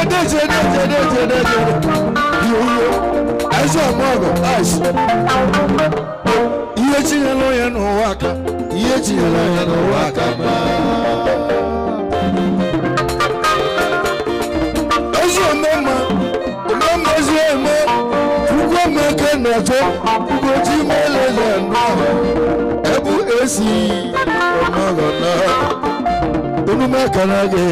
Deje, deje, deje, deje. Iyo, eze ọmọgọ, ice. Ihe chinyere onye n'ụwa aka, ihe chinyere onye n'ụwa aka mma. Ezi omemma, omemma ezi eme, Chukwu emeke na-eche, Ugochi meleze nnọọ, ebu esi ọmọgọ na, omume ekele gị.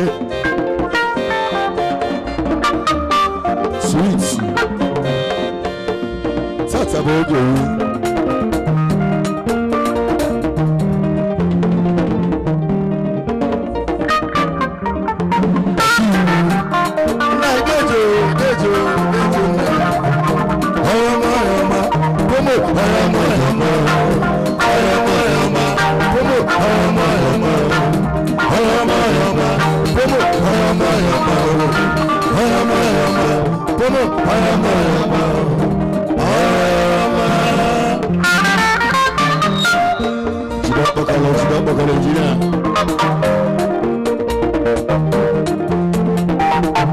Sweet. Tata bụ oge owu. Nna Idejo, Idejo, Idejo. Ọyọmọ, ọyọmọ, Komo, ọyọmọ, ọyọmọ. Ọyọmọ, ọyọmọ, Komo, ọyọmọ, ọyọmọ. Ọyọmọ, ọyọmọ, Komo, ọyọmọ, ọyọmọ. Ọyọmọ, ọyọmọ, Komo, ọyọmọ, ọyọmọ. Ọyọmọ. Jide ọkpọkọlọ, jide ọkpọkọlọ, injinia.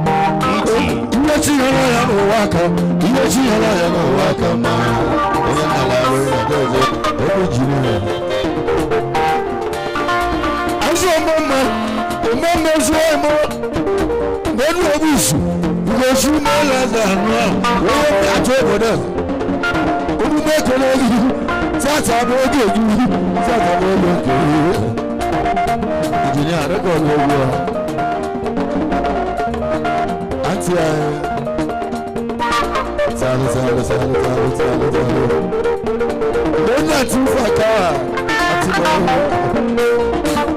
Ihe chinyere ya n'ụwa aka, ihe chinyere ya n'ụwa aka ma onye nnala arụ ya dozie ebe jiri ya. Azụ ọmụma, omeme ezi eme, n'elu obusu, ugochi mele eze anụ ahụ, onye atụ obodo eze. Omume ekele gị, tata bụ oge gị, tata bụ oge nke gị. Injinia, rekọdụ egwu a. Aunty anyị. Talo, talo, talo, talo, talo, talo. Onye àti Faka àti Mọ̀ọ́.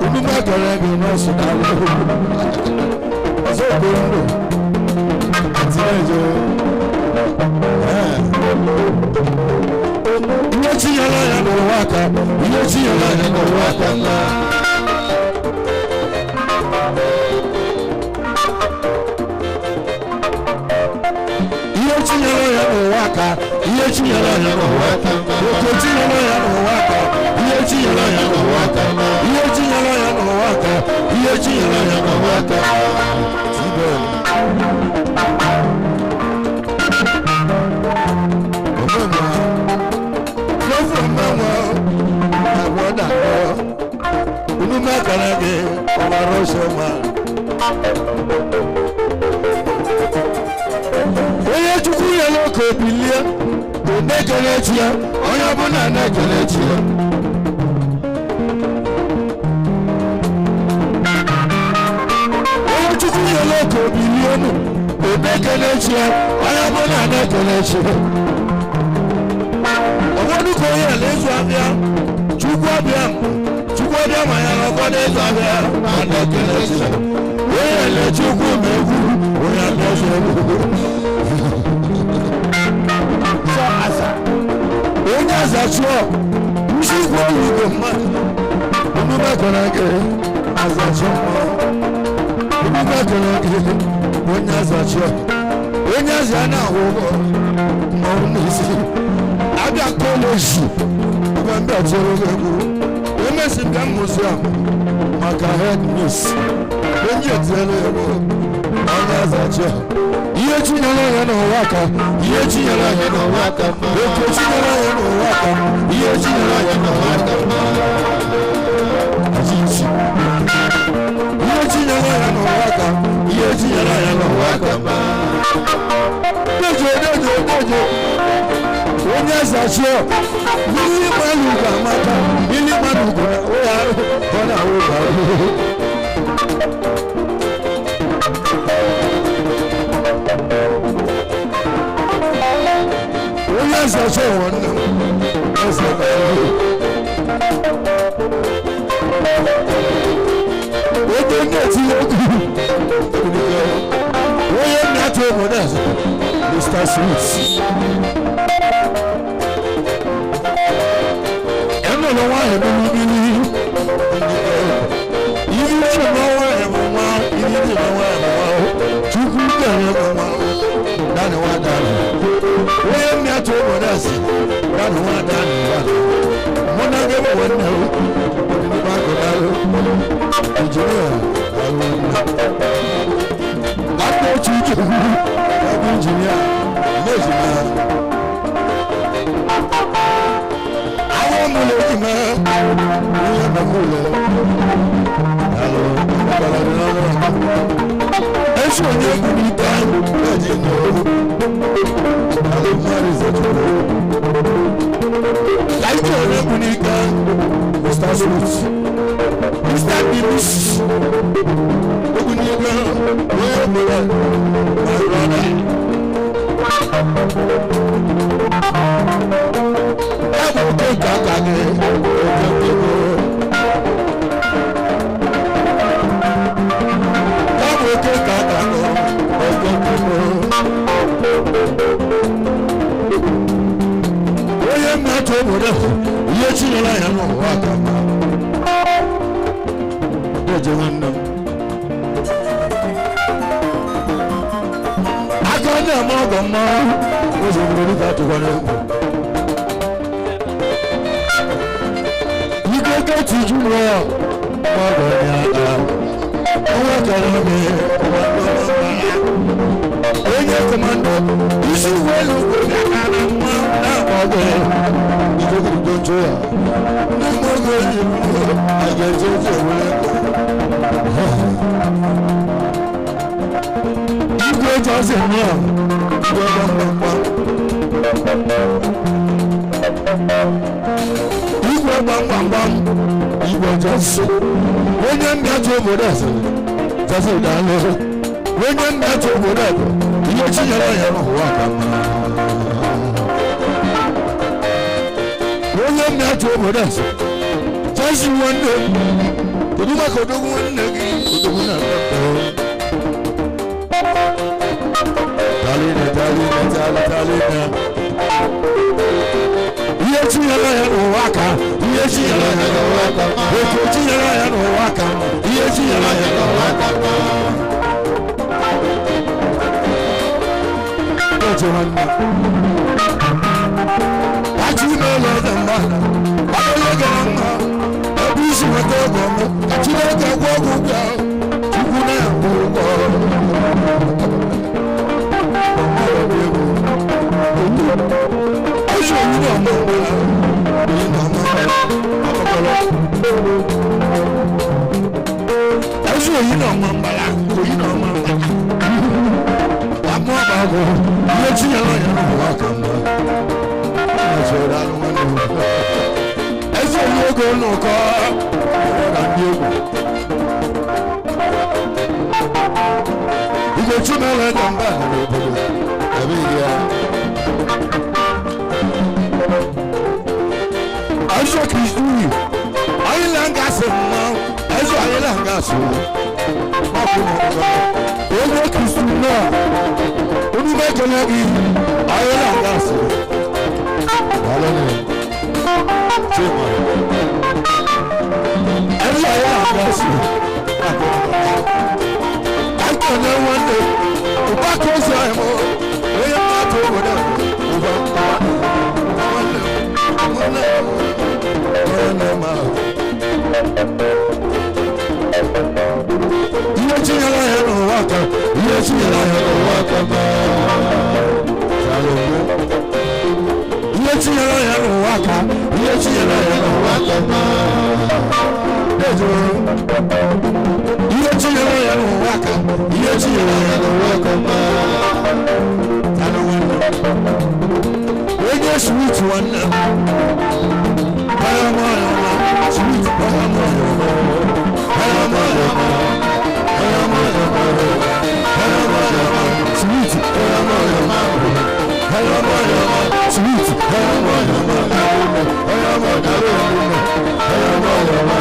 Omume akara gị nọọsụ n'alụ. Ọzọ okpo ndụ. Àti ẹjọ. Ihe chinyere ya n'ụwa aka, ihe chinyere ya n'ụwa aka nna. Ihe chinyere ya n'ụwa aka, ihe chinyere ya n'ụwa aka, oke chinyere ya n'ụwa aka, ihe chinyere ya n'ụwa aka, ihe chinyere ya n'ụwa aka, ihe chinyere ya n'ụwa aka. Tibel. Omemwa, lọ́fọ̀ omemwa, àwọn dàgbọ́, omume akara gị, ọmara ọsọ ma. Onye Chukwu nyere ka o bilie bụ na-ekele chi ya, onye ọbụla na-ekele chi ya. Onye Chukwu nyere ka o bilie nụ bụ na-ekele chi ya, onye ọbụla na-ekele chi ya. Ụfọdụ ka onye ala ịzụ abịa, Chukwu abịa, Chukwu abịa ma ya na ụfọdụ ịzụ abịa ma na-ekele chi ya. Onye ele Chukwu ma egwu, onye ala ịzụ egwu. Sọ asa. Onye aza chụọ, nchukwu olugo mmadụ. Omume kọrọ gị aza chụọ mmụọ. Omume kọrọ gị onye aza chụọ. Onye aza na-akwụ ụgwọ mmanwụ n'isi. Abịa kọleji, ebe ndị ọchịrị egwu. Emesi bịa museum maka head miss. Onye etinyere egwu, onye aza chụọ. Ihe chinyere ya n'ụwa aka, ihe chinyere ya n'ụwa aka, oke chinyere ya n'ụwa aka, ihe chinyere ya n'ụwa aka. Azizi. Ihe chinyere ya n'ụwa aka, ihe chinyere ya n'ụwa aka. Dejo, dejo, dejo. Onye eze chụọ, mmiri mmanụ ga-amaka, mmiri mmanụ ga ụya ọ na-awụ ga. Onye eze chụọ nwanne m, eze ga-ahụ. Onye na-etinye egwu, onye na-atụ obodo eze, Mr. Sweet. Ẹnu nwanyị bụ mmiri. Ihe iji ma nwanyị bụ nwa, ihe iji ma nwanyị bụ nwa. Chukwu kere bụ nwa, dani nwa dani. Onye mmetụ obodo eze, dani nwa dani nwa. Mụ na gị bụ nwanne m, ọdịnihu akụdalụ. Injinia, daalụ nwanne. Aka otu Ojukwu bụ injinia n'ejima. Àwọn ọmọlẹ ejima onye mekule. Alụ ọkpara dị n'ọnụ. Esi onye egwu n'ike eji n'oru. Alụ mmadụ zọchukwu. Ka ike onye egwu n'ike Mr. Smith. Mr. Bibis. Egwu n'ike onye obodo my brother. Ẹ bụ oke nke aka gị, oke nke gị. Ẹ bụ oke nke aka gị, oke nke gị. Onye mmetụ obodo ihe chinyere ya n'ụwa ka mma. Eje nwanne m. Aka na-eme ọgọ mma ụzọ obodo dịka atụkwara egwu. Ike keti jụrụ ọgọ ya aka. Ọnwa kere ome kọmando mma. Onye kọmando isi uwe elu kwere aka na mma na-agba ọgọ ya. Ike kwuru ntụ ya. Ndị mmụọ oge eji a ga-eje ofe ewere. Igwe Johnson náà igwe gbamgbamgbam. Igwe gbamgbamgbam igwe Johnson. Onye mmetụ obodo asịrị Johnson daalụ. Onye mmetụ obodo a bụ ihe chinyere ya n'ụwa ka mma. Onye mmetụ obodo asịrị Johnson nwanne m. Kedu maka odogwu nwanne gị odogwu na-abịa? Talina, talina, talina, talina. Ihe tinyere ya n'ụwa ka, ihe tinyere ya n'ụwa ka, oke tinyere ya n'ụwa ka, ihe tinyere ya n'ụwa ka. Oche nwanne. Achị ime ụlọ eze mgba, ọbụla gara mma, ebe isi nweta ọgọ m, ka Chineke gwọ ọgwụ ụgwọ, Chukwu na-akwụ ụgwọ. Ẹsùn òyìn náà mọ̀ nbàlá, òyìn náà mọ̀ nbàlá. Àmọ́ àbàgò, ilé tí yẹn lọ́yẹ̀ náà wà kàn mọ́. Ẹsùn ọ̀dà ló wọ́n ní wọ́n. Ẹsùn òyìn ogo nù kọ́, ọ̀dà ní egwu. Ìgò tí mẹ́rin ẹ̀dá ń bá àwọn obodo, ẹ̀mí ìyá. Ẹsùn kìrìsìtì, ọyìn là ń ga sí mọ́, ẹsùn ayé là ń ga sí wọ́n. Onye kristu náà, onímọ̀ gị, ayé là ń ga sí wọ́n. Daalụ nụ. Chima. Ẹsùn ayé là ń ga sí wọ́n. Akọ̀nà nwanne, ụba ka ozi ahụ mụ, onye mmadụ obodo a, ụba, ụba, nwanne, nwanne, nwanne m ahụ. Ihe tinyere ya n'ụwa ka, ihe tinyere ya n'ụwa ka ma. Ihe tinyere ya n'ụwa ka, ihe tinyere ya n'ụwa ka ma. Ihe tinyere ya n'ụwa ka, ihe tinyere ya n'ụwa ka ma. Daalụ nwanne. Onye sweet nwanne m. Kaya mọ ya ọma, sweet kaya mọ ya ọma. Kaya mọ ya ọma, kaya mọ ya ọma, kaya mọ ya ọma, sweet kaya mọ ya ọma. Kaya mọ ya ọma, sweet kaya mọ ya ọma. Kaya mọ ya ọma, kaya mọ ya ọma,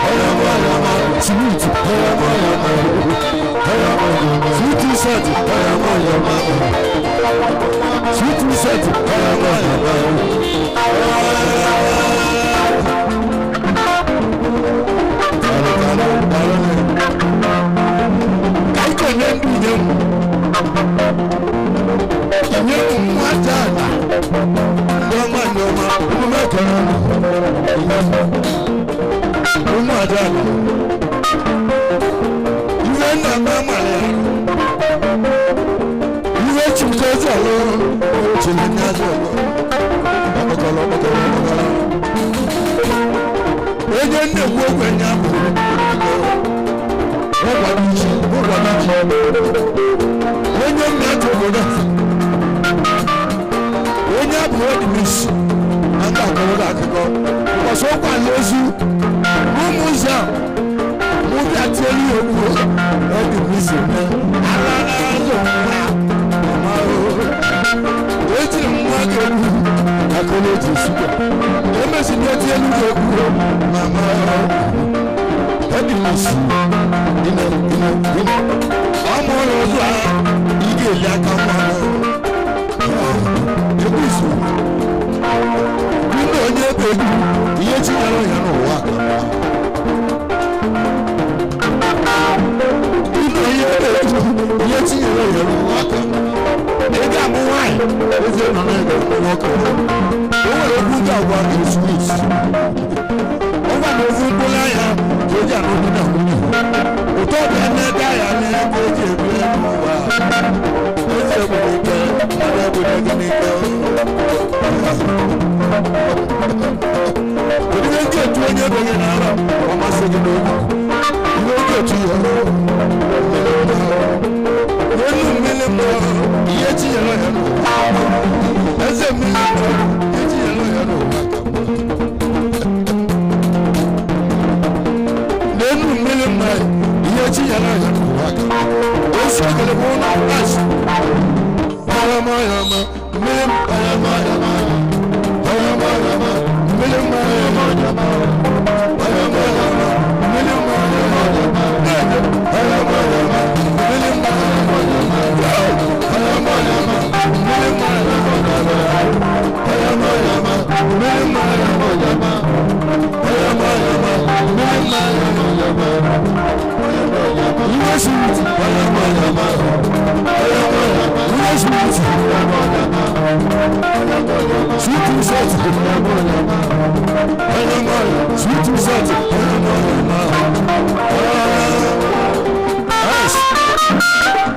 kaya mọ ya ọma, sweet kaya mọ ya ọma. Kaya mọ ya ọma, sweet set kaya mọ ya ọma. Sweet set kaya mọ ya ọma. Ka ike nye ndị nye m nye m nwata ala ndị ọma ndị ọma omume kere ụmụ ada ala ihe nna m amala ya. Chile ní azọ ọkpọkọrọ ọkpọkọrọ ọkpọkọrọ. Onye nna-ekwu okwu enye abụ ụkwado chi ụkwado chi. Onye mmetụ obodo onye abụọ dị n'isi na ndị akọrọ akụkọ ọsọ ụkwala ozu n'ụmụ ụzọ mụ bịa tielu ya okwu ọ dị n'isi ara azụ nwa mama o ejiri nwa ga-egwu akọrọ eji sukwa emesi na etielu ya okwu mama ọ dị n'isi ine ine ine ọ mụrụ ụzọ a ị ga-eli aka nwa egwu ndị onye ebe egwu ihe chinyere ya n'ụwa ka ndị onye ebe egwu ihe chinyere ya n'ụwa ka ị ga-amụ nwaanyị eze nọ na-ege nwoke o nwere okwu ga-agwa gị swit ọgwa na ofu mkpụrụ anya ka eji anụ di na nwunye ụtọ dị na-ede ya n'ebe eji ebi n'ụwa eze egburu ike mmadụ egburu ike n'ike. Kedu ihe ndị otu onye ebe gị n'ara ọ masị gị n'obi ihe ndị otu ya n'elu mmiri mmụọ ihe tinyere ya n'ụwa eze mmiri mmụọ ihe tinyere ya n'ụwa ka mma n'elu mmiri mmụọ ihe tinyere ya n'ụwa ka mma osi ogele bụ ụlọ asị ọyọmọyọmọ mmiri ọyọmọyọmọ ọyọmọyọmọ mmiri ọyọmọyọmọ ọyọmọyọmọ mmiri ọyọmọyọmọ ọyọmọyọmọ mmiri ọyọmọyọmọ ọyọmọyọmọ mmiri ọyọmọyọmọ ọyọmọyọmọ mmiri ọyọmọyọmọ ọyọmọyọmọ mmiri ọyọmọyọmọ ihe siri ọyọmọyọmọ ọyọmọyọmọ ihe siri sweet salt ọyọmọyọmọ sweet salt ọyọmọyọmọ ice.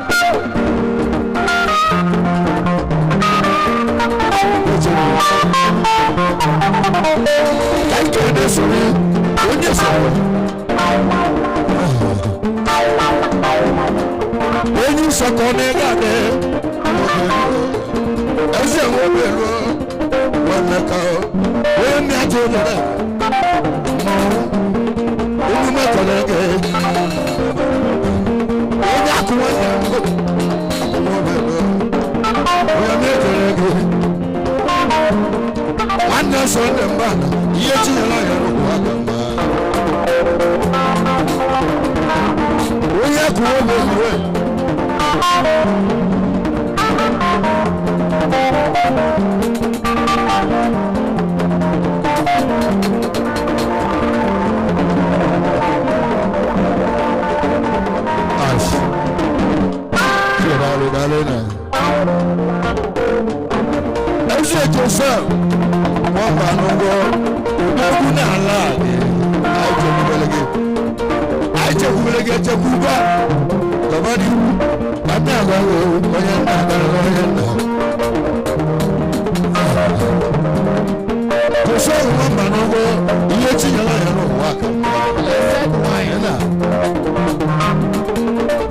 Thank you, this onye sọ̀rọ̀. Onye nsọkọ n'ịga dị eze nwoke ruo nwemeka onye mmịatụ ụlọ mmanwụ unu mekọrọ gị onye akụ nwanne m akụ nwoke ruo onye mekọrọ gị nwanne sọ ndị mba ihe tinyere ya n'ụwa ka mma onye akụ nwoke ruo. Ash. Daalụ daalụ na. Eze Joseph nwamba n'ụgwọ odogwu n'ala a dị. Anyị chekwubere gị. Anyị chekwubere gị echekwuba. Gọba dị. Ka nna agwa gị onye nna agara onye nna. Joseph nwamba n'ụgwọ ihe tinyere ya n'ụwa ka mma. Na.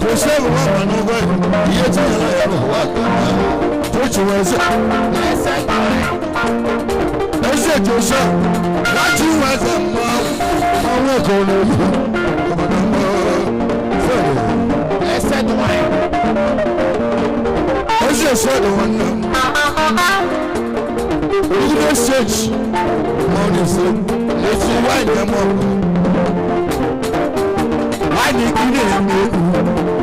Joseph nwamba n'ụgwọ ihe tinyere ya n'ụwa ka mma. Tochi weze. Eze Joseph láti weze mma ọnwụ eko n'oyi obodo mmụọ fere. Eze sọdọ nwanne m. Ogide steeti ma ọ na-ese esi waịnị eme ọkụ. Waịnị gị na-eme egwu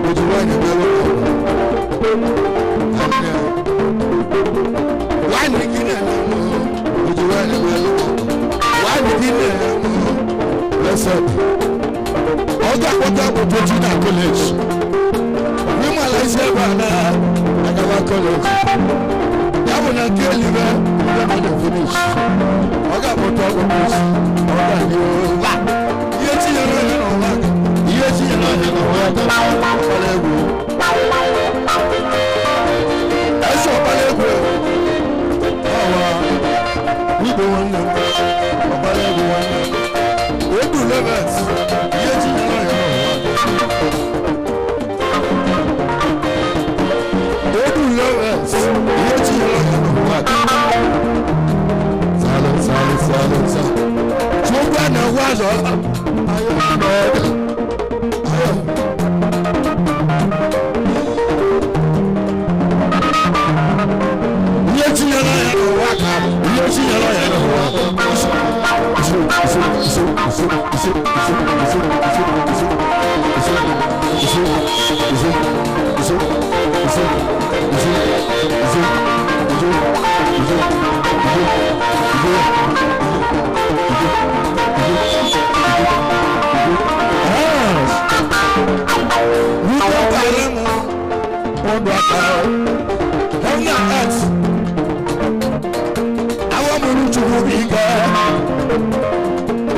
oji waịnị bịara ọkụ. Waịnị gị na-eme oji waịnị bịara ọkụ. Waịnị gị na-eme blessed. Ọjọ́ àkọ́jọ́ àkọ́jọ́ ojú na college. Mímọ̀ àlàyé ebe a na Agaba college. Ya bụ na nke elibe ndị mmadụ finish. Ọ ga-abụta ọgwụ ọ ga-adị ụwa. Ihe tinyere onye n'ụwa aka. Ihe tinyere onye n'ụwa aka. Ọkpara egwu. Eze ọkpara egwu. azọ ayọ n'ọdụ ayọ. Ihe tinyere ya n'ụwa ka ihe tinyere ya n'ụwa. Iso iso iso iso iso iso iso iso iso iso iso iso iso iso iso iso iso iso iso iso.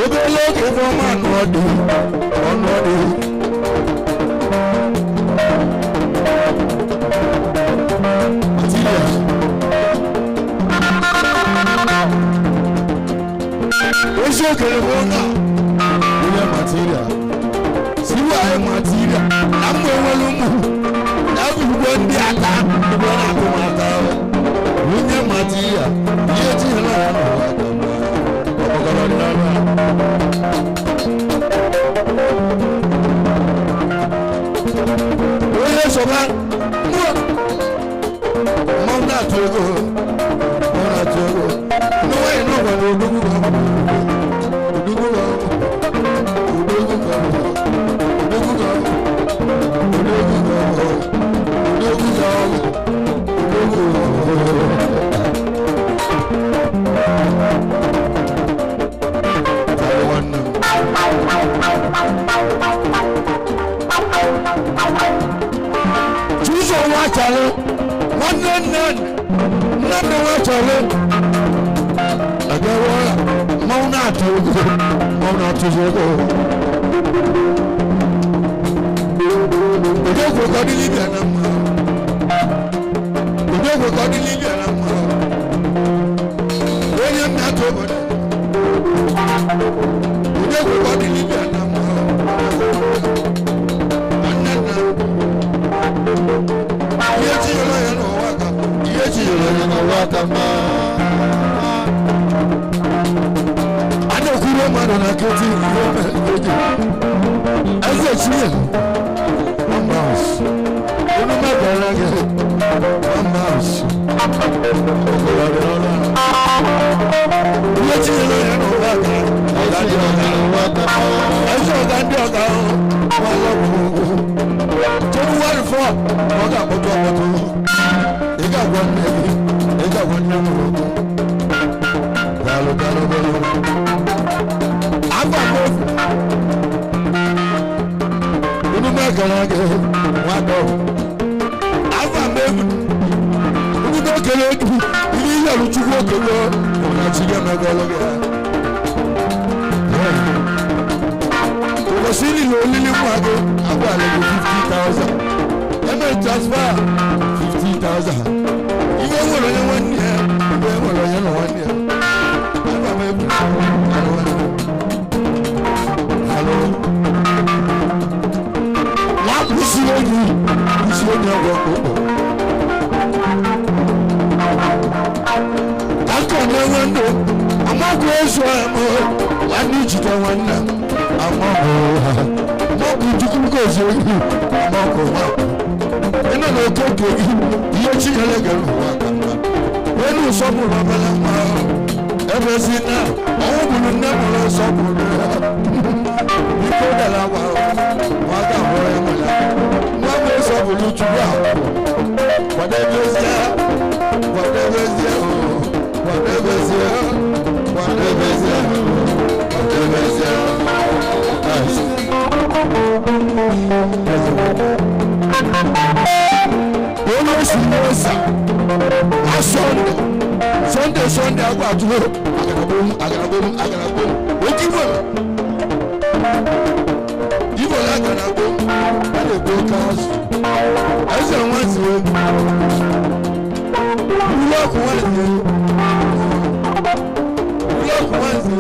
Obere oge fọma ọnụọdị ọnụọdị. Materials. Oṣù òkèlè fún náà onye material siwu anyị material na mma enwere ụmụ na ugbo ndị aka ugbo na-atụ m aka. Onye material ihe tinyere ya n'ụwa ka mma ọkpọkọrọ dị n'ọrụ a. Onye sọba mụ mmanwụ na-atụ ego, mmanwụ na-atụ ego ndị nwaanyị n'ụwa na odogwu ka ọ bụ, odogwu ka ọ bụ, odogwu ka ọ bụ, odogwu ka ọ bụ, odogwu ka ọ bụ, odogwu ka ọ bụ, odogwu ka ọ bụ. Daalụ nwanne m. Chizo nwa chọrọ nwanne nne nne nne nwa chọrọ agawa mmanwụ na-atụ ego, mmanwụ na-atụzi ego. Odogwu ka ọ dị Libya na mma, odogwu ka ọ dị Libya na mma. Onye mmetụ obodo, odogwu ka ọ dị Libya na mma. Nwanne nna, ihe tinyere ya n'ụwa ka ihe tinyere ya n'ụwa ka mma. A na-ekwuru mmadụ na nkịtị ihe mere oge eze chinye one mouse onye mebere gị one mouse ọkọlọ dị n'ọrụ a. Ihe tinyere ya n'ụwa ka ọga ndị ọga eze ọga ndị ọga ahụ nwala gwụgwụ Jenụwarị 4 ọ ga-akpọtụ akpọtụ. Ị ga-agwa nne gị, ị ga-agwa nne m okwu. Daalụ, daalụ, daalụ. Agba m ofu unu mekara gị nwado. Agba m egwu unu na-ekele egwu ihe ihere Chukwu okele na chi ga-emegọlụ gị ha. Ụbọchị niile olili nwa gị agwala gị 50,000 eme transfer 50,000. Ihe nwere onye nwanne ya, ihe nwere onye na nwanne ya. Agba m egwu. Daalụ nwanne m. Daalụ. Nwa kwụsị enyi kwụsị enyi ọgwụ ọkpụkpụ ka nkọ na-enwe ndụ amakwu ezu m nwanne ijide nwanne m amakwu ha amakwu Chukwu gozie gị amakwu nwa ịnọ n'oke nke gị ihe chinyere gị n'ụwa ka mma elu nsọpụrụ obere nwa ahụ ebezi na ọnwụ gburu nne mụrụ nsọpụrụ ya biko dara agwa nwa ga-abụrụ ya nwere nwa bụ nsọpụrụ Chukwu ahụ kwadebezie, kwadebezie, kwadebezie, kwadebezie, kwadebezie. Onye si n'ụzọ a Sọnde Sọnde Sọnde agwa atụrụ agarabom agarabom agarabom oke igbo igbo na agarabom a na-egbu oke azụ eze nwa si egwu búlọ́ọ̀kù wọn lè búlọ́ọ̀kù wọn sì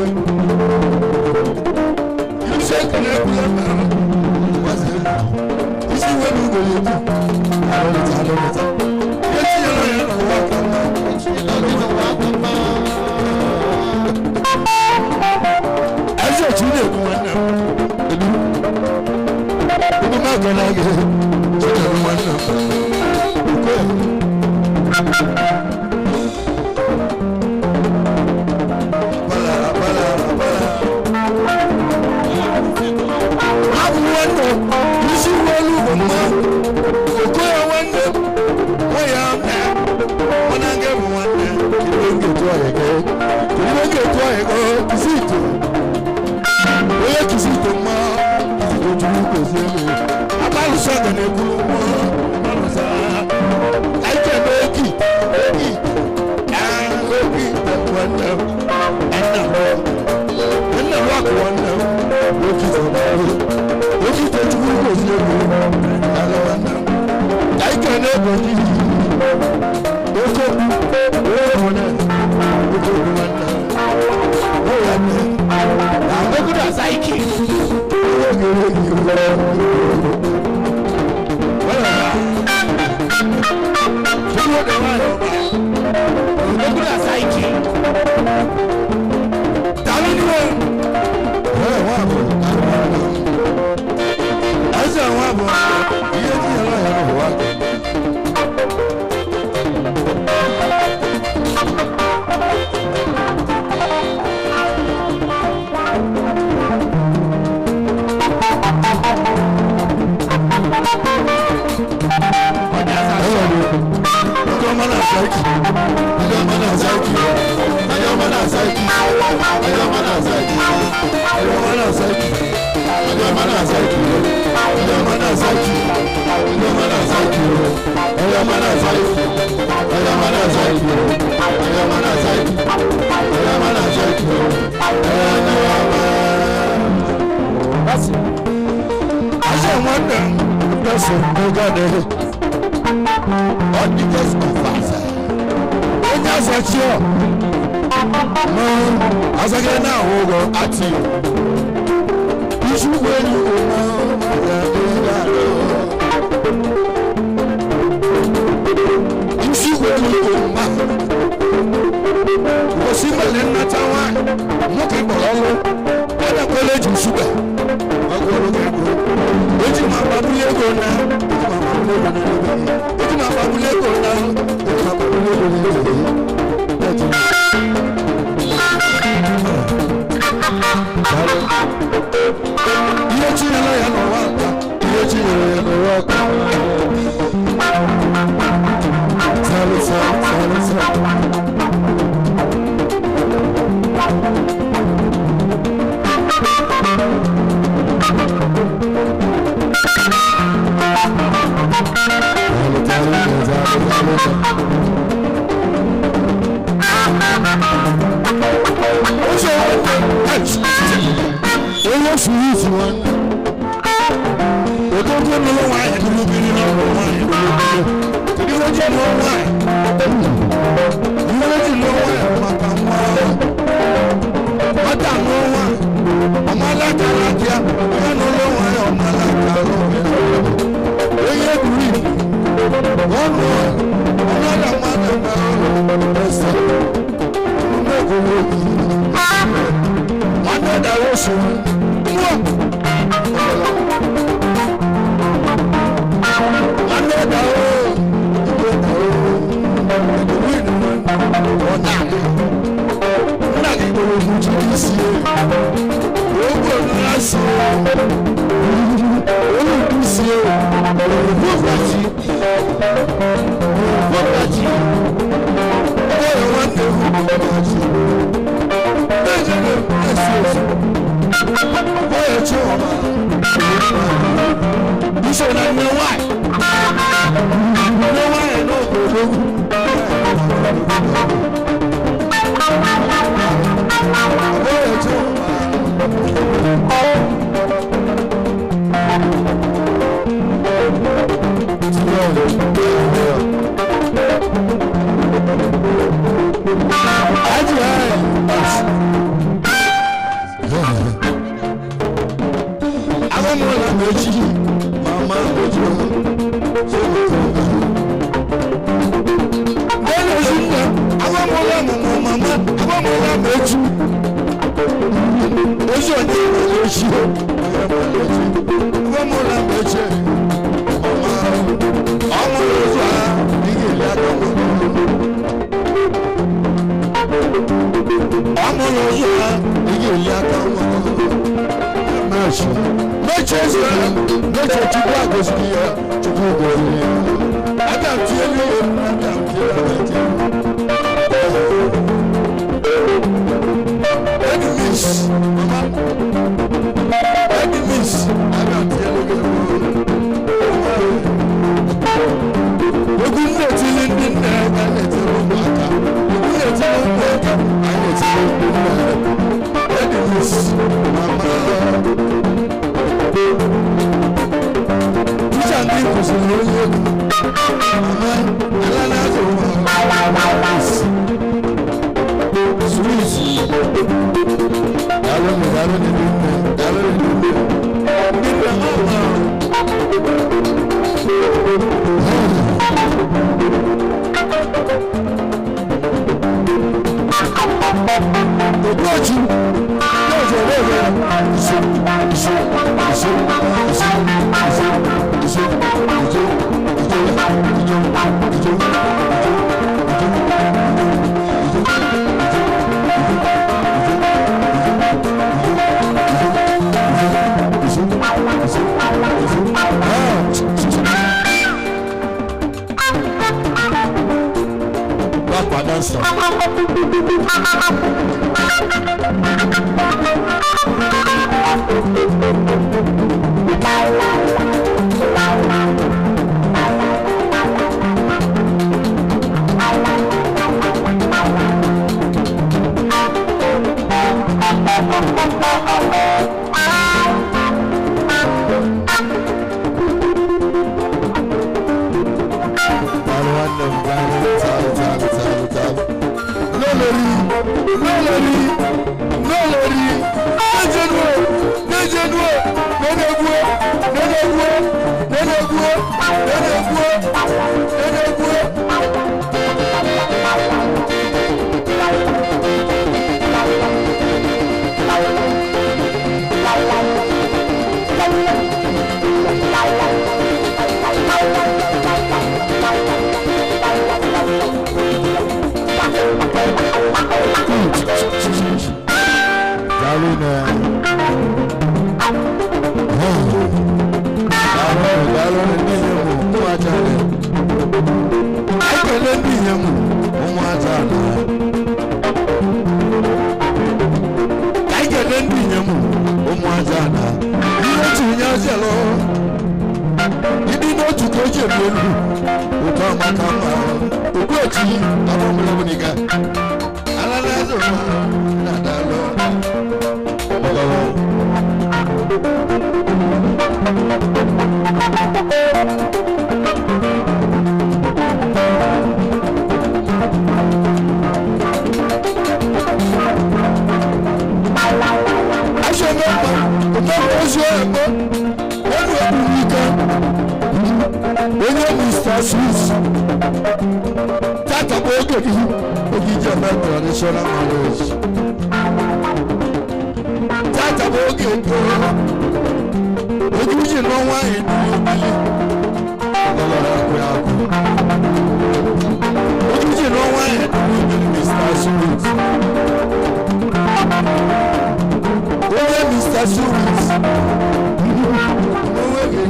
iṣẹ́ ìkànnì búlọ́ọ̀kù wọn sì isi wẹ́n mi gbòòrò ètò àlọ́lẹ̀ta àlọ́lẹ̀ta yé tí yẹn lọ yẹn lọ wá kàn án. Ẹsẹ̀ tí lè kele gị, Chinedu nwanne m. Okoye. Bala, bala, bala. Abụ nwanne m, isi welu bụ mma. Okoye nwanne m, nwa ya nne, mụ na gị bụ nwanne. Kedu ihe m ga-etu ọhịa gị? Kedu ihe m ga-etu ọhịa gị? Kisi ite. Onye kisi ite mma, kisi ite chukwu gozie m. Abalụsa ga na-ekwuru mma, abalụsa. Anyị kene eki, eki, ee, eki nwanne m, nna m, nna m akụ nwanne m, eki ite n'ahụ. Eki ite chukwu gozie m, ala nwanne m. Ka anyị kene ebo gị. Oke okwu, onye bụ nne, oke okwu nwanne m. Ọ ya nne. Ogudu Asaiki. Ogudu Asaiki. Onye azachi ọ ma azagide na-ahụ ụgwọ ati isi ụgbọ elu isi ụgbọ elu ma gosi mgbele nnata nwanyị nwoke kpọrọ ọrụ adakwala eji shuga ọgwụrụ gị ego eji m akpabuli ego na eji m akpabuli ego na eji m akpabuli ego na eji m akpabuli ego na. Ihe chinyere ya n'ụwa nka, ihe chinyere ya n'ụwa ọka. Sálụ sálụ sálụ sálụ. Sálụ sálụ sálụ sálụ sálụ. Ó ṣe onye sùúrù sí wọn. Òtótó ní ló wáyé dúró bí nínú ọ̀rọ̀ wáyé dúró bí. Tìdí wọ́n jẹ́ ló wáyé. Ìwé jì ló wáyé màkà wá. Mọ́tà ló wáyé. Ọmọ aláta lákìá. Ọmọ ló wáyé ọmọ aláta ló wáyé. Onye dùrí. Wọ́n mú ọmọ ọlọ́mọ àdàgbà ọ̀rọ̀ ẹ̀sẹ̀. Ọmọ ẹ̀kọ́ nwanne dara osu nwa nwanne dara igwe dara ọ na-adị nna gị gboro obuchi isi ogbe nna si olu isi ogbogachi ogbogachi ọ ya nwanne m ogbogachi. Amụla m echi, mama ojo, ezi nne, amụla m mụ mama, amụla m echi. Ezi onye nwere echi, amụla m echi. Mụrụ ụzọ ha, ị ga-eli aka nwa. Mechi mechi eze ha, mechi Chukwu agoziri ya, Chukwu goziri ya. Aga m tinyere ya, aga m tinyere ya. Enemies, mama, enemies, aga m tinyere gị. Egwu m na-etili ndị nne, a na-etili ụmụaka. Egwu na-etili ụmụaka, a na-etili ndị nne. Enemies, mama. Tíṣà ní kùsùn lórí egwu. Mama, ala na-azụ nwa. Sweet. Daalụ nụ, daalụ nụ ndị nne, daalụ nụ ndị nne. Ndị nne ọma. Okochi, Okochi, Okochi, isu, isu, isu, isu, isu, isu, isu, isu, isu, isu, isu, isu, isu, ah. Backward dancer. Daalụ nwanne m, daalụ, daalụ, daalụ, daalụ, daalụ. N'olori, n'olori, n'olori, n'ejenuo, n'ejenuo, n'enegwuo, n'enegwuo, n'enegwuo, n'enegwuo, n'enegwuo. Daalụ na. Daalụ, daalụ ndị inyom ụmụ aja na. Ekele ndị inyom ụmụ aja na. Ka anyị kelee ndị inyom ụmụ aja na. Ihe otu nye azelụ. Ịdị n'otu ka o ji ebi elu. Ụtọ maka mma. Okwu echi, abụmụlọbụniga. Ala na-azụ mma na daalụ. Ọgọwọ. Aṣọ mẹ́ta, ọ̀pọ̀ oṣù ẹ̀kọ́, ẹnu ẹ̀kú ike, onye Mr. Swiss, tata bụ oge gị, oge iji eme traditional marriage. Tata bụ oge nke oge iji nụọ nwaanyị n'obili, ọgbara akụ ya akụ. Oge iji nụọ nwaanyị n'obili, Mr. Swiss. Onye Mr. Swiss. Onwe gị.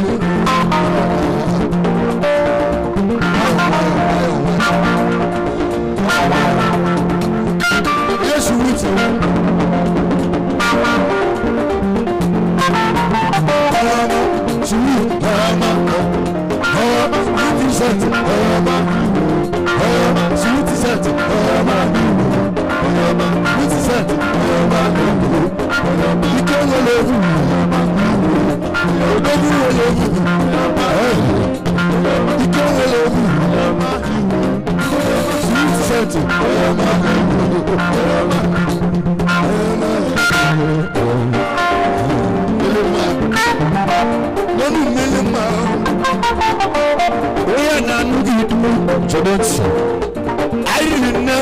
Yesu wit. Ọmọ sùúrù ọmọ ọmọ sùúrù sẹ́tì ọmọ ọmọ sùúrù sẹ́tì ọmọ ọmọ sùúrù sẹ́tì ọmọ ọmọ ike wọlé ewu odogwu wọlé ewu ike wọlé ewu sùúrù sẹ́tì ọmọ ọmọ lọ́nù mílí mọ́ onye na-anụ gị idu chọrọ ntị anyị riri nne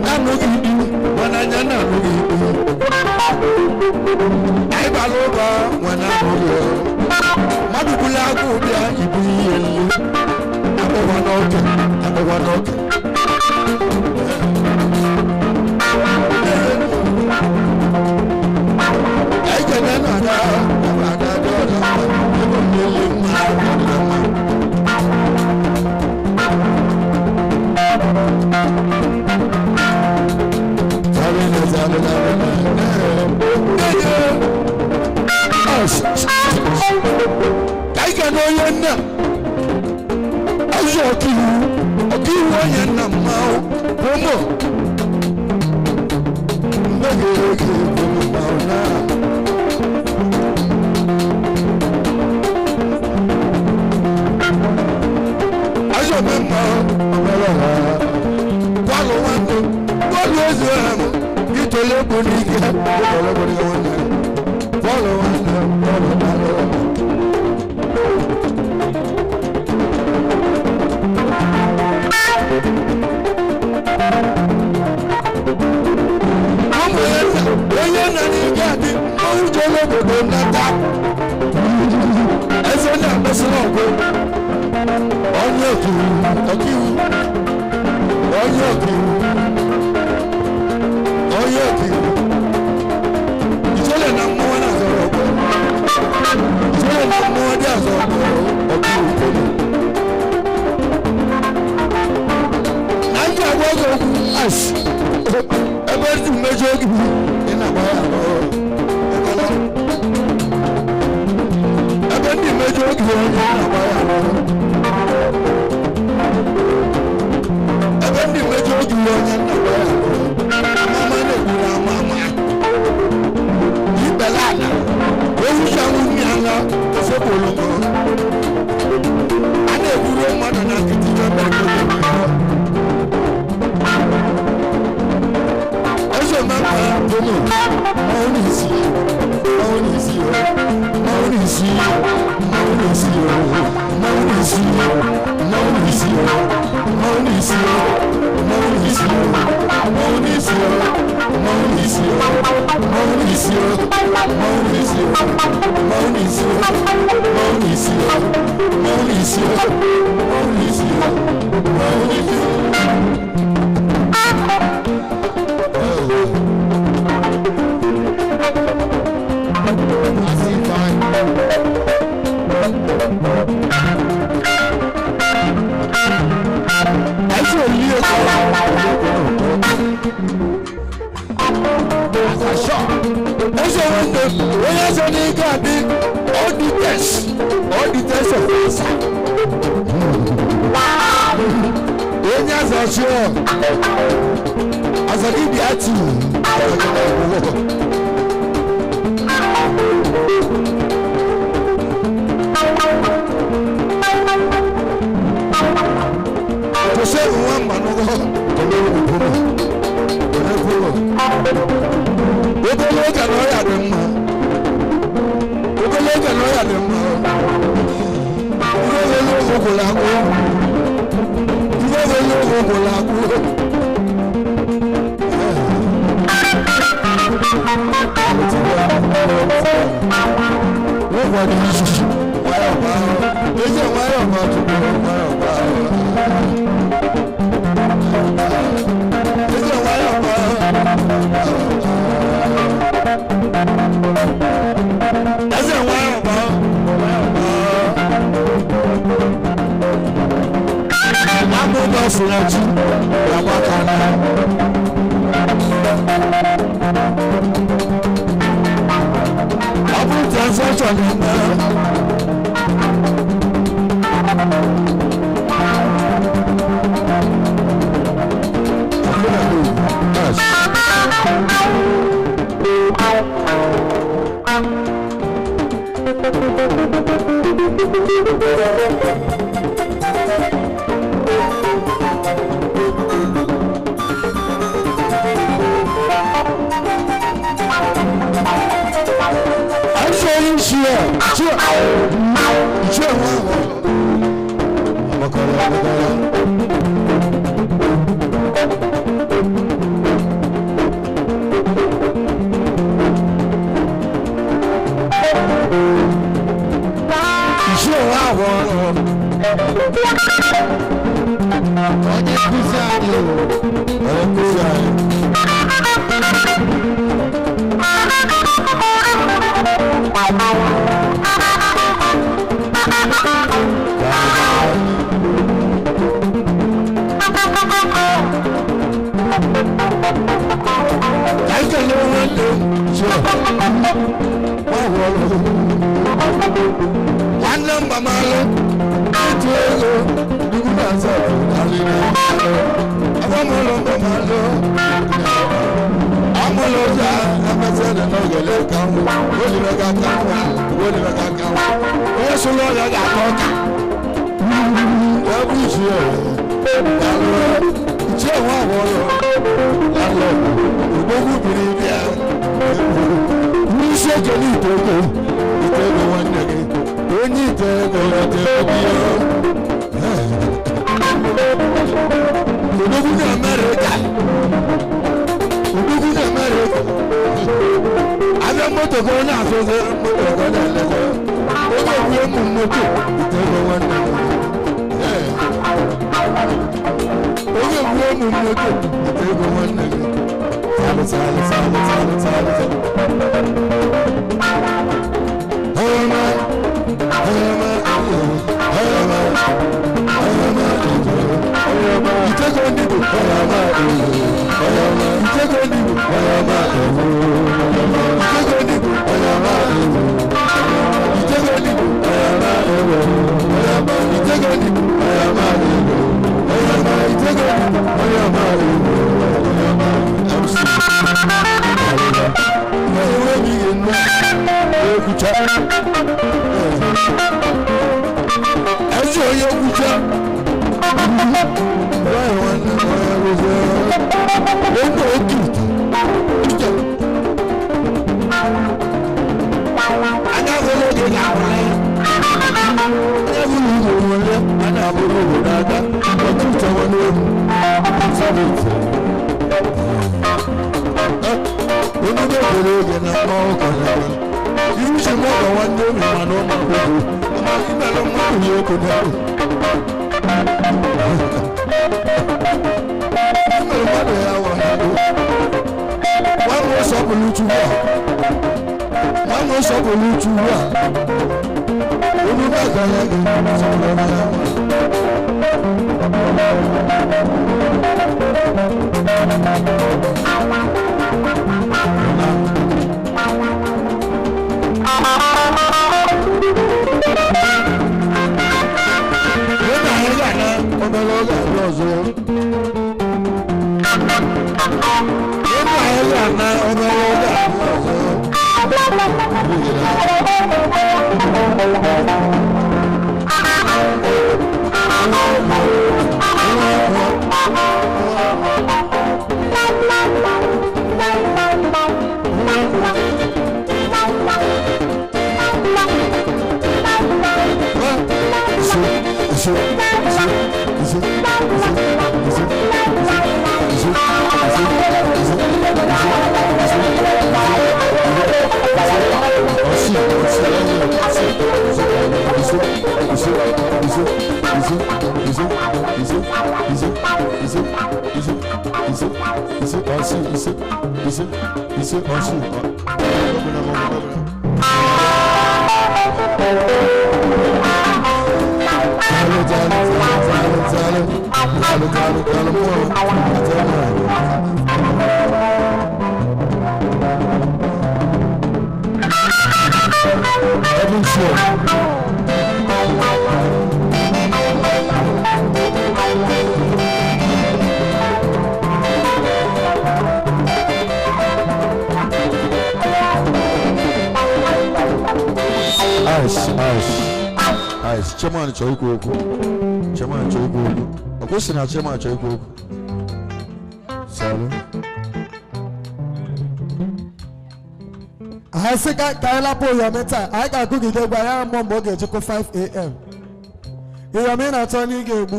na-anụ gị idu mana anya na-anụ gị idu anyị bara ụba nwa na-anụ gị mmadụ bụla agụụ bịa ibu ihe nlu akpọkwa n'ọkụ, akpọkwa n'ọkụ. Onye nna mmanwụ ụmụ mmeghere gị bụ mmanwụ na ajọ mmanwụ ọmọlọ́wọ́ bọ́ọ̀lù nwanne bọ́ọ̀lù ozu ahụ itole egwu n'ike itole egwu n'ike nwanne bọ́ọ̀lù nwanne bọ́ọ̀lù nwanne. Ụmụ ya nna onye nna n'ike adị mmanwụ jere obodo nnata eze na-akpesịrị ọgụ onye ọkaiwu ọkaiwu onye ọkaiwu onye ọkaiwu ijele na mmụọ na-azọrọ ọgbọ ijele na mmụọ dị azọ ọgbọ ọkaiwu kolo na ndị agwa oge okwu asị ebe ndị mmejọ oge ị na-agba ya ọkọlọ ebe ndị mmejọ oge onye na-agba ya ebe ndị mmejọ oge onye na-agba ya mama na-ekwu na ama ama ikpele ala ewuchanwu nri ala ofe oloko a na-ekwuru mmadụ na nkịtị ihe mere ka o eze mama bomo mmanwụ n'isi mmanwụ n'isi mmanwụ n'isi mmanwụ n'isi mmanwụ n'isi mmanwụ n'isi mmanwụ n'isi mmanwụ n'isi mmanwụ n'isi mmanwụ n'isi mmanwụ n'isi mmanwụ n'isi mmanwụ n'isi mmanwụ n'isi mmanwụ n'isi mmanwụ n'isi mmanwụ n'isi. Ẹsẹ̀ òní ẹ̀kọ́. Ẹsẹ̀ wọn ní onye ẹsẹ̀ ní ike àbí all the test all the test of answer. Onye ẹsẹ̀ ṣe ọ̀ asọ̀kí bí a ti kò sí ìwọ̀n mmanụ obere oge na ọya dị mma obere oge na ọya dị mma ihe wele ogwu gwụrụ agwụ ihe wele ogwu gwụrụ agwụ. Nwayọọ gbaa, eze nwayọọ gbaa tupu nwayọọ gbaa. Eze nwayọọ gbaa. Eze nwayọọ gbaa. Amụba fụrụ ji agbaka na. Ọ bụ transaction na. Onye nkụzi anyị o. Onye nkụzi anyị. Ka anyị kelee nwanne m Joe. Gbanwere. Nwanne m gbamalụ ịtụ ego nnukwu na asaa alịrị. Oliver ga-aka nwa, Oliver ga-aka nwa. Onye sụrụ ọrịa ga-ata ọka. Ya bụ isi ya. Daalụ. Ichie nwa agbọghọ. Daalụ. Odogwu biri bịa. N'isi ekele ite ego. Ite ego nwanne gị. Onye ite ego ite ego gị. Odogwu na Amerịka. Odogwu na Amerịka. Abịa moto ka ọ na-azụzi moto ka ọ na-eleta. Onye egwu ụmụ moto ite ego nwanne gị. Onye egwu ụmụ moto ite ego nwanne gị. Salụ salụ salụ salụ salụ salụ. Ọma ọma ọma ọma ọma itego ndị bụ ọma ọma itego ndị bụ ọma itego ndị bụ ọma itego ndị bụ ọma ọma itego ndị bụ ọma ọma itego ndị bụ ọma ọma MC. Na-enweghị ihe nnu ekwucha ezi onye kwucha nwanne m onye rụzie onye otu ite anya hụrụ oge ga-awụrụ anya hụrụ ugbo nwere a na-abụrụ obodo aka otu ite nwanne egwu sabit onye gwere oge na mmanwụ kọrọ iruche m ọgọ nwanne obi mana ụmụ akwụkwọ ama imelụ mmadụ ya okwu n'elu imere mmadụ ya wụrụ n'elu nwanne sọpụrụ Chukwu a nwanne sọpụrụ Chukwu a onye aka ya gị sọpụrụ ya. Obere oge abịa ọzọ. Ịma anyị ga-ana obere oge abịa ọzọ. Ise, ise, ise, ise, ise, ise, ise, Every show. Ice, ice, ice. Chairman chọrọ ikwu okwu. Chairman chọrọ ikwu okwu. Ọ kwụsị na chairman chọrọ ikwu okwu. Salụ. Anyị sị ka anyị lapụ ụyọmị taa, anyị ga-agụgide gwa ya mmụọ mgbe ọ ga-ejikọ 5 a.m. Ụyọmị na-atọ na ị ga-egbu.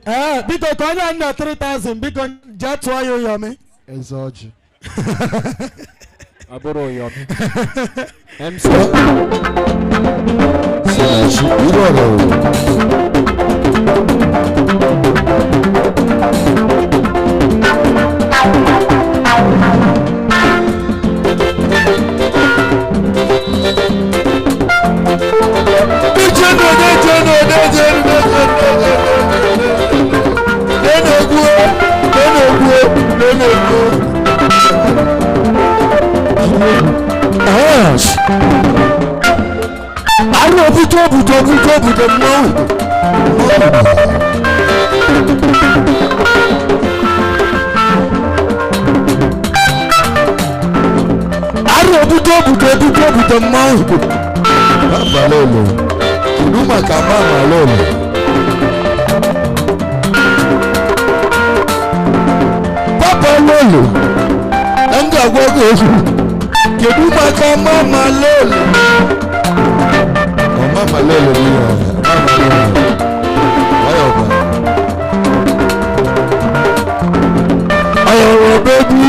Ee, biko, ka onye nna 3000, biko jee tụọ ya ụyọmị. Eze ọjị. Abụrụ ụyọmị. MC. Sinachi, iru ọrụ. Ije n'ode, ije n'ode, ije n'ode, na-egwu, na-egwu, na-egwu. Yes. Arụ obuto obuto obuto obuto mmanwụ. Arụ obuto obuto obuto. Obute mmanwụ Igbo. Mama lolo. Kedu maka mama lolo? Papa lolo. Na m ga-agwa gị okwu. Kedu maka mama lolo? Ọ mama lolo bụ ihe ọzọ. Mama lolo. Nwayọọ kwa. Ayọ̀rọ̀ bébí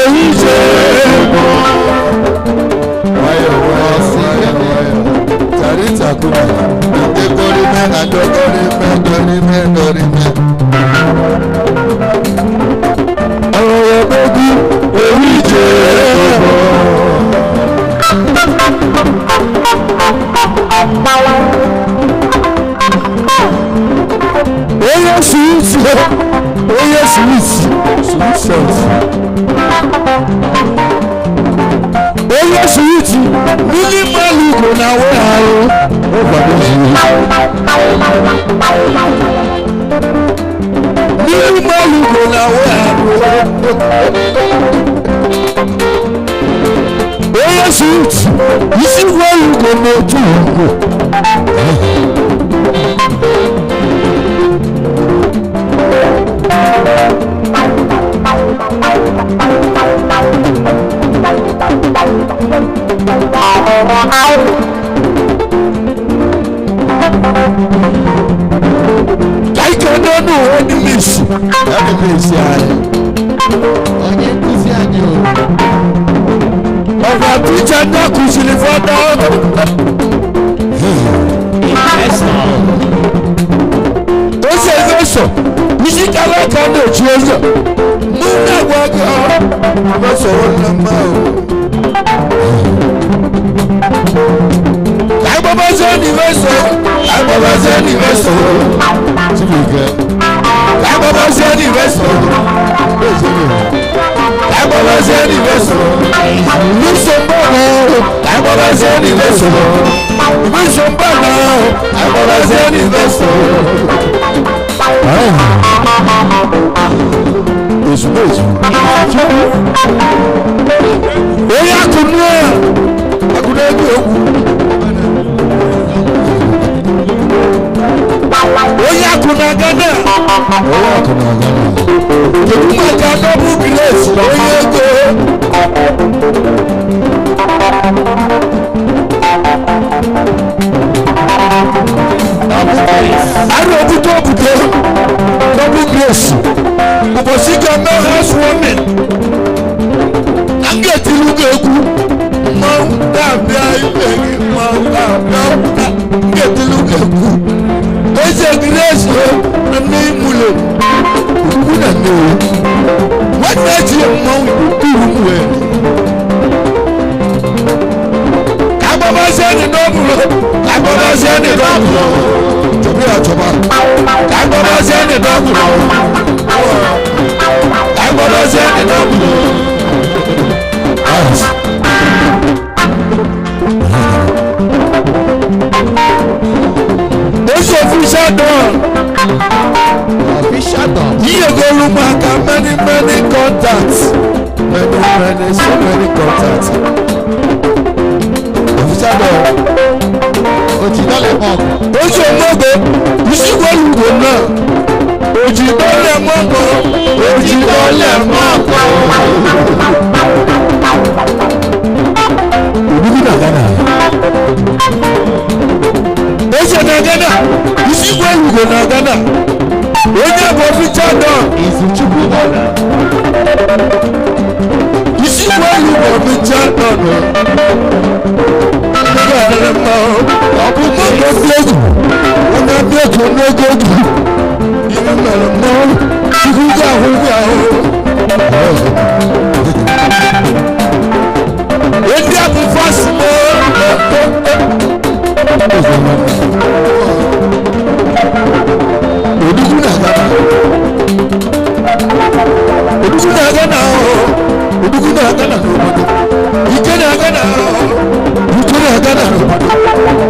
èyí ṣe é mọ́. Nwayọ̀ọ́ nwayọ̀ọ́ nwayọ̀ọ́. Tàrí ìtàkùnà. Ìdékọ́rí mẹ́ àdọ́kọ́rí mẹ́ dọ́rí mẹ́ dọ́rí mẹ́. Ayọ̀rọ̀ bébí èyí ṣe é mọ́. Onye sùúrù, onye sùúrù, sùúrù. Onye sùúrù, mmiri mmanụ ugo na awe ahụ. Ó gbàgbé jù. Mmiri mmanụ ugo na awe ahụ. Onye sùúrù, isi mmanụ ugo na-etu ugo. Ka ike n'ọnụ enemies. Enemies anyị. Onye nkụzi anyị o. Ọ̀gá tíjà ní àkùsìlì fọ́dọ̀ ọ̀dọ̀. Ó ṣe é sọ, isi kala ka na-echi ụzọ. Mụ na-agwa gị ọrụ, sọ̀rọ̀ na mma o. Ka agbaba sọ ní ìfẹ́ sọ, ka agbaba sọ ní ìfẹ́ sọ. Chibuike. Ka agbaba sọ ní ìfẹ́ sọ. Ka agbaba sọ ní ìfẹ́ sọ. Ìfẹ́ náà, ka agbaba sọ ní ìfẹ́ sọ. Ìfẹ́ náà, ka agbaba sọ ní ìfẹ́ sọ. Ezumezu. Onye akụnụ a, akụnụ egwu egwu. Onye akụ na Ghana. Onye akụ na Ghana. Kedu maka Double Grace onye ego? Arụ obute obute Double Grace. Ụbọchị ga-eme housewarming. Na m ga-etiri gị egwu. Mmanwụ ga-abịa ibe gị, mmanwụ ga-abịa m ga-etiri gị egwu. Eze Grace na nne imule ugwu na nnewi. Nwanne eji mmanwụ Igbo kuru m wee. Ka agbabazie ni n'ọbụrụ, ka agbabazie ni n'ọbụrụ. Chọba ya chọba. Ka agbabazie ni n'ọbụrụ. Ka agbabazie ni n'ọbụrụ. Eze official don. Official don. Yíyegolu maka many many contacts. Many many so many contacts. Official don. Ojidole mọ̀gọ̀. Oṣù mọ́gò, ìṣíwọ́lùwò náà. Òjìdọ́lẹ̀ mọ́gò, òjìdọ́lẹ̀ mọ́gò. Òdúgbò náà Ghana. Oṣù na Ghana, ìṣíwọ́lùwò na Ghana. Onye bụ official don. Izuchukwu Ghana. Ìṣíwọ́lùwò official don. Ndị ga-adịrị mma o. Ọ bụ mmadụ ndị egwu. Onye ndị egwu n'ego egwu. Ihe mere mmanwụ. Chukwu ga-ahụ gị ahụ. Ndị a bụ fasi mọ. Odugwu na Ghana. Odugwu na Ghana o. Odugwu na Ghana n'obodo. Ike na Ghana o. Ike na Ghana n'obodo.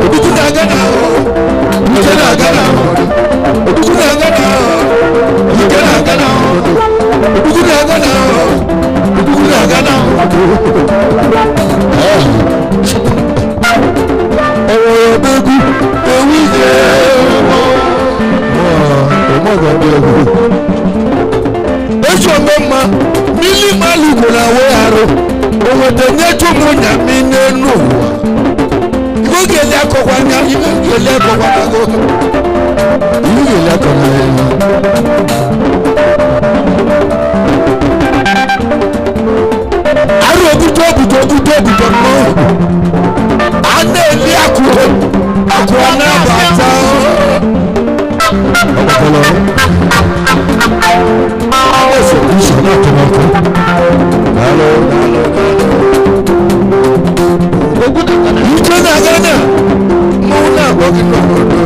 Odugwu na Ghana o. Ike na Ghana n'obodo. Odugwu ga-ele akọkwanago. Iwu ga-ele akọna ya. Arụ obuto obuto obuto obuto mmọnwụ. A na-eli akụ akụ ọ na-abata. Ọgbakọlọ. Ese iṣẹ́ náà tó máa kọ́. Daalụ daalụ daalụ. Ike na Ghana, mmọnwụ na-agwọ gị n'obodo.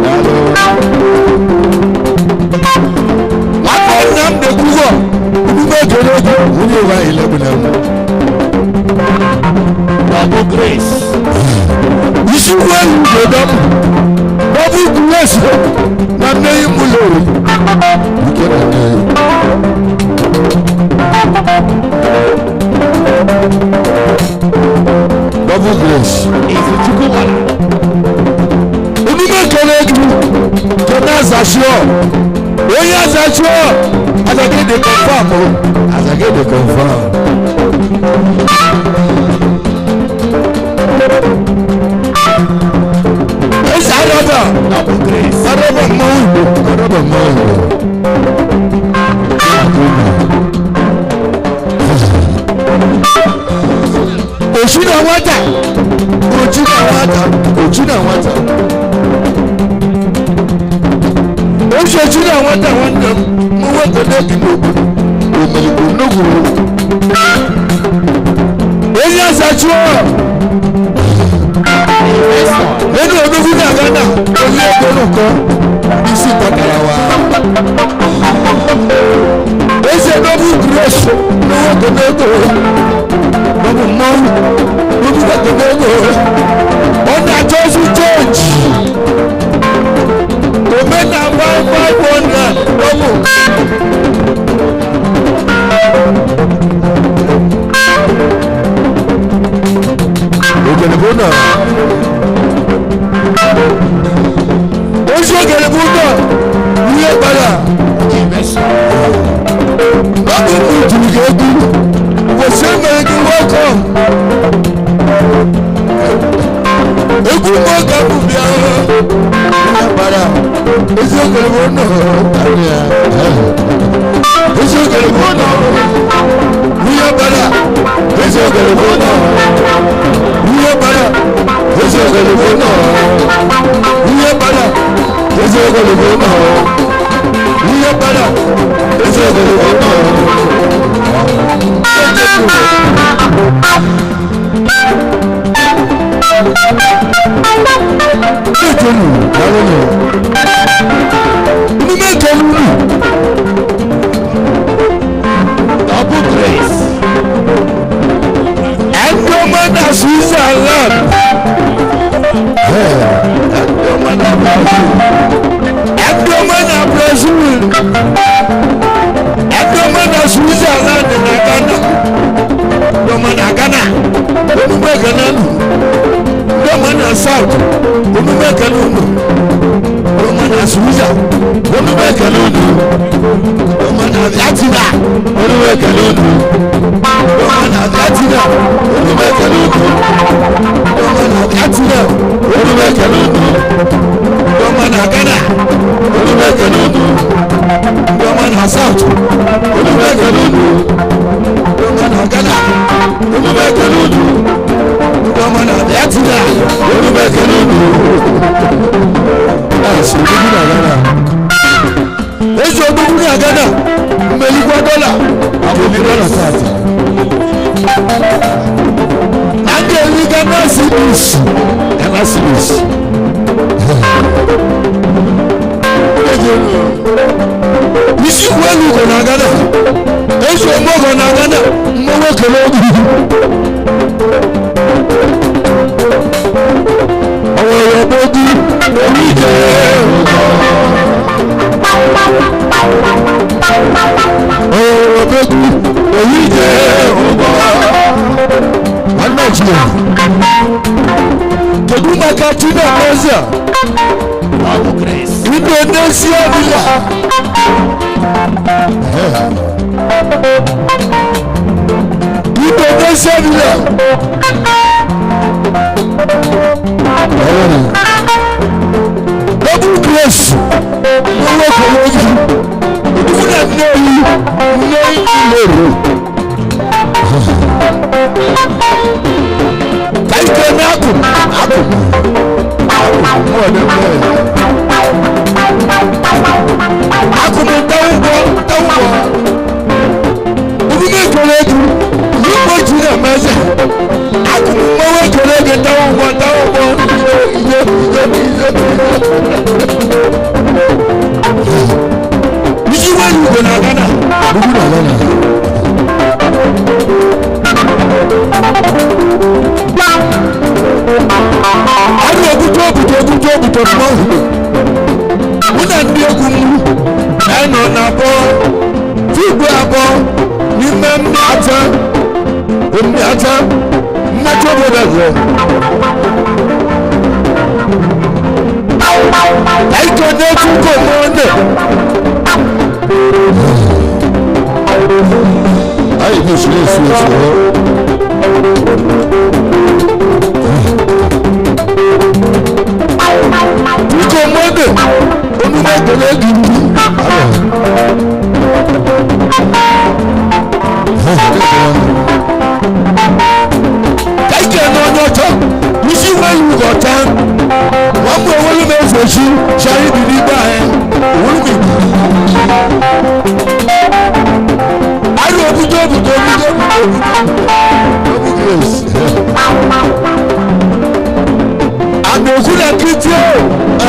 Daalụ. Nwanne nna m na-ekwugo, omume ekele ego, nwunye ụwa ilebụla m. Double grace. Isi wẹ́ẹ̀lì gbọdọ̀ m, bọ́bú gúwẹ́sì na nne yìí mú lórí. Ike na nne yìí. Double grace. Izu Chukwu nwara. Omume ekele gị kene azachio onye azachio azagide confam o azagide confam. Esi arọba Double grace. arọba mmanwụ Igbo arọba mmanwụ Igbo. Ochi na nwata ochi na nwata ochi na nwata ochi ochi na nwata nwanne m mụ nwoke n'obi n'obodo omeligbo n'ogwuru onye azachi Investor. nínú ológun ní àgádà onye ẹgbẹrún kan isi tọkara wa. Eze n'obu grace n'owó tòmẹ́tò n'obu mọ́wú n'obu tòmẹ́tò ọ̀nà àjọṣu change tòmẹ́tà 5500 n'obu. Ògèlèbó náà oṣù ògèlèbó náà wúlé padà. Investor. Lọ́dún kù jùlọ egwu kò sí mere gị welcome. Egwu mọ ka bụ bịa ya bara ezi ogere bụ nọ ezi ogere bụ nọ nwunye bara ezi ogere bụ nọ nwunye bara ezi ogere bụ nọ nwunye bara ezi ogere bụ nọ nwunye bara ezi ogere bụ nọ. Ekelu daalụ nụ. Emume ekele unu. Double grace. Ndị ọma na Switzerland. Ndị ọma na Brazil. Ndị ọma na Brazil. Ndị ọma na Switzerland na Ghana. Ndị ọma na Ghana. Emume ekele unu. Ndị ọma na South. Emume ekele unu. Ndị ọma na Switzerland. Emume ekele unu. Ndị ọma na Vietnam. Emume ekele unu. Ndị ọma na Vietnam. Emume ekele unu. Ndị ọma na Vietnam. Emume ekele unu. Ndị ọma na Ghana. Emume ekele unu. Ndị ọma na South. Emume ekele unu. Ndị ọma na Ghana. Emume ekele unu. Ndị ọma na Vietnam. Emume ekele unu. Esi odogwu na Ghana. Esi odogwu na Ghana. Mmelikwa dọla. Abụghị dọla taata. Na ndị eri Ghana cedis. Ghana cedis. Isi kwelu ugo na Ghana. Esi omogo na Ghana. Mmanwụ ekele obi. Ọwọ́ ọ̀bọ̀dú orí jẹ́ ọ̀rọ̀ ọ̀bọ̀dú orí jẹ́ ọ̀bọ̀. One Nigeria. Kedu maka Chineke Double grace. Indonesia bila. Indonesia bila. welu ugo na Ghana. Ugwu na Ghana. Arụ obuto obuto obuto obuto n'ọhụrụ. Mụ na ndị egwu m na-anọ na abụọ tupu abụọ n'ime mmata mmata mmachi obodo gị. Ike n'etu komone. Ayi bí oṣù lè fi oṣù rẹ. Komone onúmọ̀gbẹ̀lẹ̀ gidi. Ike n'onye ọcha, isi welu ọcha. Wọ́n mú owó ló mẹ́fọ̀ sí ṣayé bí nígbà ẹ̀ owó ló mẹ́fọ̀. Arụ obuto obuto obuto obuto obuto grace. Àgbẹ̀kú na kìtì o.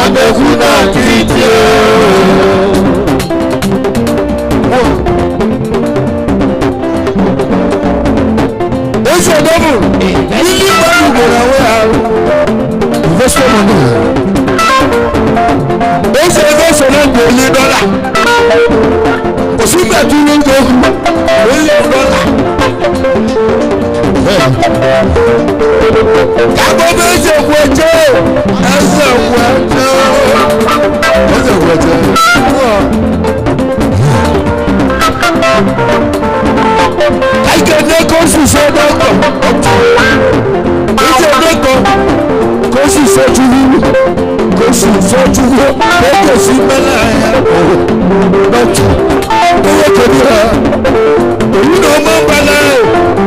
Àgbẹ̀kú na kìtì o. Ezi ọdọ́mù, ilé ìgbàlù gbòòrò àwọn àrùn. Investment money. Ezi ẹgbẹ́ náà gbò lé dọ́là. Kò sí gbàtú ní gbòòrò lé dọ́là. Kàgbọ́ bẹ́ẹ̀ ṣe wọ ẹjẹ́ ẹsẹ̀ wọ ẹjẹ́ ẹsẹ̀ wọ ẹjẹ́. Káyọ̀ ní kó sì ṣe dọ́kọ̀. Ẹsẹ̀ dọ́kọ̀ kó sì ṣe túwú kó sì ṣe túwú kó sì mẹ́lẹ̀ ẹ̀ bẹ́tù owó kòmí rẹ̀ èyí ni wọ́n máa ń balẹ̀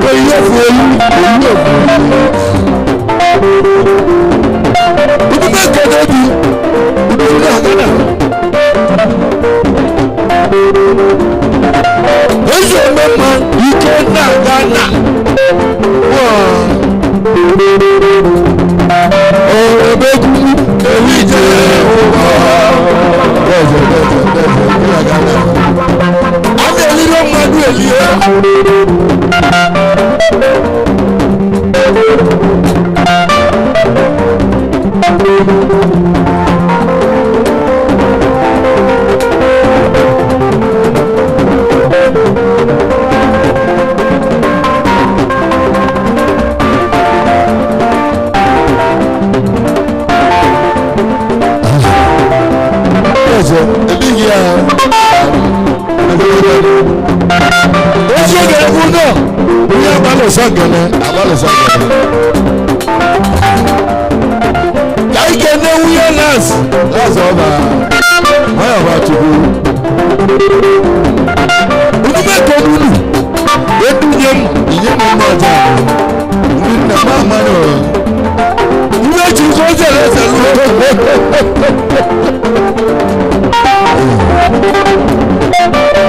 kó iye fún eyín èyí ò fún ibi bẹ́ẹ̀ kẹ́lẹ́ bi ibi tí náà gánà. Ezi omema ike náà gánà. Ọ̀rọ̀ bẹ́ẹ̀ kú èyí jẹ́ ọ̀rọ̀. Bẹ́ẹ̀ jẹ́ bẹ́ẹ̀ jẹ́ bẹ́ẹ̀ jẹ́ bí àgánà. Adé eliri ọmọdé elie. Bẹ́ẹ̀ ebi yìí ẹ. Oṣù gẹ̀rẹ́ fún náà, ní abalọ̀sá gẹ̀rẹ́, abalọ̀sá gẹ̀rẹ́. Káyíkẹ́ ní wúyẹ́ nọ́ọ̀sì, nọ́ọ̀sì ọba, wọ́n yà wá tukú. Ojú mẹ́tọ́ nínú, edu nyẹ mu, ìyẹn mu mọ̀ ọjà, ní nà má má yọ̀. Ìwé jù kó sẹ̀lẹ̀ sẹ̀lẹ̀.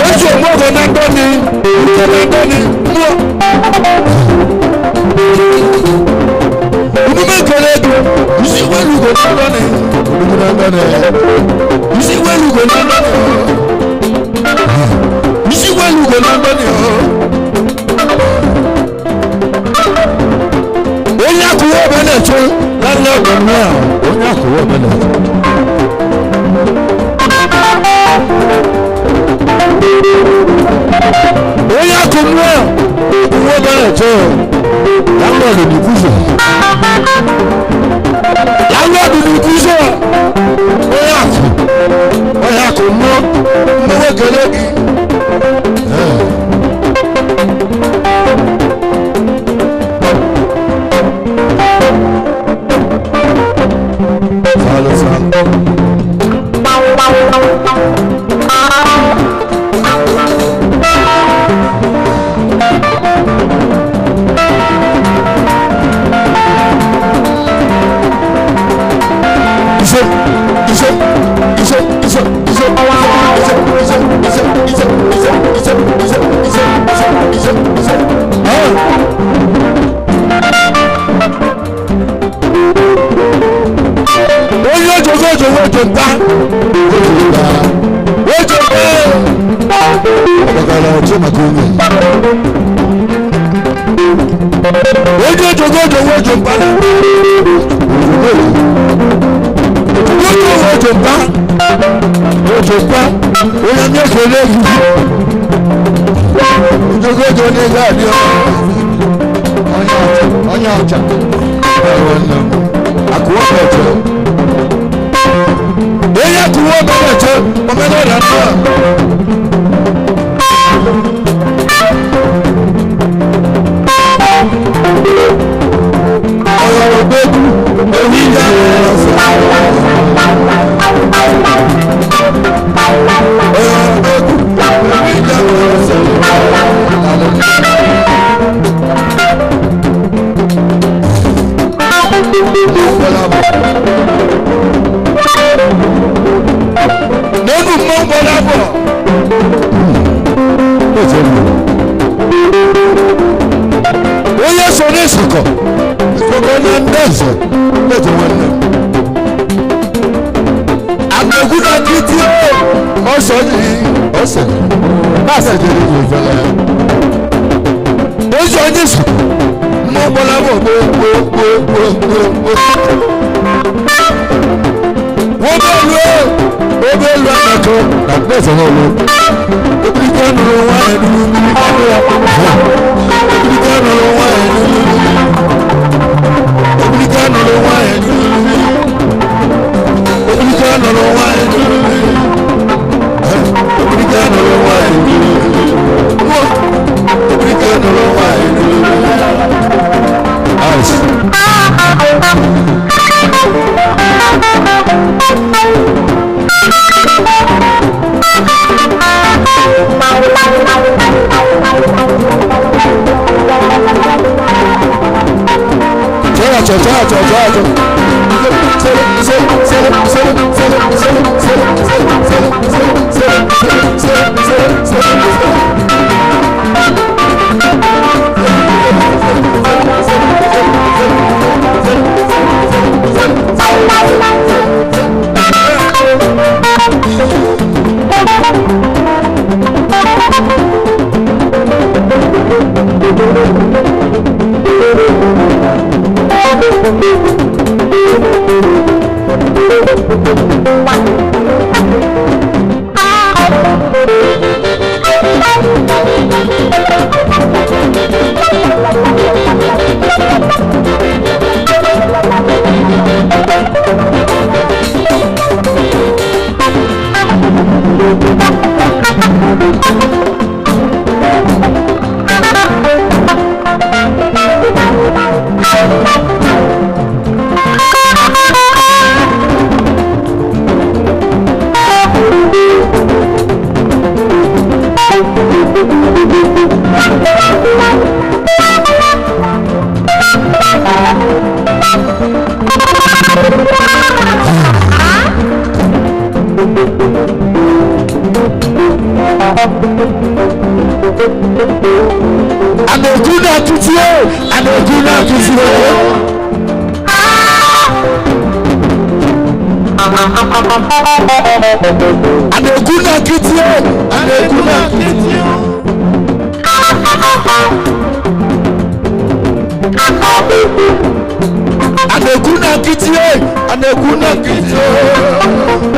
Oṣù ọmọkọ náà gbọ́ ni, ìjọ náà gbọ́ ni, mú. Inú mẹ́kẹ̀lẹ́ dùn, ìsì wẹ́lú kò náà gbọ́ ni. Olùkọ́ náà gbọ́ ni. Ìsì wẹ́lú kò náà gbọ́ ni. Ìsì wẹ́lú kò náà gbọ́ ni. Onye akụwa ọbẹ na-eche lálẹ́ ọ̀gbọ̀n náà. Onye akụwa ọbẹ na-eche. Onye akụmụ owó bẹ̀rẹ̀ tó láńlọ́ọ̀dù ní kúzọ̀ láńlọ́ọ̀dù ní kúzọ̀ onye akụ onye akụmụ mmụọ kele gị. Sálọ sálọ. Ise. na-eche maka onye. Onye ojogo ojogo ojo mpa na. Ojogo ojo mpa. Ojo mpa. Onye na-ekele egwu. Ojogo ojo na-ege adị onye ọcha. Onye ọcha. Akụwa ọcha. Onye akụwa ọcha. Omenala ndị a. N'elu mmanwụ gbara afọ. Onye so n'ịsụkọ ịsụkọ na ndị eze eze nwanne m. Àgbẹ̀kú náà kí tí ó sọ yìí ọ̀sẹ̀ báṣẹ̀ jẹ́ ìlú ìfẹ́lẹ́. Ó sọ ní ìsụkọ mmanwụ gbara afọ gbogbogbogbogbò. Wọ́n bẹ́ẹ̀ lu ẹ́ wọ́n bẹ́ẹ̀ lu àgbẹ̀kọ na ndị eze náà lọ. Obìnrin nụrụ nwaanyị nụrụ mmiri Obìnrin nụrụ nwaanyị nụrụ mmiri Obìnrin nụrụ nwaanyị nụrụ mmiri Obìnrin nụrụ nwaanyị nụrụ mmiri Obìnrin nụrụ nwaanyị nụrụ mmiri Obìnrin nụrụ nwaanyị nụrụ mmiri. Ice. Chọọ chọọ chọọ chọọ chọọ. Ànàkú náà tutù ó, ànàkú náà tutù ó. Ànàkú náà tutù ó, ànàkú náà tutù ó. Ànàkú náà tutù ó, ànàkú náà tutù ó.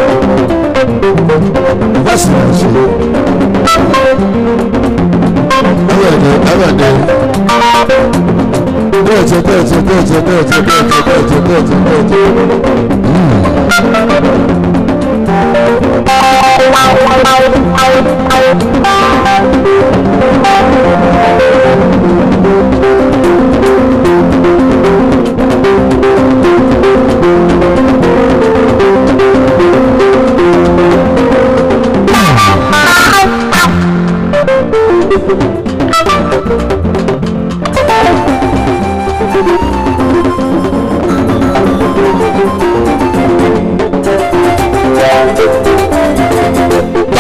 What's that? Ẹ̀rọ̀dẹ̀ ẹ̀rọ̀dẹ̀ bẹ́ẹ̀tẹ̀ bẹ́ẹ̀tẹ̀ bẹ́ẹ̀tẹ̀ bẹ́ẹ̀tẹ̀ bẹ́ẹ̀tẹ̀ bẹ́ẹ̀tẹ̀ bẹ́ẹ̀tẹ̀ bẹ́ẹ̀tẹ̀.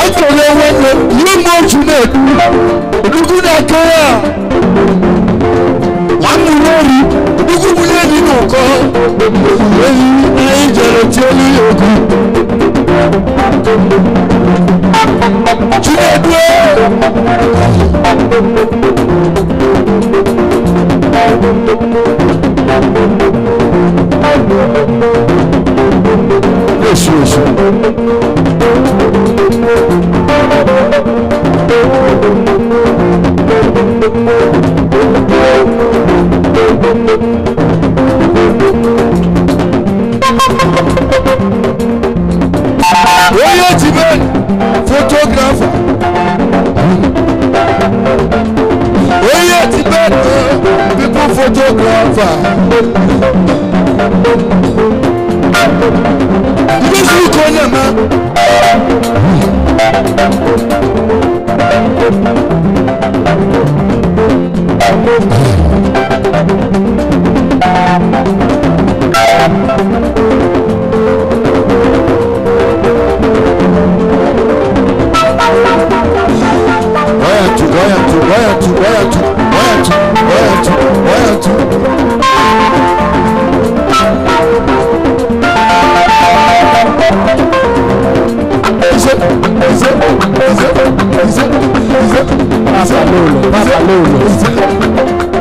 Akele nwanne ihe mgbe otu na-ekwu odugwu na-eke ya nwanne ori odugwu bụ enyi n'ụkọ enyi anyị jere tielu ya okwu Chinedu. Na-esu esu. Onye jibe photographer. Onye jibe people photographer. Ndị ike onye ma. Waya tu, waya tu, waya tu, waya tu, waya tu, waya tu, waya tu. Ise, ise, ise, ise, ise. Papa Lolo, Papa Lolo.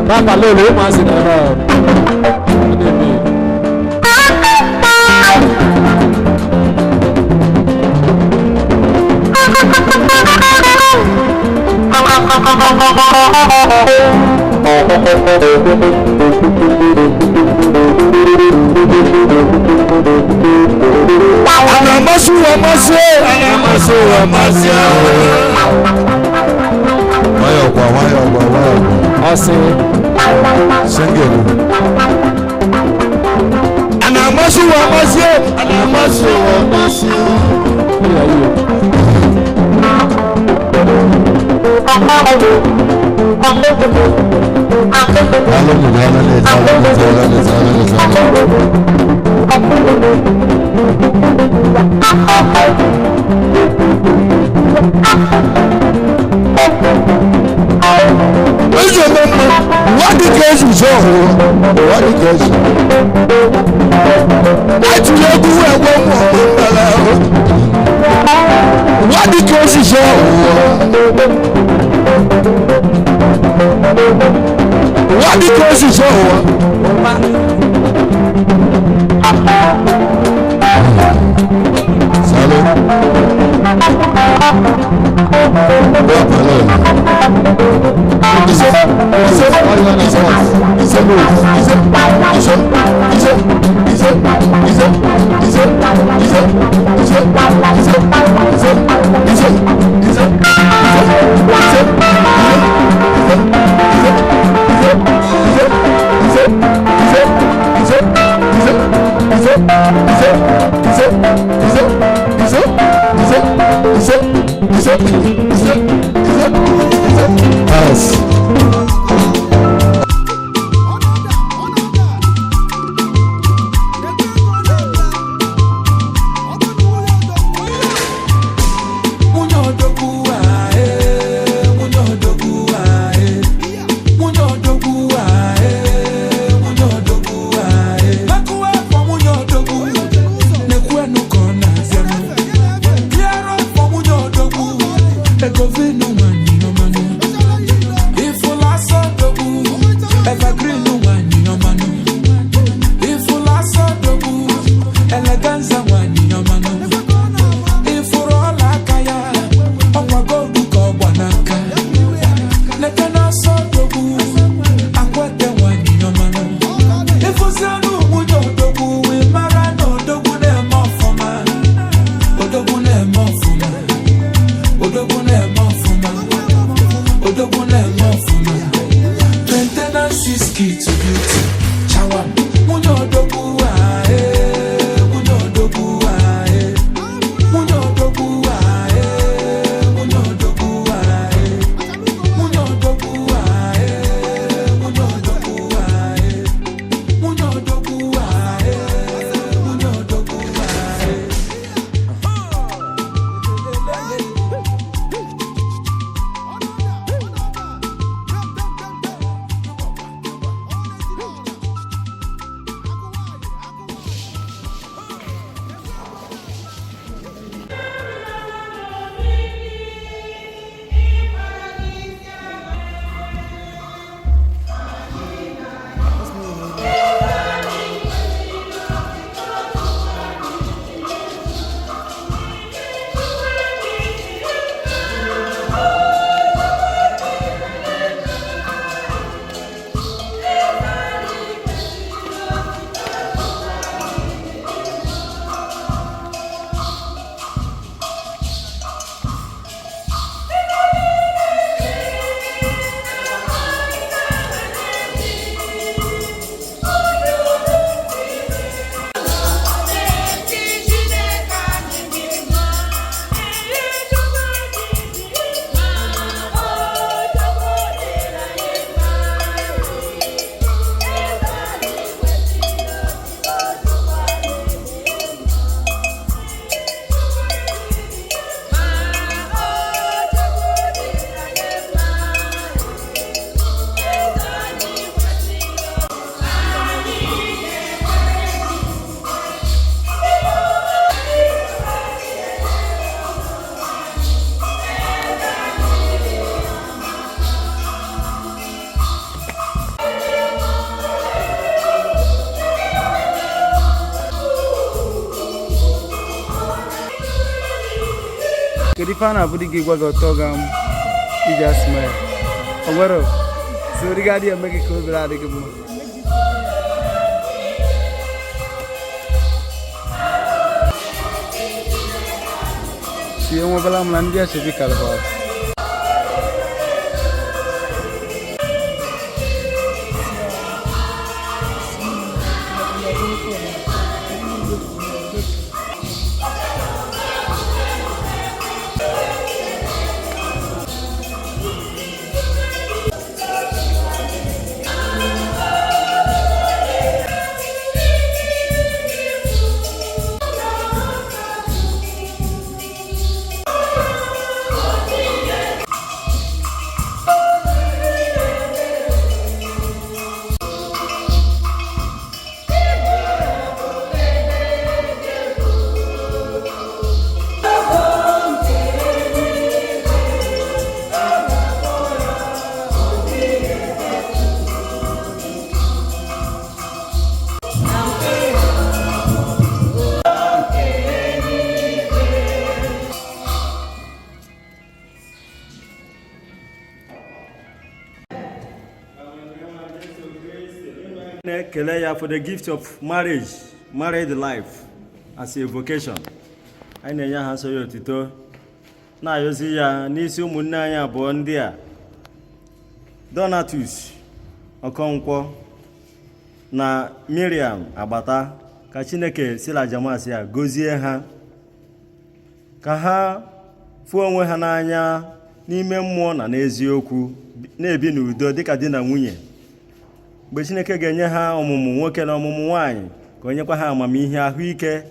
Papa Lolo, ụmụazị na ebe a. Ọ na-eme. Ana-amasị ụwa amasị. Ana-amasị ụwa amasị. Nwayọọ kwa, nwayọọ kwa, nwayọọ kwa. Ọ sị, Singeli. Ana-amasị ụwa amasị. Ana-amasị ụwa amasị. "Iya, iya." Daalụ, daalụ, daalụ, daalụ, daalụ, daalụ. Ezi ome mma, ụwa dị ka ezi zọ ọhụrụ, ụwa dị ka ezi. Atụrụ egwu wee gwa ụmụ ọmụ mbara ahụ. Ụwa dị ka ezi zọ ọhụrụ. Ụwa dị ka ezi zọ ọhụrụ. Salo. Bọ́ọ̀lù. Ise, ise, ise, ise, ise, ise, ise, ise, ise, ise, ise, ise, ise, ise, ise, ise, ise, Pass. Nwunye odogwu ae, nwunye odogwu ae, nwunye odogwu ae, nwunye odogwu ae. Mekuwe afọ nwunye odogwu, na-ekwu enu ka ọ na-abịanụ. Clear up for nwunye odogwu, ego vinu nwanyị ọmanụ. Ifụlụ asọ odogwu, evergreen nwanyị ọmanụ. Ifụlụ asọ odogwu, eleganza nwanyị ọmanụ. Ifuru ọla aka ya, ọkwa goldu ka ọ gba n'aka. Neke na-asọ odogwu, akwete nwanyị ọmanụ. Ịfụzianụ nwunye odogwu, ị mara na odogwu na-eme ọfụma. Odogwu na-eme ọfụma. Odogwu na-eme ọfụma. Ife a na-abụ di gị gwa gị ọtọ ga amụ iji asụma ya o nwere so di gị adịghị eme gị ka obi adị gị mma. Sie nwebela m na ndị achebi kalịbara. Na-ekele ya for the gift of marriage, married life as a vocation. Anyị na-enye ha nsọ ya otuto, na-ayọzi ya n'isi ụmụnne anyị abụọ ndị a, Donatus Okonkwo na Miriam Agbata, ka Chineke si na jamasị ya gozie ha, ka ha fụọ onwe ha n'anya n'ime mmụọ na n'eziokwu, na-ebi n'udo dịka di na nwunye. Mgbe Chineke ga-enye ha ọmụmụ nwoke na ọmụmụ nwaanyị, ka o nyekwa ha amamihe, ahụike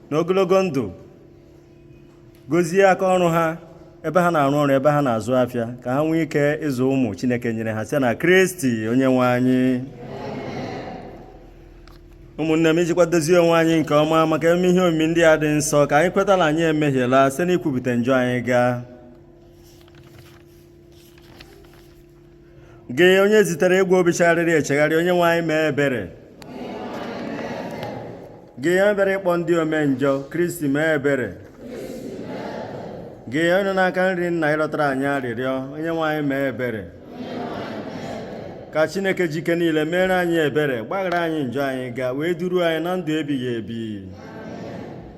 na ogologo ndụ. Gozie aka ọrụ ha, ebe ha na-arụ ọrụ, ebe ha na-azụ afịa, ka ha nwee ike ịzụ ụmụ Chineke nyere ha site na Kristi onye nwe anyị. Ụmụnne m, ijikwa dozie onwe anyị nke ọma maka eme ihe omimi ndị a dị nsọ, ka anyị kweta na anyị emehiela site n'ikwupụta njọ anyị. Gaa gị onye zitere egwu obi chegharịrị echegharị, onye nwe anyị mee ebere. Gị onye bịara ịkpọ ndị ome njọ, Kristi mee ebere. Gị onye nọ n'aka nri nna ịrọtara anyị arịrịọ, onye nwe anyị mee ebere. Ka Chineke jike niile mere anyị ebere, gbaghara anyị njọ anyị ga wee duru anyị na ndụ ebighị ebi.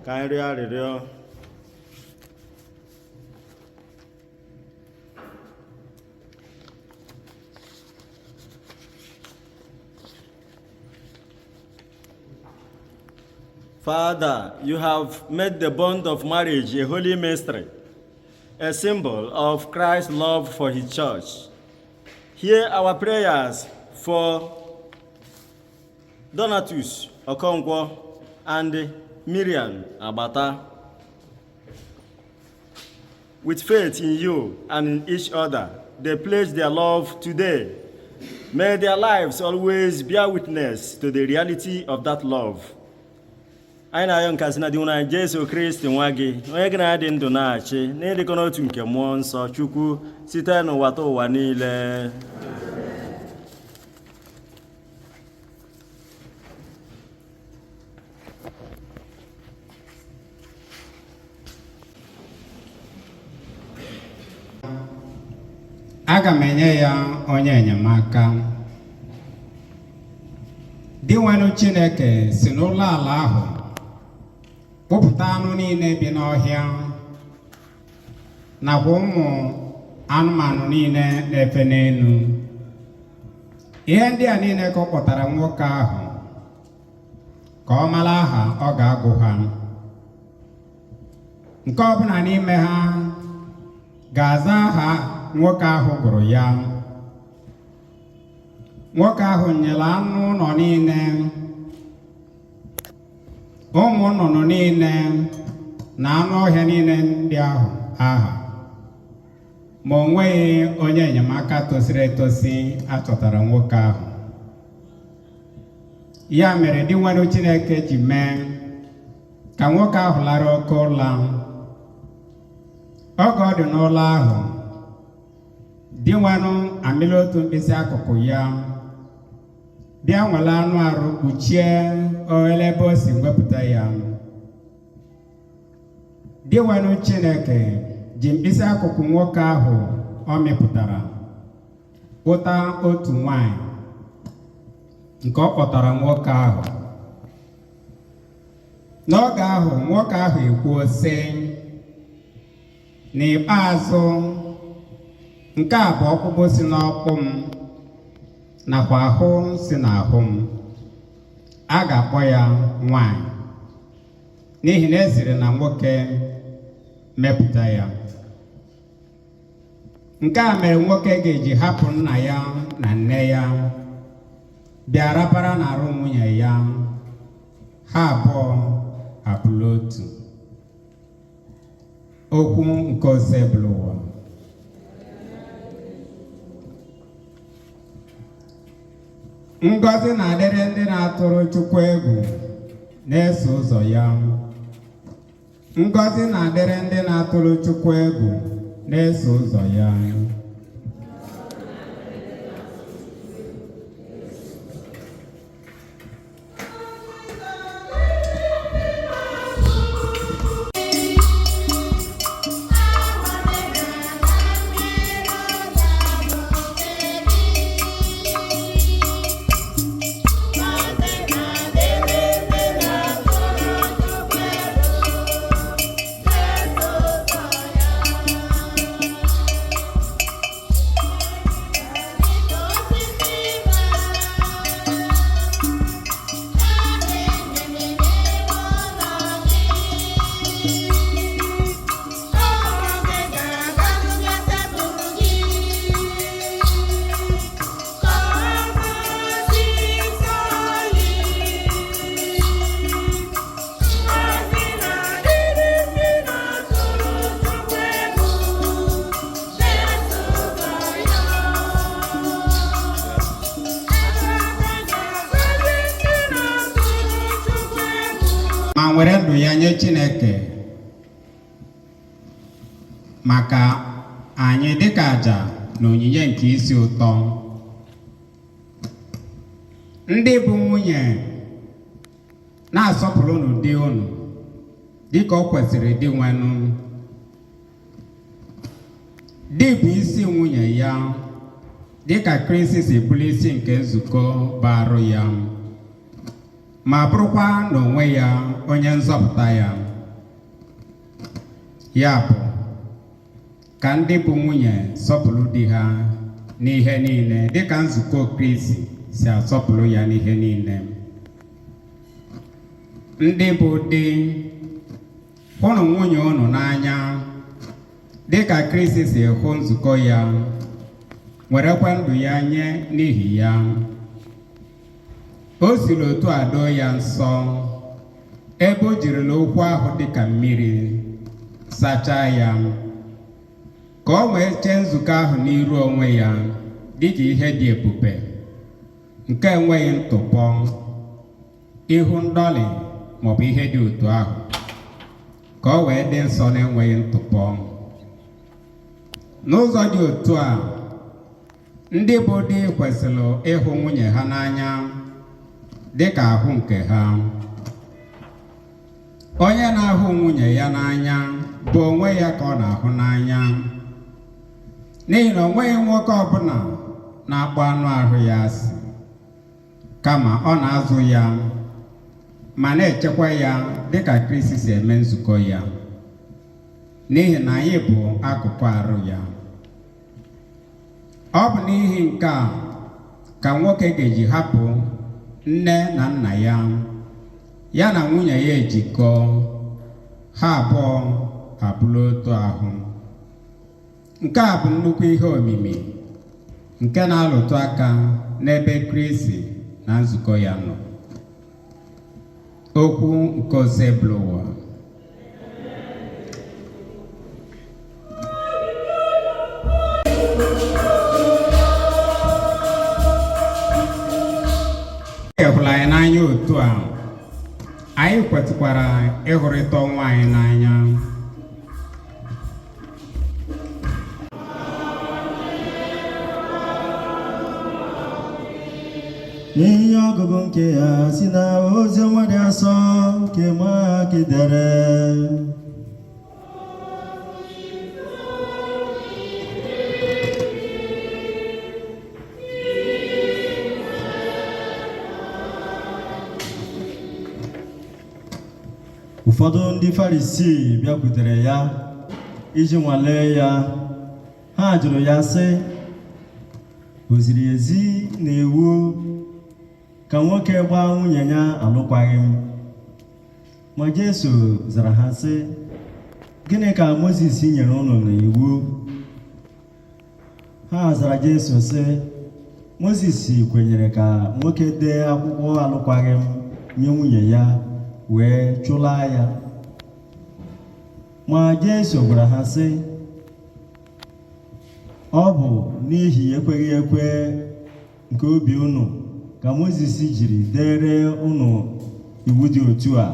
Ka anyị rịọ arịrịọ. Father, you have made the bond of marriage a holy mystery, a symbol of Christ's love for his church. Hear our prayers for Donatus Okonkwo and Miriam Agbata. With faith in you and in each other, they pledge their love today. May their lives always bear witness to the reality of that love. Anyị na-ayọ nke a sị na dị nwere anyị Jesu Kristi nwa gị, onye gị na ya dị ndụ na-achị n'ịdịkọ n'otu nke mmụọ nsọ Chukwu, site n'ụwa ta ụwa niile. Aga m enye ya onye enyemaka. Dinwenụ Chineke si n'ụlọ ala ahụ kpụpụta anụ niile bi n'ọhịa nakwa ụmụ anụmanụ niile na-efe n'elu. Ihe ndị a niile ka ọ kpọtara nwoke ahụ ka ọ mara aha ọ ga-agụ ha. Nke ọbụla n'ime ha ga-aza aha nwoke ahụ gụrụ ya. Nwoke ahụ nyere anụ ụlọ niile, ụmụ nnụnụ niile na anụ ọhịa niile ndị ahụ aha, ma o nweghị onye enyemaka tosiri etosi a chọtara nwoke ahụ. Ya mere Dinwenụ Chineke ji mee ka nwoke ahụ lara oke ụla. Oge ọ dị n'ụlọ ahụ, Dinwenụ amịla otu mkpịsị akụkụ ya, bịa nwere anụ arụ kpuchie oghere ebe o si wepụta ya. Dịnwenụ Chineke ji mkpịsị akụkụ nwoke ahụ ọ mịpụtara kpụta otu nwanyị nke ọ kpọtara nwoke ahụ. N'oge ahụ, nwoke ahụ ekwuo sị, "N'ikpeazụ, nke a bụ ọkpụkpụ si n'ọkpụ m nakwa ahụ si n'ahụ m. A ga-akpọ ya nwanyị, n'ihi na e siri na nwoke mepụta ya." Nke a mere nwoke ga-eji hapụ nna ya na nne ya, bịa rapara n'arụ nwunye ya, ha abụọ abụrụ otu. Okwu nke Osebụlụwa. Ngọzi na-adịrị ndị na-atụrụ Chukwu egwu, na-eso ụzọ ya. Ngọzi na-adịrị ndị na-atụrụ Chukwu egwu, na-eso ụzọ ya. Ma were ndụ ya nye Chineke maka anyị dịka àjà na onyinye nke isi ụtọ. Ndị bụ nwunye, na-asọpụrụnụ di unu dịka o kwesịrị Dinwenụ. Di bụ isi nwunye ya, dịka Kristi si bụrụ isi nke nzukọ bụ arụ ya, ma bụrụkwa n'onwe ya onye nzọpụta ya. Ya bụ, ka ndị bụ nwunye sọpụrụ di ha n'ihe niile, dịka nzukọ Kristi si asọpụrụ ya n'ihe niile. Ndị bụ di, hụnụ nwunye unu n'anya dịka Kristi si hụ nzukọ ya, werekwa ndụ ya nye n'ihi ya. O siri otu a doo ya nsọ, ebe o jirila okwu ahụ dịka mmiri sachaa ya, ka o wee chee nzukọ ahụ n'iru onwe ya dịka ihe dị ebube, nke enweghị ntụpọ, ihu ndọlị maọbụ ihe dị otu ahụ, ka o wee dị nsọ na-enweghị ntụpọ. N'ụzọ dị otu a, ndị bụ di kwesịrị ịhụ nwunye ha n'anya dịka ahụ nke ha. Onye na-ahụ nwunye ya n'anya bụ onwe ya ka ọ na-ahụ n'anya, n'ihi na o nweghị nwoke ọbụla na-akpọ anụ ahụ ya asị, kama ọ na-azụ ya ma na-echekwa ya dịka Kristi si eme nzukọ ya, n'ihi na anyị bụ akụkụ arụ ya. Ọ bụ n'ihi nke a ka nwoke ga-eji hapụ nne na nna ya, ya na nwunye ya ejikọ, ha abụọ abụrụ otu ahụ. Nke a bụ nnukwu ihe omimi nke na-alụtụ aka n'ebe Kristi na nzukọ ya nọ. Okwu nke Osebụlụwa. Hụrụ anyị n'anya otu a, anyị kwesịkwara ịhụrịta onwe anyị n'anya. N'ihe ọgụgụ nke ya si na ozi ọma dị asọ nke Mak dere. Ụfọdụ ndị Farisii bịakwutere ya iji nwalee ya. Ha jụrụ ya sị, o ziri ezi na iwu ka nwoke gbaa nwunye ya alụkwaghịm? Ma Jesu zara ha sị, gịnị ka Mozis nyere unu n'iwu? Ha zara Jesu sị, Mozis kwenyere ka nwoke dee akwụkwọ alụkwaghịm nye nwunye ya wee chụlaa ya. Ma Jesu gwara ha sị, ọ bụ n'ihi ekweghị ekwe nke obi unu ka Mozis jiri dere unu iwu dị otu a.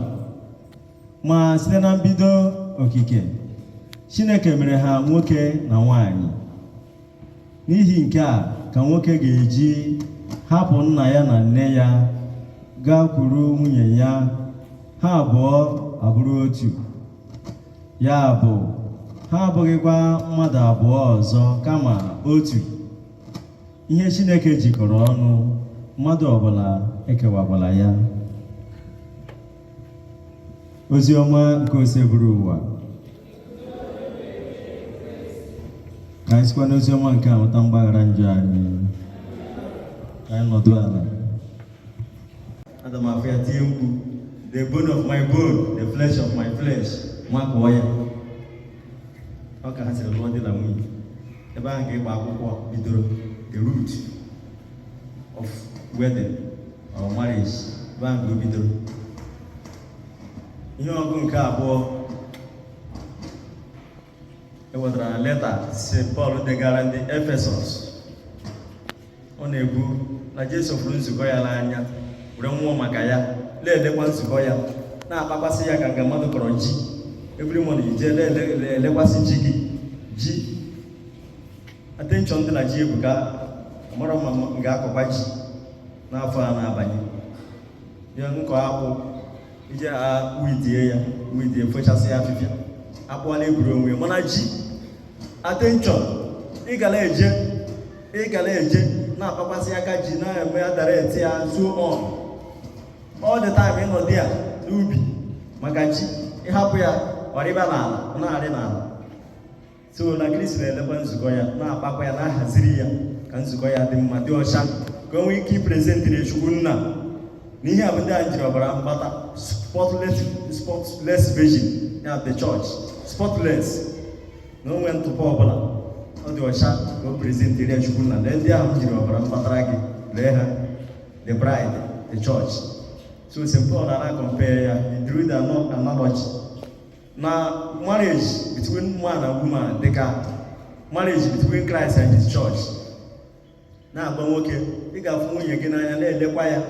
Ma site na mbido okike, Chineke mere ha nwoke na nwanyị. N'ihi nke a ka nwoke ga-eji hapụ nna ya na nne ya gakwuru nwunye ya, ha abụọ abụrụ otu. Ya bụ, ha abụghịkwa mmadụ abụọ ọzọ kama otu. Ihe Chineke jikọrọ ọnụ, mmadụ ọbụla ekewakwala ya. Ozi ọma nke Osebụrụwa. Ka anyị sikwa n'ozi ọma nke a nweta mgbaghara njọ anyị. Ka anyị nọdụ ala. Adam afụ ya tie mkpu, the bone of my bone, the flesh of my flesh, makụọ ya. Ọ ka ha siri lụọ di na nwunye. Ebe ahụ ka ịgba akwụkwọ bidoro, the root of wedding or marriage, ebe ahụ ka o bidoro. Ihe ọgụ nke abụọ e wetara na leta St. Paul degara ndị Efesọs. Ọ na-ekwu na Jesu fụrụ nzukọ ya n'anya were nwụọ maka ya, na-elekwa nzukọ ya, na-akpakwasị ya ka nga mmadụ kọrọ ji. Every morning ije na-elekwasị ji gị, ji attention dị na ji ebuka. Mara ma m ga-akọkwa ji n'afọ a na-abanye ya, nkọ akpụ ije a widie ya, widie fochasị ya afịfịa, akpụọla eburu onwe. Mana ji attention, ị gara eje, ị gara eje na-akpakwasị aka ji, na-eme adara eti ya, so on all the time. Ịnọ dị ya n'ubi maka ji, ịhapụ ya ọrịba n'ala, ọ na-arị n'ala. So na Kristi na-elekwa nzukọ ya, na-akpakwa ya, na-ahaziri ya ka nzukọ ya dị mma, dị ọcha, ka o nwee ike ipresentịrị Chukwu nna na ihe a bụ ndị a jiri ọbara mgbata, spotless, spotless virgin ya, the church spotless, na onwe ntụpọ ọbụla, ọ dị ọcha, ka o presentịrị ya Chukwu nna: lee ndị ahụ m jiri ọbara mkpatara gị, lee ha, the bride, the church. So St. Paul na compare ya, he drew the analogy na marriage between man and woman dịka marriage between Christ and his church. Na-agba nwoke, ị ga-afụ nwunye gị n'anya, na-elekwa ya,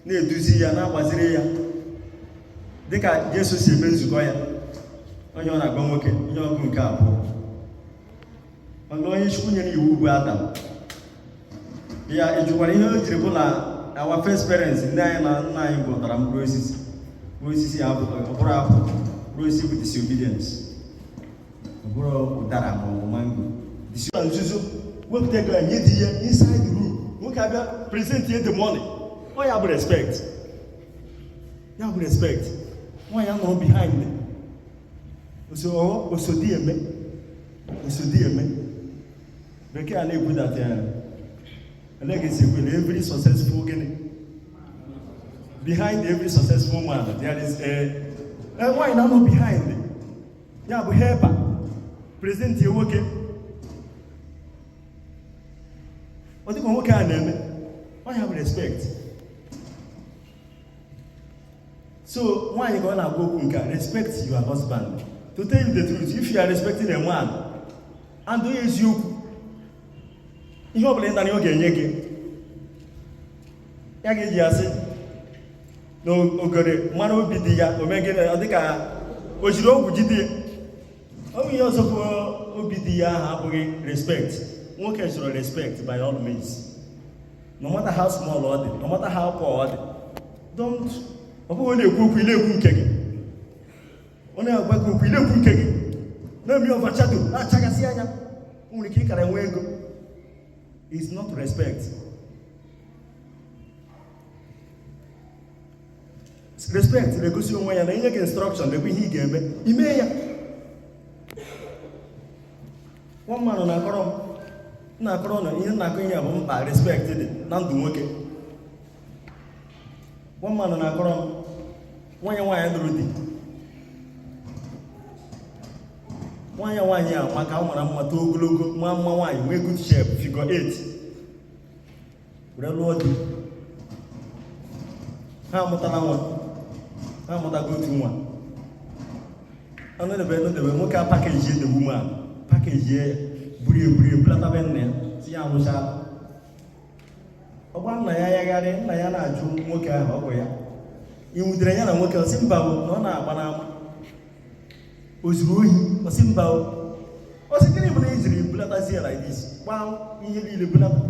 na-eduzi ya, na-agbaziri ya dịka Jesu si eme nzukọ ya. Onye ọ na-agba nwoke, onye ọgụ nke abụọ, mana onye Chukwu nyere iwu bụ Adam. Ya ejụkwara ihe o jiri bụ na our first parents, ndị anyị na nna anyị, bụ tara mkpụrụ osisi. Mkpụrụ osisi ọ bụrụ apụ, mkpụrụ osisi bụ disobedience, ọ bụrụ ụdara ma ọ bụ mango. Na nzuzo wepụta ego ya nye di ya inside the room, nwoke abịa present ye the money. Ọ ya bụ respect, ya bụ respect. Nwaanyị anọrọ behind, osodi eme, osodi eme. Bekee a na-ekwu that ele ga-esi ekwe na every successful, gịnị, behind every successful man there is a nwaanyị na-anọ behind ya, bụ helper, present ya nwoke. Ọ dịka nwoke a na-eme, ọ ya bụ respect. So nwaanyị ka ọ na-agwa okwu nke a: respect your husband. To tell you the truth, if you are respecting a man and onye eziokwu, ihe ọ bụla ị nara, ọ ga-enye gị ya. Ga-eji asị na ogere mara obi dị ya, omegịnị, ọ dịka o jiri ọgwụ jide ya. Ọ bụ ihe ọzọ bụ obi dị ya ahụ abụghị respect. Nwoke chọrọ respect by all means, no matter how small ọ dị, no matter how poor ọ dị. Don't, ọ bụghị onye na-ekwu okwu, ị na-ekwu nke gị. Ọ na-agwa gị okwu, ị na-ekwu nke gị, na-eme overshadow, na-achagasị anya. O nwere ike ịkara enwe ego. Is not respect. Respect na-egosi onwe ya na inye gị instruction, lekwa ihe ị ga-eme, ime ya. Nwa mmadụ na-akọrọ m na-akọrọ na ihe na-akọ ihe a bụ mkpa respect dị na ndụ nwoke. Nwa mmadụ na-akọrọ m nwanyị, nwaanyị lụrụ di, nwaanyị, nwaanyị a maka ọ mara mma, too ogologo, nwa mma nwaanyị, nwee good shape, figure 8, were lụọ di. Ha amụtala nwa, ha amụtago otu nwa. Anọdebe anọdebe, nwoke a package the woman, package ya, buru eburu ebulata be nna ya, si ya anwụcha. Ọgba nna ya yagharị, nna ya na-ajụ nwoke ahụ, ọ bụ ya ị nwudere ya na nwoke? Ọ sị mba o, na ọ na-agba n'ama. O zuru ohi? Ọ sị mba o. Ọ sị gịnị bụ na i jiri bulatazi ya like this, gbaa ihe niile bulata?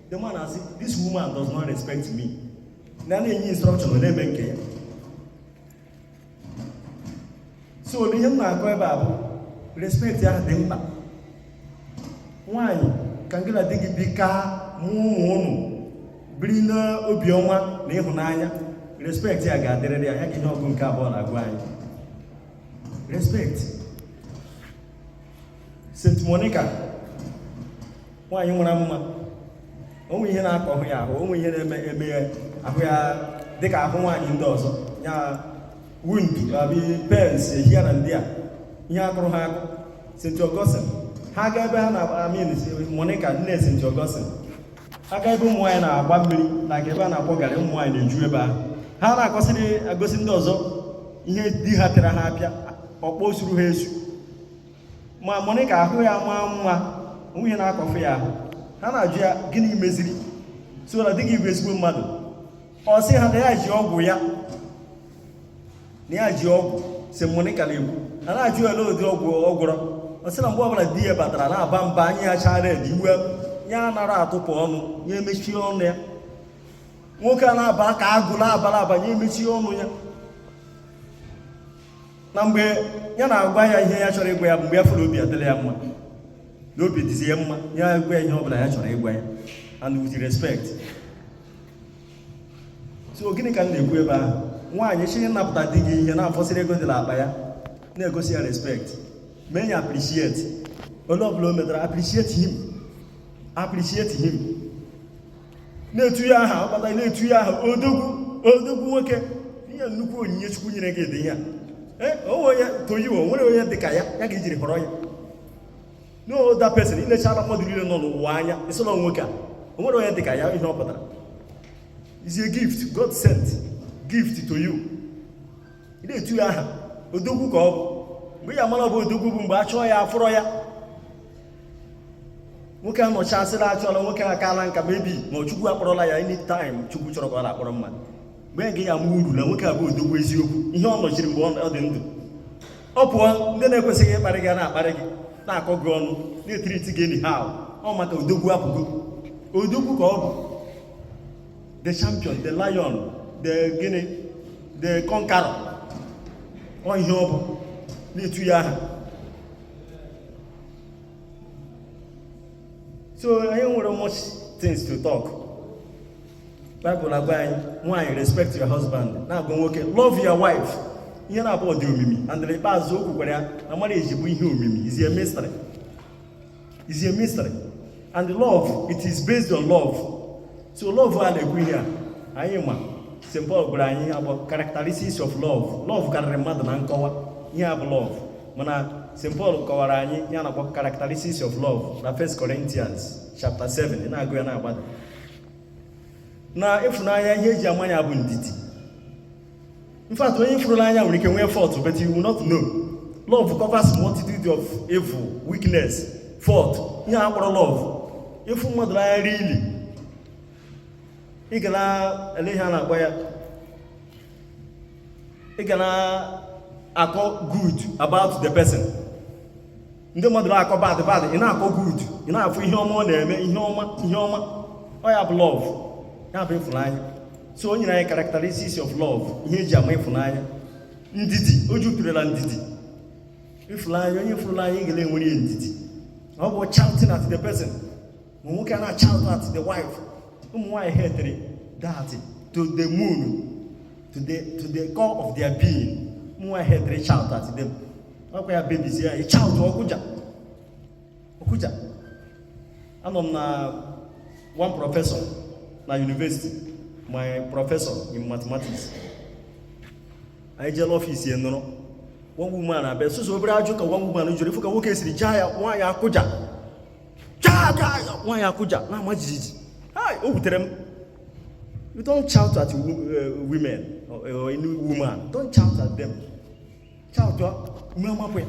The man asị, "This woman does not respect me," na na-enye instruction, ọ na-eme nke ya. So na ihe m na-akọ ebe a bụ respect ahụ dị mkpa. Nwaanyị, ka ngị na di gị bika, mụọ ụmụ ụnụ, biri n'obiọma na ịhụnanya, respect ya ga-adịrịrị ya. Ya ka ihe ọgụ nke abụọ na-agwa anyị, respect. St. Monica, nwaanyị mara mma, onwe ihe na-akọ ahụ ya ahụ, onwe ihe na-eme eme ya ahụ ya dịka ahụ nwaanyị ndị ọzọ ya, wound abi pains ehia na ndị a ihe akụrụ ha akụ. St. Augustine, ha gaa ebe ha na, I mean, Monica nne St. Augustine, ha gaa ebe ụmụ nwaanyị na-agba mmiri na ebe a na-akwọ garị, ụmụ nwaanyị na-eju ebe ahụ. Ha na-akọsịrị agosi ndị ọzọ ihe di ha pịara ha apịa, ọkpọ suru ha esu. Ma Monica, ahụ ya maa mma, onwe ihe na-akọfụ ya ahụ. Ha na-ajụ ya, gịnị meziri so na di gị bụ ezigbo mmadụ? Ọ sị ha na ya ji ọgwụ ya, na ya ji ọgwụ. Si Monica na-ekwu, ha na-ajụ ya ụdị ọgwụ ọ gwọrọ. Ọ sị na mgbe ọbụla di ya batara na-aba mba, anya ya chaa red, iwe ya nara atụpụ ọnụ ya, emechie ọnụ ya. Nwoke a na-aba ka agụ na-abara aba, ya emechie ọnụ ya. Na mgbe ya na-agwa ya ihe ya chọrọ ịgwa ya bụ mgbe ya fụrụ obi adịla ya mma, na obi dịzi ya mma, ya gwa ya ihe ọbụla ya chọrọ ịgwa ya, and with respect. So gịnị ka m na-ekwu ebe ahụ? Nwaanyị chi ịnapụta di gị ihe na-afọsịrị ego dị n'akpa ya, na-egosi ya respect, mee ya appreciate. Onye ọbụla o metara, appreciate him, appreciate him. Na-etu ya aha ọkpata, na-etu ya aha, odogwu, odogwu nwoke. Ihe nnukwu onyinye Chukwu nyere gị dị ihe a. Ee, onwe onye toyiwo nwere onye dị ka ya, ya ka ijiri họrọ ya. No other person. Ilechala mmadụ niile nọ n'ụwa anya, ịsịla nwoke a, o nwere onye dị ka ya. Ihe ọ pụtara is a gift, God sent gift to you. Ị na-etu ya aha, odogwu ka ọ bụ. Mgbe ya mara ọ bụ odogwu bụ mgbe a chọọ ya, afụrọ ya. Nwoke a nọchasịrị, achọla nwoke a akaala nka mebi, ma Chukwu akpọrọla ya. Anytime Chukwu chọrọ ka ọ na-akpọrọ mmadụ, mgbe ya ga ama uru na nwoke a bụ odogwu eziokwu. Ihe ọ nọchiri mgbe ọ dị ndụ, ọ pụọ, ndị na-ekwesịghị ịkparị gị na-akparị gị, na-akọ gị ọnụ, na-etiriti gị anyhow. Ọ maka odogwu apụgo. Odogwu ka ọ bụ, the champion, the lion, the gịnị, the conqueror. Ọ ihe ọ bụ, na-etu ya aha. So anyị nwere much things to talk. Bible na-agwa anyị, nwaanyị, respect your husband. Na-agwa nwoke, love your wife. Ihe na-abụọ dị omimi, and n'ikpeazụ o kwukwara ya na marriage bụ ihe omimi, is a mystery, is a mystery. And love, it is based on love. So love a na-ekwu ihe a, anyị ma St. Paul gwara anyị ihe abụọ, characteristics of love. Love karịrị mmadụ na nkọwa ihe a bụ love, mana St. Paul kọwara anyị ya na-akpọ characteristics of love na 1 Corinthians chapter 7. Ị na-agụ ya na-agbada na ịfụnanya, ihe eji ama ya bụ ndidi. In fact, onye fụrụ n'anya nwere ike nwee fault, but you will not know. Love covers multitude of evil, weakness, fault. Ihe a kpọrọ love, ịfụ mmadụ n'anya really, ị ga na-ele ihe a na-akpọ ya, ị ga na-akọ good about the person. Ndị mmadụ na-akọ bad bad, ị na-akọ good. Ị na-afụ ihe ọma ọ na-eme, ihe ọma, ihe ọma. Ọ ya bụ love, ya bụ ịfụnanya. So o nyere anyị characteristics of love, ihe eji ama ịfụnanya: ndidi. O jupụtara ndidi. Ịfụnanya, onye fụrụ n'anya, ị ga enwere ya ndidi. Ọ bụ shouting at the person, ma nwoke a na-shout at the wife. Ụmụ nwaanyị hatere that to the moon. To the core of their being, mụnwa hate shout at them. Ọkwa ya babies ya shout, ọkụja ọkụja. Anọ m na one professor na university, my professor in mathematics. Anyị jeela office ya, nọrọ, one woman abịa soso obere ajụ ka one woman jụrụ ifu ka nwoke siri jaa ya, nwaanyị akụja, jaa jaa ya, nwaanyị akụja na-ama jijiji. Hai, o wutere m. You don't shout at women or any woman. Don't shout at them. Shout ya ume amapụ ya,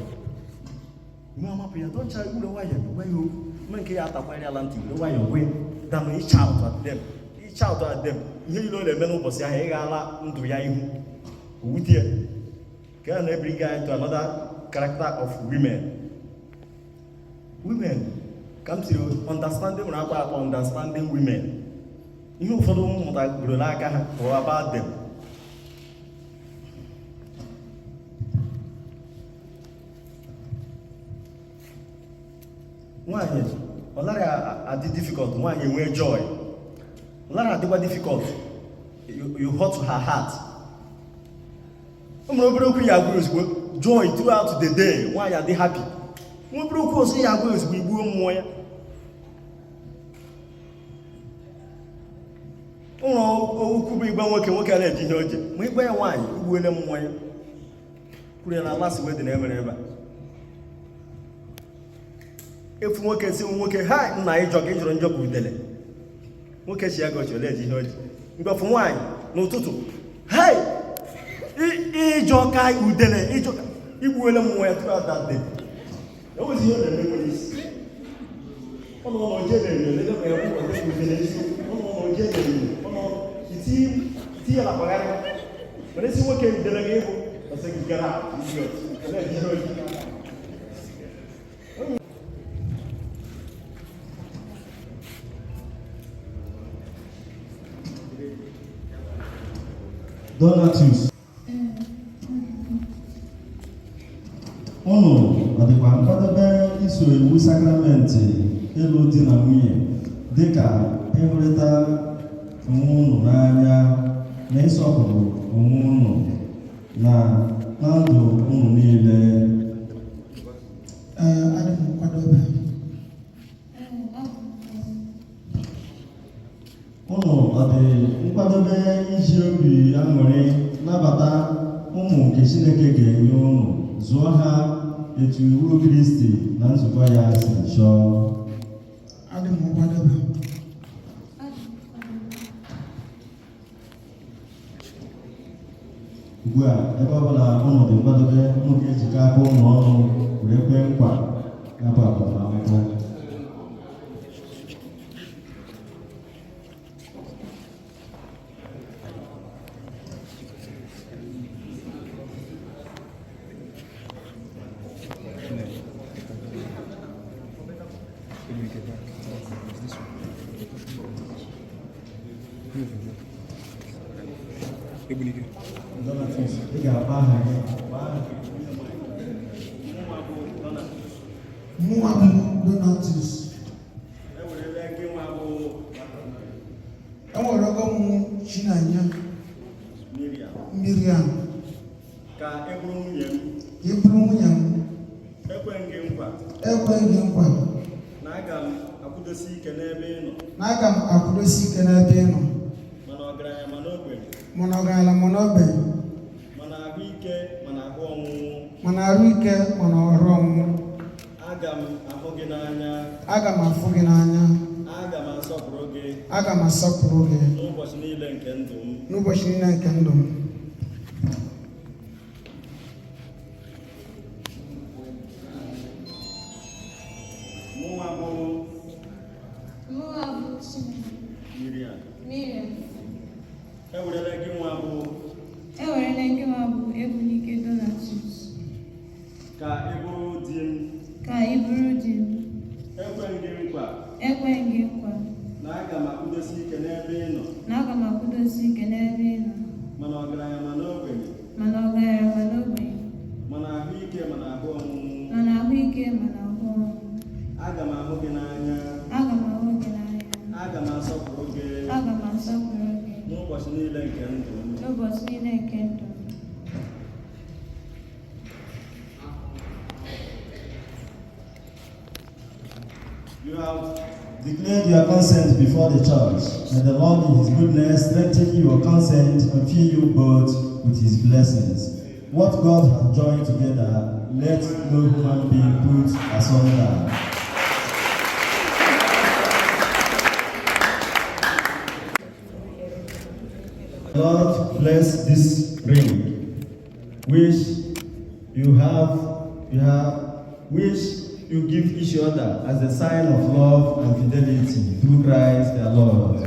ume amapụ ya. Don't shout. Were nwayọ gwa ya okwu mme nke ya atakwara ala ntị. Were nwayọ gwa ya than ị shout at them. Ị shout at them, ihe niile ọ na-eme n'ụbọchị ahụ, ị ghala ndụ ya ihu, owute ya. Ka a na-ebring anyị to another character of women. Women ka m siri understanding nwere akwa akpa understanding women. Ihe ụfọdụ m mụtagoro n'aka ha bụ about them. Nwaanyị, ọ lara adị difficult nwaanyị enwee joy. Ọ lara adịkwa difficult you hurt her heart. O nwere obere okwu ya agwa ozugbo, joy throughout the day, nwaanyị adị happy. Nwa obere okwu ọzọ ya agwa ozugbo, igbuo mmụọ ya. Ụlọ okwu bụ ịgwa nwoke, nwoke a na-eji ihe oje, ma ịgwa ya nwaanyị, igbuole mmụọ ya. Kwuru ya na last wedding emere ebe a, efu nwoke si nwoke ha nna, ịjọ ka ịjụrụ njọ ka udele. Nwoke chi ya gọchi ole eji ihe oji mgbe nwaanyị n'ụtụtụ, hei, ịjọ ka udele, ịjọ ka igbuole mmụọ ya throughout that day. Enwezi ihe ọ na-eme nwere isi. Ọ nọ n'oje na-enyo lele ma ya bụ ọ dịka udele isi. Ọ nọ n'oje na-enyo, ọ nọ iti iti ya na-akpagharị. Mana isi nwoke udele gị ịbụ ọsị gị gara idiot ole eji ihe oji. Donatus, unu ọ dịkwa nkwadobe iso iwu sakramenti ịlụ di na nwunye, dịka ịhụrịta onwe unu n'anya na ịsọpụrụ onwe unu na ndụ unu niile? Ee, adị m nkwadobe. Unu ọ dị nkwadobe iji obi aṅụrị nabata ụmụ nke Chineke ga-enye unu, zụọ ha etu iwu Kristi na nzukọ ya si chọọ? Adị m nkwadobe. Ugbu a, ebe ọ bụla unu dị nkwadobe, unu ga-ejikọ aka unu ọnụ were kwee nkwa ya bụ agbamakwụkwọ. Donatus, ị ga-akpọ aha gị, kpọọ aha gị. Mụnwa bụ Donatus. Ewerela gị nwa bụ Enwerego m Chinenye Miriam Miriam ka ị bụrụ nwunye m. Ka ị bụrụ nwunye m. Ekwe m gị nkwa Ekwe gị nkwa na aga m akwụdosi ike n'ebe ị nọ na aga m akwụdosi ike n'ebe ị nọ mana ọgaranya mana ogbenye, mana ọgaranya mana ogbenye, mana ahụike mana ahụ ọnwụnwụ, mana arụ ike mana ọrụ ọnwụnwụ, aga m ahụ gị n'anya, aga m afụ gị n'anya, aga m asọpụrụ gị aga m asọpụrụ gị n'ụbọchị niile nke ndụ m. N'ụbọchị niile nke ndụ m. Mụnwa bụ Mụnwa bụ Chinenye Miriam Miriam ewerela gị nwa bụ ewerela gị nwa bụ Ebunike Donatus ka ị bụrụ di m. Ka ị bụrụ di m. Ekwe m gị nkwa Ekwe m gị nkwa na aga m akwụdosi ike n'ebe ị nọ na aga m akwụdosi ike n'ebe ị nọ mana ọgaranya mana ogbenye, mana ọgaranya mana ogbenye, mana ahụike mana ahụ ọnwụnwụ, mana ahụike mana ahụ ọnwụ, aga m ahụ gị n'anya, aga m ahụ gị n'anya, aga m asọpụrụ gị aga m asọpụrụ gị n'ụbọchị niile nke ndụ m. n'ụbọchị niile nke ndụ m. You have declared your consent before the church. May the Lord in his goodness strengthen your consent and fill you both with his blessings. What God has joined together, let no human being put asunder. Lord bless this ring, which you have, you have, which you give each other as a sign of love and fidelity through Christ their Lord.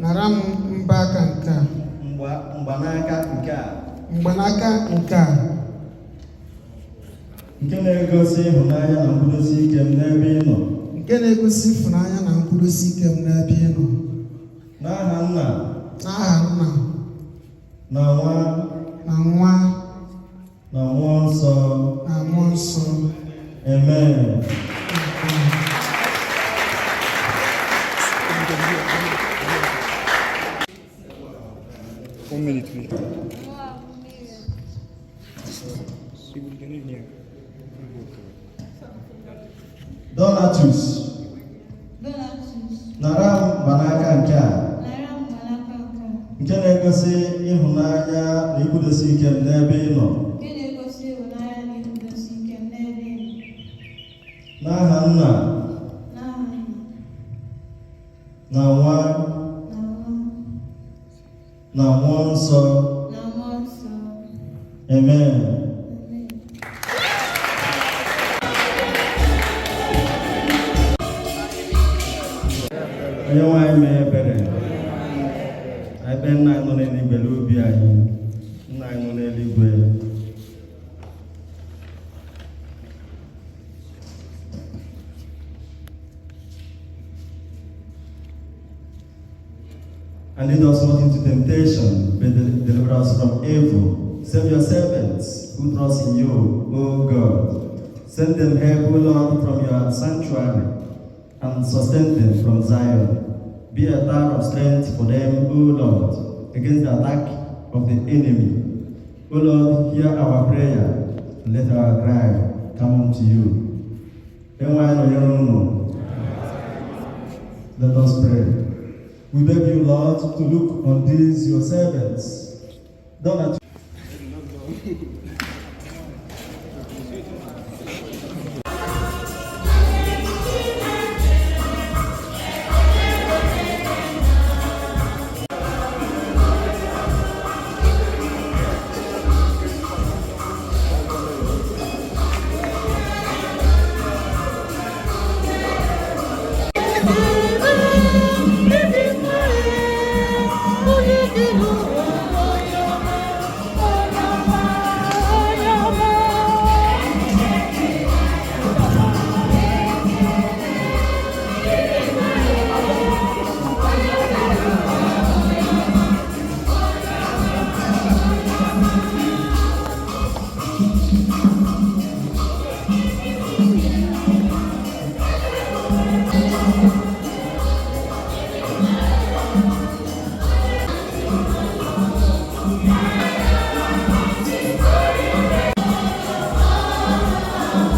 Nara m mgbaaka nke a. Mgbanaka nke a. Mgbanaka nke a. Nke na-egosi ịhụnanya na nkwụdosi ike m n'ebe ị nọ. Nke na-egosi ịfụnanya na nkwụdosi ike m n'ebe ị nọ. N'aha Nna. N'aha Nna. Na Nwa. Na Nwa. Na Mmụọ Nsọ. Na Mmụọ Nsọ. Amen. One minute, please. Mụ abụ Miriam. Donatus, Donatus, nara m mgbanaka nke a. nara m mgbanaka nke a. Nke na-egosi ịhụnanya na ikwudosi ike m n'ebe ị nọ. Nke na-egosi ịhụnanya na ịkwụdosi ike m n'ebe ị nọ. N'aha Nna. N'aha Nna. Na Nwa. Na Nwa. Na Mmụọ Nsọ. Na Mmụọ Nsọ. Amen. Amen. Onye nwe anyị mee ebere. Anyị kpee nna anyị nọ n'eluigwe n'obi anyị. Nna anyị nọ n'eluigwe. And lead us not into temptation, but deliver us from evil. Save your servants who trust in you, O God. Send them help, O Lord, from your sanctuary, and sustain them from Zion. Be a tower of strength for them, O Lord, against the attack of the enemy. O Lord, hear our prayer, and let our cry come unto you. Let us pray. We beg you, Lord, to look on these your servants. Donat.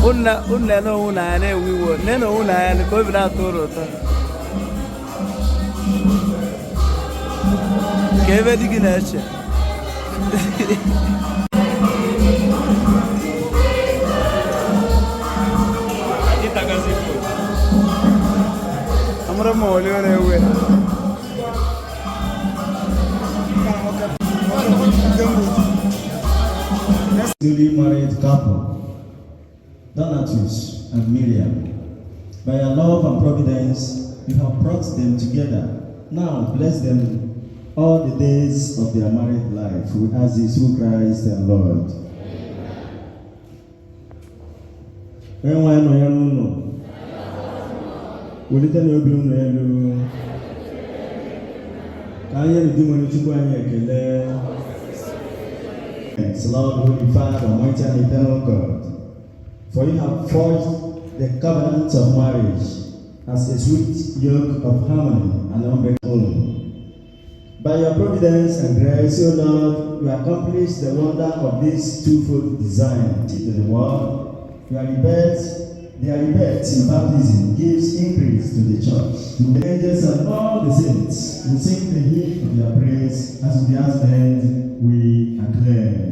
Unu na-ele onwe unu anya na-ewe iwe, nene onwe unu anya ka obi na-atọ unu ụtọ. Ka ebe di gị na-eche. Amara m ole ọ na-ewe. Newly married couple, Donatus and Miriam. By your love and providence, you have brought them together. Now bless them all the days of their married life. We ask this through Christ our Lord. Onye nwe anyị nọnyere unu. Welite na obi unu elu. Ka anyị nye Dinwenụ Chukwu anyị ekele. Lord, Holy Father, Almighty and Eternal God, for you have forged the covenant of marriage as a sweet yoke of harmony and unbreakable. By your providence and grace, O Lord, you accomplished the wonder of this twofold design to the world. Your rebirth, their rebirth in baptism gives increase to the church. To the angels and all the saints, we sing the hymn of your praise as with the husband we acclaim.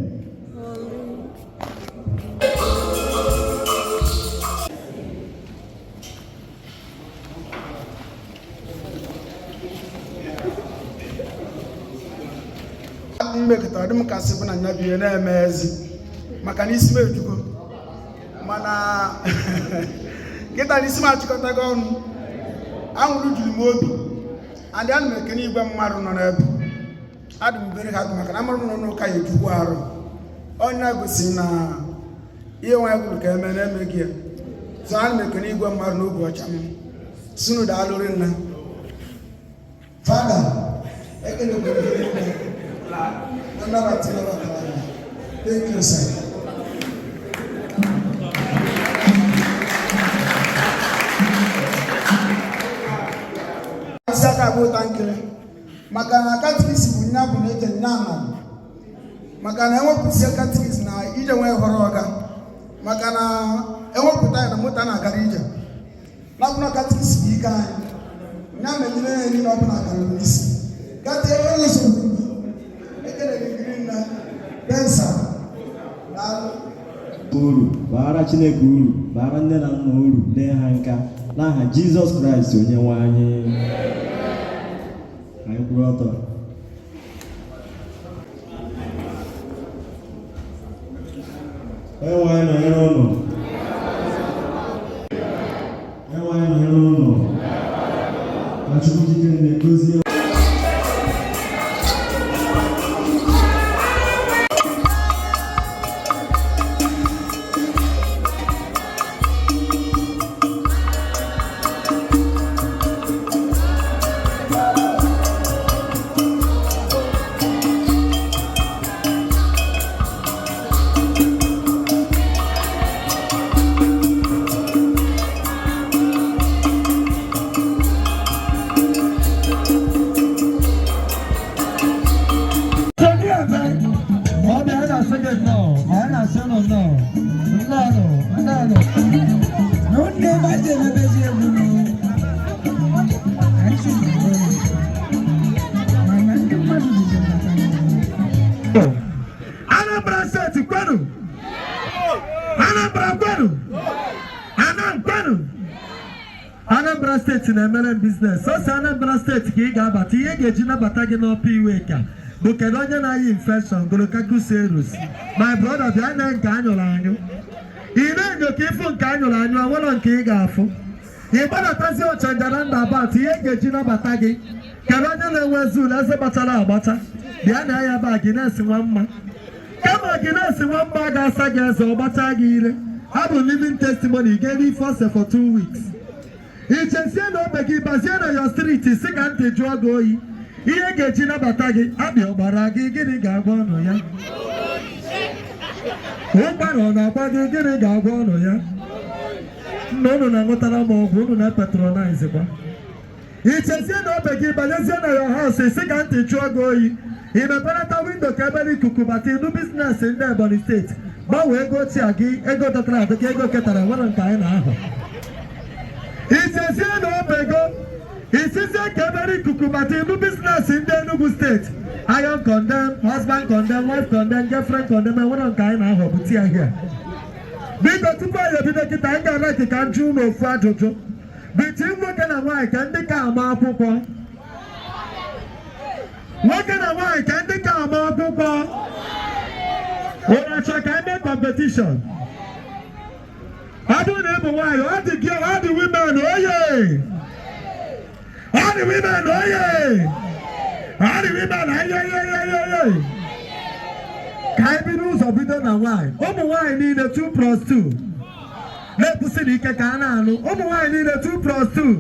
Mmekọta dị m kasị bụ na nya bụ ihe na-eme ezi maka na isi m ejugo, mana kịta na isi m achịkọtago ọnụ. Anwụrụ juru m obi andị ana m ekene igwe mmadụ nọ n'ebe. Adị m very happy maka na amarụ m nọ n'ụka ya ejukwu arụ. Onye gosiri na ihe nwa kwuru ka eme na-emeghị ya, so ana m ekene igwe mmadụ n'obi ọcha m sunu. Daalụrị nna fada, ekelekwere gị nne na nnabata ịnabatara anyị. Thank you, sir. Isi aka bụ ụta nkiri maka na catechist bụ nya bụ na eje nya ama, maka na ewepụsie catechist na ije nwee họrọ ọga, maka na ewepụta ya na moto na-agara ije na ọbụla. Catechist bụ ike anyị nya megide ya niile ọbụla karịrị n'isi gata onye nsogbu. Ekele gị gịrị nna bensa. Daalụ. Uru baara Chineke, uru baara nne na nna, uru lee ha nka n'aha Jizọs Kraịst onye nwe anyị. Anyị kwụrụ ọtọ. Onye nwe anyị nọnyere ụnụ. Onye nwe anyị nọnyere ụnụ. Ka Chukwu jikere na-egozie. Ọ bịa na-asị gị nnọọ, anyị na-asị ụnụ nnọọ, nnọọ, nnọọ. N'oge bá jẹ́ emebezi egwu nụ, anyị chụpụrụ mana ndị mmadụ dịzi maka Anambra Steeti kwenu! Anambra kwenu! Anam kwenu! Anambra Steeti na-emere m business. Sọsọ Anambra Steeti ka ị ga-abata, ihe ga-eji nabata gị n'Upper Iweka bụ kedu onye na-ayi infection gonococcus aureus. My brother, bịa na nke anyụrụ anyụ. Ị na-enyo ka ịfụ nke anyụrụ anyụ, onwere nke ị ga-afụ. Ị gbadatazi Ọchanja roundabout, ihe ga-eji nabata gị, kedu onye na-enwe zul eze gbachara agbacha? Bịa na ya ebe a, Guinness nwa mma. Kama Guinness nwa mma ga-asa gị eze, ọ gbachaa gị ire. Abụ living testimony. Ga ife ose for 2 weeks, ichezie na ogbe gị, bazie na your street, si ka ntị jụọ gị oyi. Ihe ga-eji nabata gị, akpị ọgbara gị, gịnị ga-agwa ọnụ ya? Ụkwara ọ na-agba gị, gịnị ga-agwa ọnụ ya? Nna, unu na-aṅụtara m ọgwụ, unu na-patronize kwa. Ichezie na ogbe gị, banyezie na your house, si ka ntị jụọ gị oyi. Ị meperata window ka ebe ikuku bata, ịnụ business ndị Ebonyi Steeti. Gbanwee ego ochie gị, ego dọtara adọta, ego ketara nwere nke anyị na-ahụ. Ichezie na obego, isizie ka ebe ikuku bata, ịnụ business ndị Enugu Steeti. Iron condemn, husband condemn, wife condemn, girlfriend condemn, enwere nke anyị na-ahụ bụ tia here. Biko, tupu anyị ebido kịta, anyị ga-ara ka m jụ unu ofu ajụjụ. Biti nwoke na nwaanyị, ka ndị ka ama akwụkwọ? Nwoke na nwaanyị, ka ndị ka ama akwụkwọ? Ụnụ achọ ka anyị mee competition? Ọ bụrụ na ị bụ nwaanyị, ọ dị gị, ọ dị women oye, ọ dị women oye. All the women, ayoyoyoyoyo. Ka anyị bido ụzọ bido na nwaanyị. Ụmụ nwaanyị niile, 2 plus 2. Na-ekwusịrị ike ka a na-anụ. Ụmụ nwaanyị niile, 2 plus 2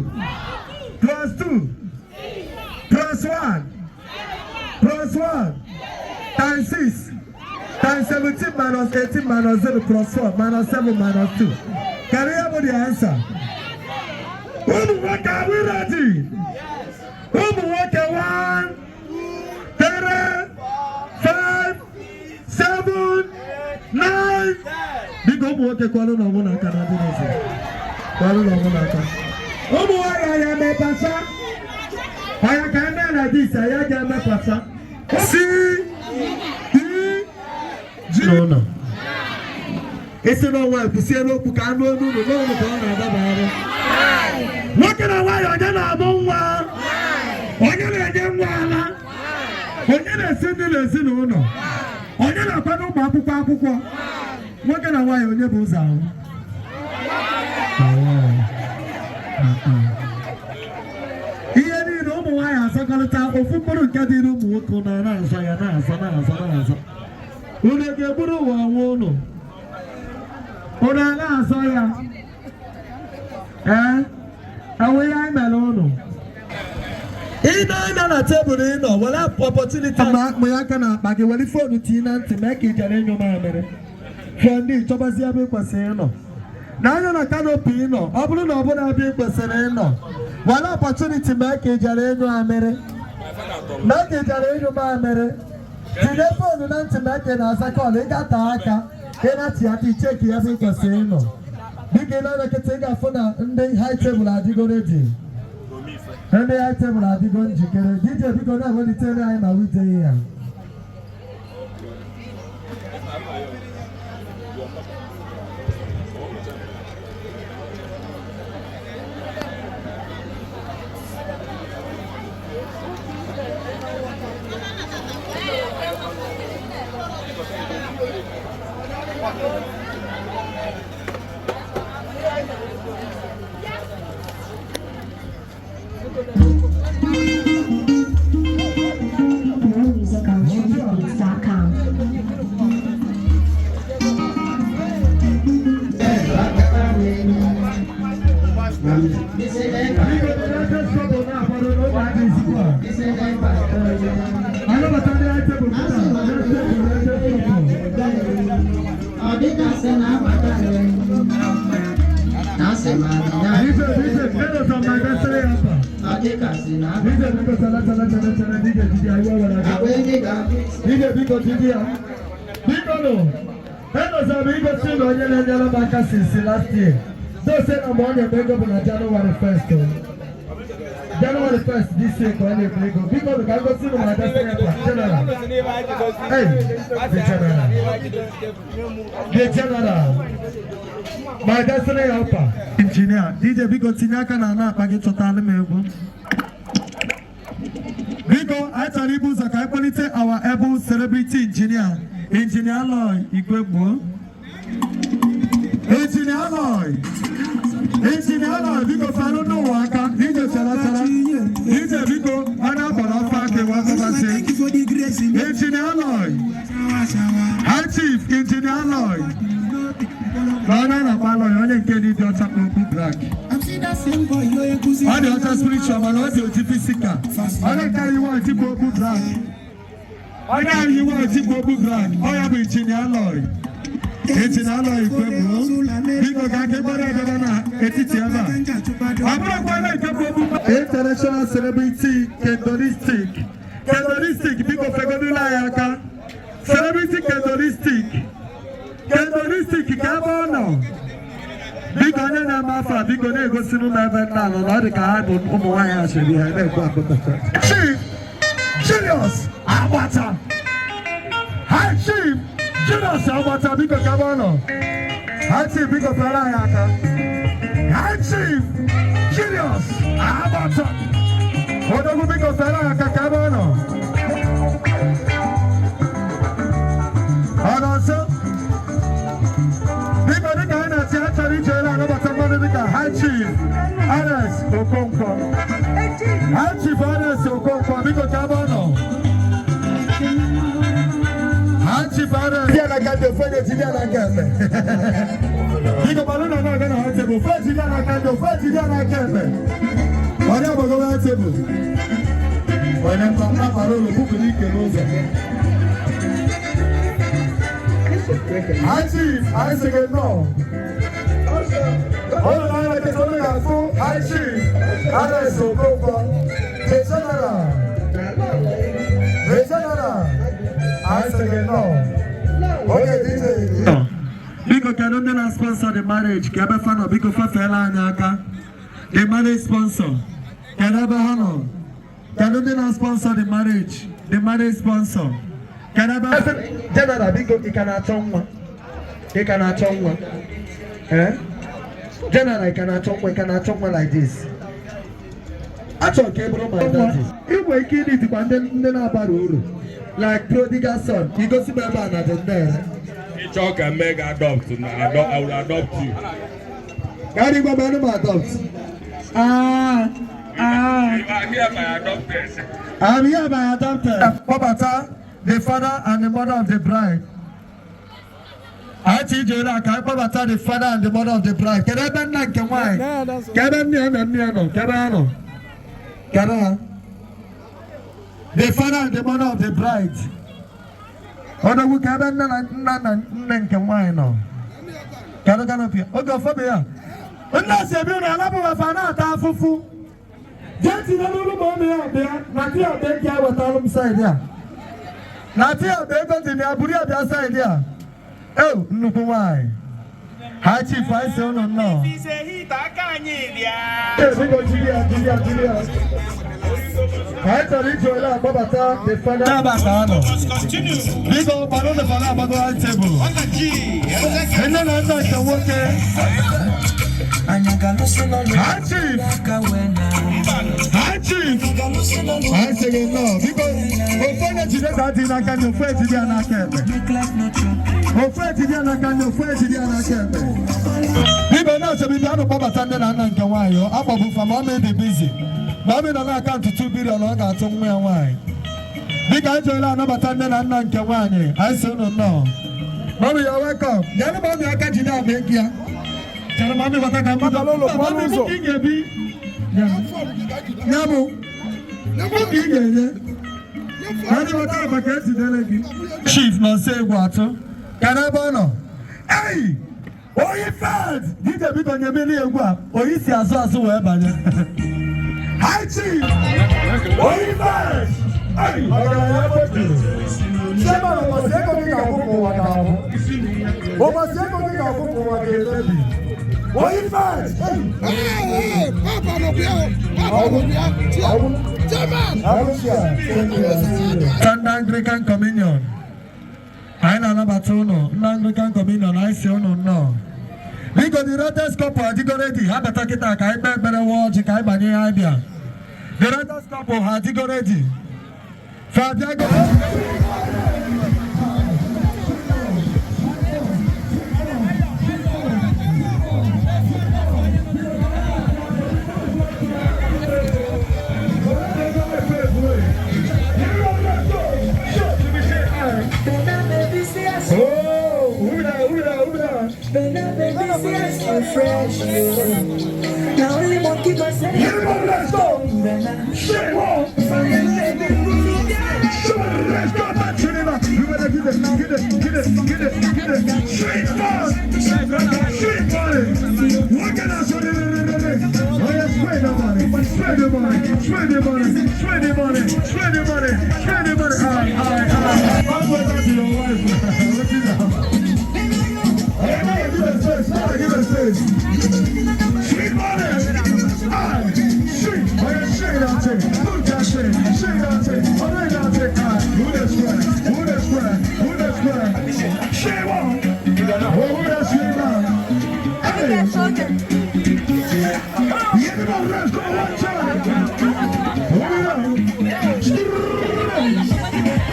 plus 2 plus 1 plus 1 times 6 times 17 minus 18 minus 0 plus 4 minus 7 minus 2. Can you hear the answer? Ụmụ nwoke, are we ready? Ụmụ nwoke, 1, 3, 5, 7, 9. Biko, ụmụ nwoke, kwalụ na ọmụ n'aka na ndị na-ese. Kwalụ na ọmụ n'aka. Ụmụ nwaanyị, anyị emepasa. Anyị ka eme na this, anyị ga-emepasa. C, D, G. N'ụlọ. Isi n'ọnwa ekwusie n'okwu ka anụ olu unu n'ọnụ ka ọ na-adabagharị. Nwoke na nwaanyị, onye na-amụ nwa? Onye na-enye nwa ala? Onye na-esi nri n'ezinụlọ? Onye na-akwado ụmụ akwụkwọ akwụkwọ? Nwoke na nwaanyị, onye bụ ụzọ ahụ? Ihe niile ụmụ nwaanyị azakọrịta ofu mkpụrụ nke dịrị ụmụ nwoke na na-azọ ya, na-azọ, na-azọ, na-azọ. Unu ga-egburu ụwa onwe unu. Unu a na-azọ ya. Ee, enwe ihe anyị mere unu. Ị na-anya na tebụl ị nọ, were opportunity ma aka na akpa gị, were phone tinye na ntị, mee ka ị jere ịnyụ mamịrị. Fọ ndị chọbazi ebe ị kwesịrị ịnọ. N'anya na canopy ị nọ, ọ bụrụ na ọ bụrụ ebe ị kwesịrị ịnọ, were opportunity mee ka ị jere ịnyụ amịrị. Mee ka ị jere ịnyụ mamịrị. Tinye phone na ntị, mee ka ị na-aza call, ị gata aka, ị na-atị aka, icheki ebe ị kwesịrị ịnọ. Dịka ị na-anya kịta, ị ga-afụ na ndị high table adịgo ready. Ndị high table adịgo njikere. DJ, biko, na-ewelitere anyị ma wite ya. More music on trendybeats.com. Anabata ndị high table kịta. DJ, DJ, let us on my destiny helper. DJ, biko, chala, chala, chala, chala, DJ, DJ, ayiwa wara aka. DJ, biko, DJ ya. Biko no. Enọzọ m igosi na onye na-enyere m aka since last year. Dose na mgbe ọ na-eme ego bụ na January 1st o. January 1st this year ka ọ na-eme ego. Biko nụ, ka ngosi na my destiny helper, general. Hey, the general. The general. My destiny helper. Engineer, DJ, biko, tinye aka na ana akpa gị, chọtara m egwu. Biko, anyị chọrọ ibu ụzọ ka anyị kpọlite our able celebrity engineer, Engineer Aloy Igwegbuo. Engineer Aloy. Engineer Aloy, biko, fanụ n'ụwa aka. DJ, chala chala. DJ, biko, a na-akpọrọ ọfọ aka ewe akọbasị. Engineer Aloy. High Chief Engineer Aloy. Na onye na-akpọ Aloy, onye nke dị dị ọcha kpọkpụ black. Ọ dị ọcha spiritual, mana ọ dị oji physical. Onye nke yi white bụ okpu black. Onye ahụ yi white bụ okpu black. Ọ ya bụ Engineer Aloy. Engineer Aloy Igwegbuo. Biko, ka aka gbara edebe na etiti ebe a. Ọ bụrụkwa na nke bụ okpu. International celebrity Kendolistic. Kendolistic, biko, fegodula anyị aka. Celebrity Kendolistic. Kendolistic, ka ebe ọ nọ. Biko, onye na-eme afọ a, biko, na-egosi n'ụlọ ebe nna nọ na ọ dị ka ha bụ ụmụ nwaanyị asịrị ha na-ekwu akụkọ. Chief Julius Agbata. High Chief Julius Agbata, biko, ka ebe ọ nọ. High Chief, biko, fere anyị aka. High Chief Julius Agbata. Odogwu, biko, fere anyị aka, ka ebe ọ nọ. Ọ nọ nso? Biko, dịka anyị na-achị, a chọrọ ije ele anabata mmadụ dịka High Chief Alex Okonkwo. High Chief Alex Okonkwo, biko, ka ebe ọ nọ. Ofu onye jide ya n'aka ekpe. Biko, balụ na na-aga na high table. Ofu ejide ya n'aka ndị, ofu ejide ya n'aka ekpe. Onye agbagowe high table. Onye mkpamkpa kpara ụlọ bupụrụ ike n'ụzọ. High chief, anyị sị gị nnọọ. Ụlọ n'anya kịta unu ga-afụ High Chief Alex Okonkwo, the general. The general, anyị sị gị nnọọ. Oge DJ. Biko, kedu ndị na-sponsor the marriage? Ka ebe fa nọ, biko fefeela anyị aka. The marriage sponsor, kedu ebe ha nọ? Kedu ndị na-sponsor the marriage? The marriage sponsor, kedu ebe? General, biko, ị ka na-achọ nwa? Ị ka na-achọ nwa? Eh? General, ị ka na-achọ nwa? Ị ka na-achọ nwa like this? Achọrọ ka ị bụrụ my daddy. Ị nwere ike ịdịtikwa ndị na-abara uru like prodigal son. Igosi m ebe a na dị ndị ere. Ịchọ ka mee gị adopt na I will adopt you. Ka gwa m m adopt. Ah, ah. You are hereby adopted. I'm hereby adopted. Kpọbata the father and the mother of the bride. Anyị ti ije ole a ka anyị kpọbata the father and the mother of the bride. Kedu ebe nna nke nwaanyị? Ka ebe nne ya na nne ya nọ? Kedu ha nọ? Kedu ha? The father and the mother of the bride. Odogwu, ka ebe nne na nna na nne nke nwaanyị nọ? Kedu canopy? Oge ụfọdụ ya. Nna si ebi ụlọ alabụghị afa na-ata afụfụ. Jee tinye n'ụlọ ma ọmị ya bịa na di ya bịa nke ya wetalụ m side a. Na di ya bịa ego dị na ya buru ya bịa side a. Ew, nnukwu nwaanyị. High chief, anyị sị unu nnọọ. Ee, biko jiri ya, jiri ya, jiri ya. Anyị chọrọ iji ole agbabata the father. Ebe a ka ha nọ. Biko, gbado the father agbago high table. Nne na nna nke nwoke. High chief. High chief. Anyị sị gị nnọọ. Biko, ofu onye jide ka dị n'aka ndị, ofu ejide ya n'aka ekpe. Ofu ejide ya n'aka ndị, ofu ejide ya n'aka ekpe. Biko, na-achọbụ ibe anụ kpọbata nne na nna nke nwaanyị. Ọ akpọbụ fa ma ọmị dị busy. Ma ọmị nọ na account 2 billion ọ ga-atụ nwa ya nwaanyị. Biko, anyị chọrọ anabata nne na nna nke nwaanyị. Anyị sị unu nnọọ. Mommy, you're welcome. Nyere mummy aka jide akpa ego ya. Chere mummy bata ka mbido. Mummy, mụ ka ị ga-ebi. Nye mụ. Mụ ka ị ga-enye. Anyị bata akpa ka ejidere gị. Chief nọ nso egwu atụ. Kedu ebe ọ nọ? Ei! Oyi fed! DJ, biko nye mmiri egwu a. Oyi si azụ azụ wee banye. High chief! Oyi fed! Ei! Ọgaranya foto. Chairman, ụbọchị ego gị ga-akwụ ka ụwa ga-ahụ. Ụbọchị ego gị ga-akwụ ka ụwa ga-emebi. Oyi fed! Ei! Papa nọ bịa, Papa nọ bịa, Chairman. Ndị Anglican Communion. Anyị na-anabata ụnụ ndị Anglican Communion, anyị si ụnụ nnọọ. Biko, the righteous couple adịgo ready? Ha bata kịta ka anyị kpee ekpere, nwa ọjị, ka anyị banye ihe anyị bịa. The righteous couple, ha adịgo ready? Fa abịago? Oh, who that, who that, who that? Baby, see I so fresh. Now only monkey go say. Let's go. Shit, whoa. Let's go back to the You better get it, get it, get it, get it, get it. Street fun. Street money. Look at us. Oh, yeah, spread the money. Spread the money. Spread the money. Spread the money. Spread the money. Spread the money. Aye, aye, aye. I'm going back to your wife. Look at that. Hey, now give it space. Now give it space. Street money. Aye. Street. Oh, yeah, shake that thing. Move that thing. Shake that thing. Oh, that thing. Aye. Who the square? Who the square? Who the square? Shake one. Oh, who the square man? Hey. Yeah, let's go one time.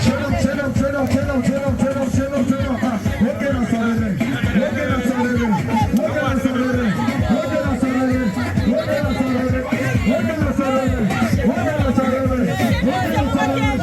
Turn up, turn up, turn up, turn up, turn up, turn up, turn up, turn up. Look at us already. Look at us already. Look at us already. Look at us already. Look at us already. Look at us already. Look at us already. Look at us already.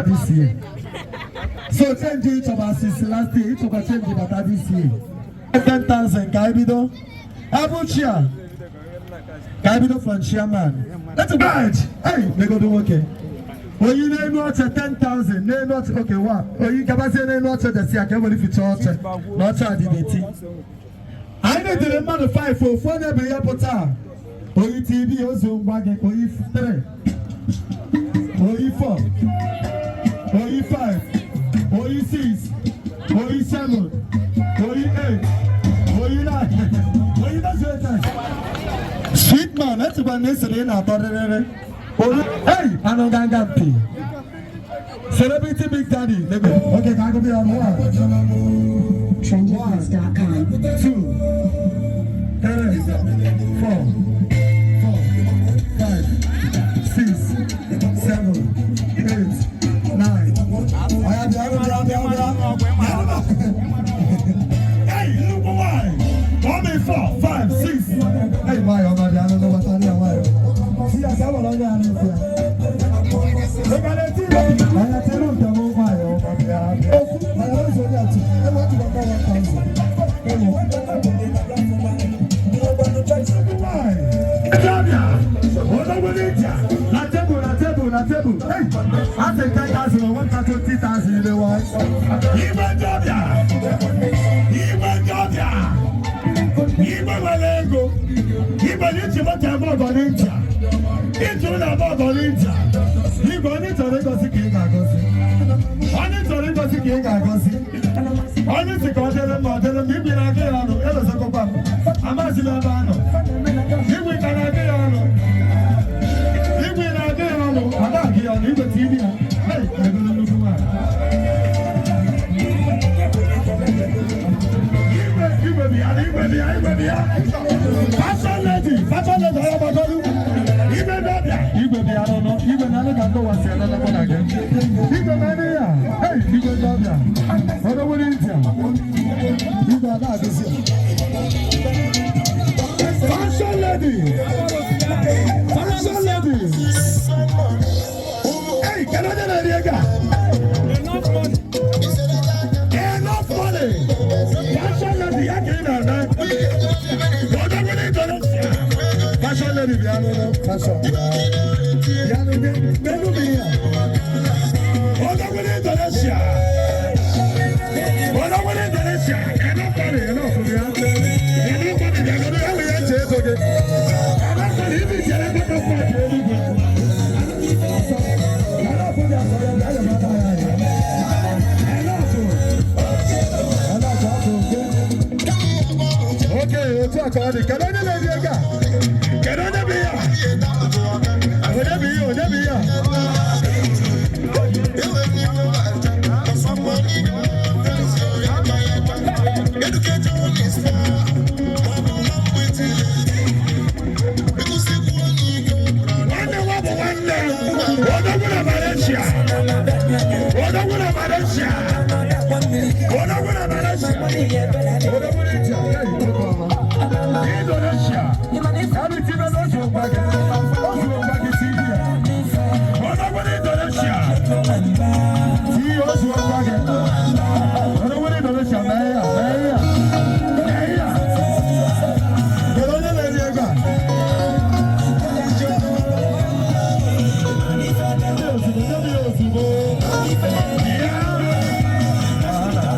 This year. So change each of us since last year, each of us change about this year. 10,000, Kaibido. Abu Chia. Kaibido from chairman. That's a badge. Hey, they go do okay. Oh, you name not 10,000, name not okay, what? Oh, you can say name not the sea, I can't believe it's all not the I need to remember 5 4 4 never yapota. Oh, you TV also, oh, you 3, oh, you 4. Oyi 5, Oyi 6, Oyi 7, Oyi 8, Oyi 9, Oyi 9. Sweet man, that's what they say in our Hey, Anoganga P. Celebrity Big Daddy. Okay, can I go be on one? Trendybeats.com. 2, 3, 4, 4, 5, 6, 7, 8. 9. Hey, look why. 1, 4, 5, 6. Hey, why? I don't know what I am. See, I saw what I am. Table. Hey, I take 10,000 or 1,000, 20,000 in the one. Fashion lady. Fashion lady. Hey, can I get a? Enough money. Ya nụ menu m ihe a. Odogwu na Indonesia. Odogwu na Indonesia. Enough money, enough ya. Enough money, bịa godo ya wee ya nche ego gị. Enough money, ibi chere ego passport Enugu. Enough dị asọ ya, bịa ya mata ya ya. Enough. Enough afọ nke. Okay, otu a ka ọ dị. Kedu onye na-eri ego a? Kedu onye bụ ihe a? Onye bụ ihe? Onye bụ ihe a? Nwanne nwa bụ nwanne. Odogwu na Malaysia. Odogwu na Malaysia. Odogwu na Malaysia. Odogwu na India. Indonesia. Ẹni tí bẹ́ẹ̀ lọ́sùn ògbàgì. Oṣù ògbàgì ti India. Odogwu na Indonesia. Tí oṣù ògbàgì. Odogwu na Indonesia mẹ́yà mẹ́yà mẹ́yà. Kedu onye na-eri ego a?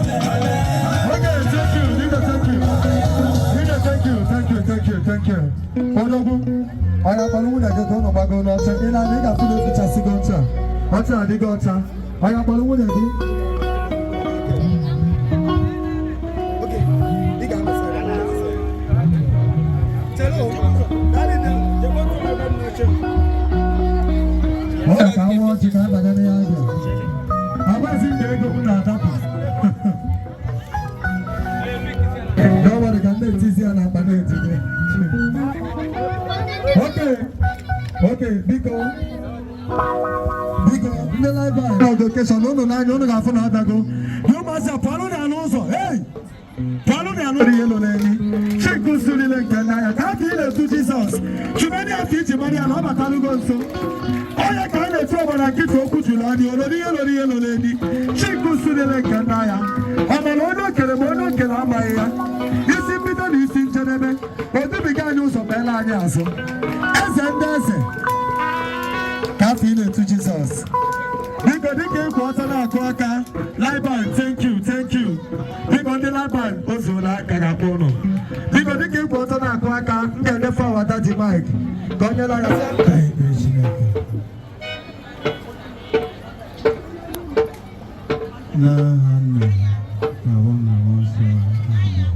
Okay, thank you, Nina, thank you. Nina, thank you, thank you, thank you, thank you. Odogwu, onye akpọrọ nwunye gị ka ụnụ gbago n'ọcha, ị na-ana ị ga-afụ na efichasịgo ọcha. Ọcha adịgo ọcha. Onye akpọrọ nwunye gị. Ọ ka nwa ọchị ka abanye n'ihe a ga. Agbazi m na ego m na-adapụ. Don't worry, ka m na-etizi ya n'akpa na-etinye. Okay, okay, biko. Biko, ndị live band occasion unu n'anya unu ga-afụ na adago. Dị ụmụazị a pụọnụ na n'ụzọ. Hey! Pụọnụ na n'ụzọ ihe nọ n'enyi. Chinku sirila nke n'anya ka afọ ị na-etu Jizọs. Chumeni afọ iji mara ya na ọ batalugo nso. Onye ka a na-etu ọgbara nkịta okwu juru anya olori ihe lori ihe nọ n'enyi. Chinku sirila nke n'anya. Ọ mara onye okere ma onye okere amaghị ya. Isi mbido na isi njedebe. O dubiga anyị ụzọ kpeela anyị azụ. Eze ndị eze. Ka afọ ị na-etu Jizọs. Biko dịka ịkwụ ọtọ na-akụ aka, Liban, thank you, thank you. Biko ndị Liban o zuola aka ga-akpọ ụnụ. Biko dịka ịkwụ ọtọ na-akụ aka, m ga-enyefe awada ji mic ka o nyere aka. N'aha Nna na Nwa na Mmụọ Nsọ. Amen.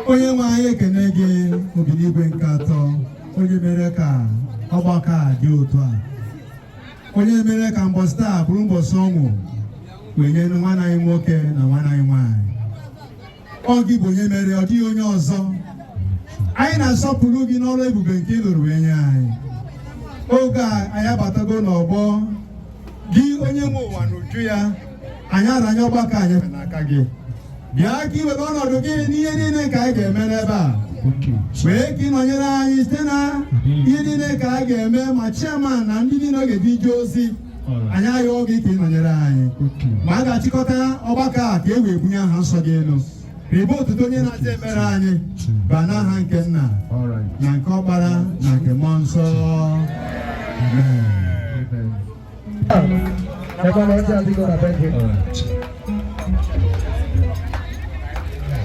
Onye nwe anyị, ekene gị obiligwe nke atọ, onye mere ka ọgbakọ a dị otu a, onye mere ka mbọsị taa bụrụ mbọsị ọṅụ wee nye nwanne anyị nwoke na nwanne anyị nwaanyị. Ọ gị bụ onye mere, ọ dịghị onye ọzọ. Anyị na-asọpụrụ gị n'ọrụ ebube nke ị lụrụ wee nye anyị. Oge a anyị abatago n'ọgbọ gị, onye nwe ụwa n'uju ya, anyị aranye ọgbakọ anyị n'aka gị. Bịa ka ị were ọnọdụ gị n'ihe niile nke anyị ga-eme n'ebe a, wee ka ị nọnyere anyị site na ihe niile ka a ga-eme, ma chairman na ndị niile ọ ga-eji ije ozi. Anyị ayọọ gị ka ị nọnyere anyị, ma a ga-achịkọta ọgbakọ a ka e wee bunye aha nsọ gị elu. Rịba otuto onye na-aza ekpere anyị ba n'aha nke Nna na nke Ọkpara na nke Mmụọ Nsọ. Amen. Ebe na ọjị adịgo na be gị.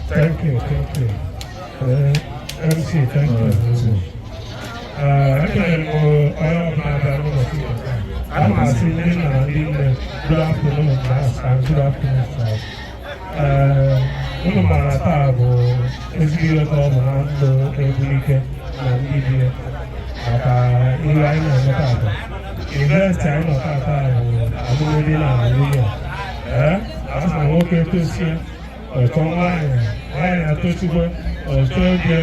Thank you, thank you. MC, thank you very much. Ekele m onye ọbụla bịara n'ụbọchị nke taa. Ana m asị ndị nna na ndị nne, good afternoon and good afternoon, sir. Unu maara taa bụ ezigbo ihe ka ọ bụ na ndụ Ebulike na ndị di ya maka ihe anyị na-eme taata. Event anyị nọ taata bụ alụmdi na nwunye. A sị na nwoke tosie, ọchọ nwaanyị, nwaanyị atochikwa, ọchọ di.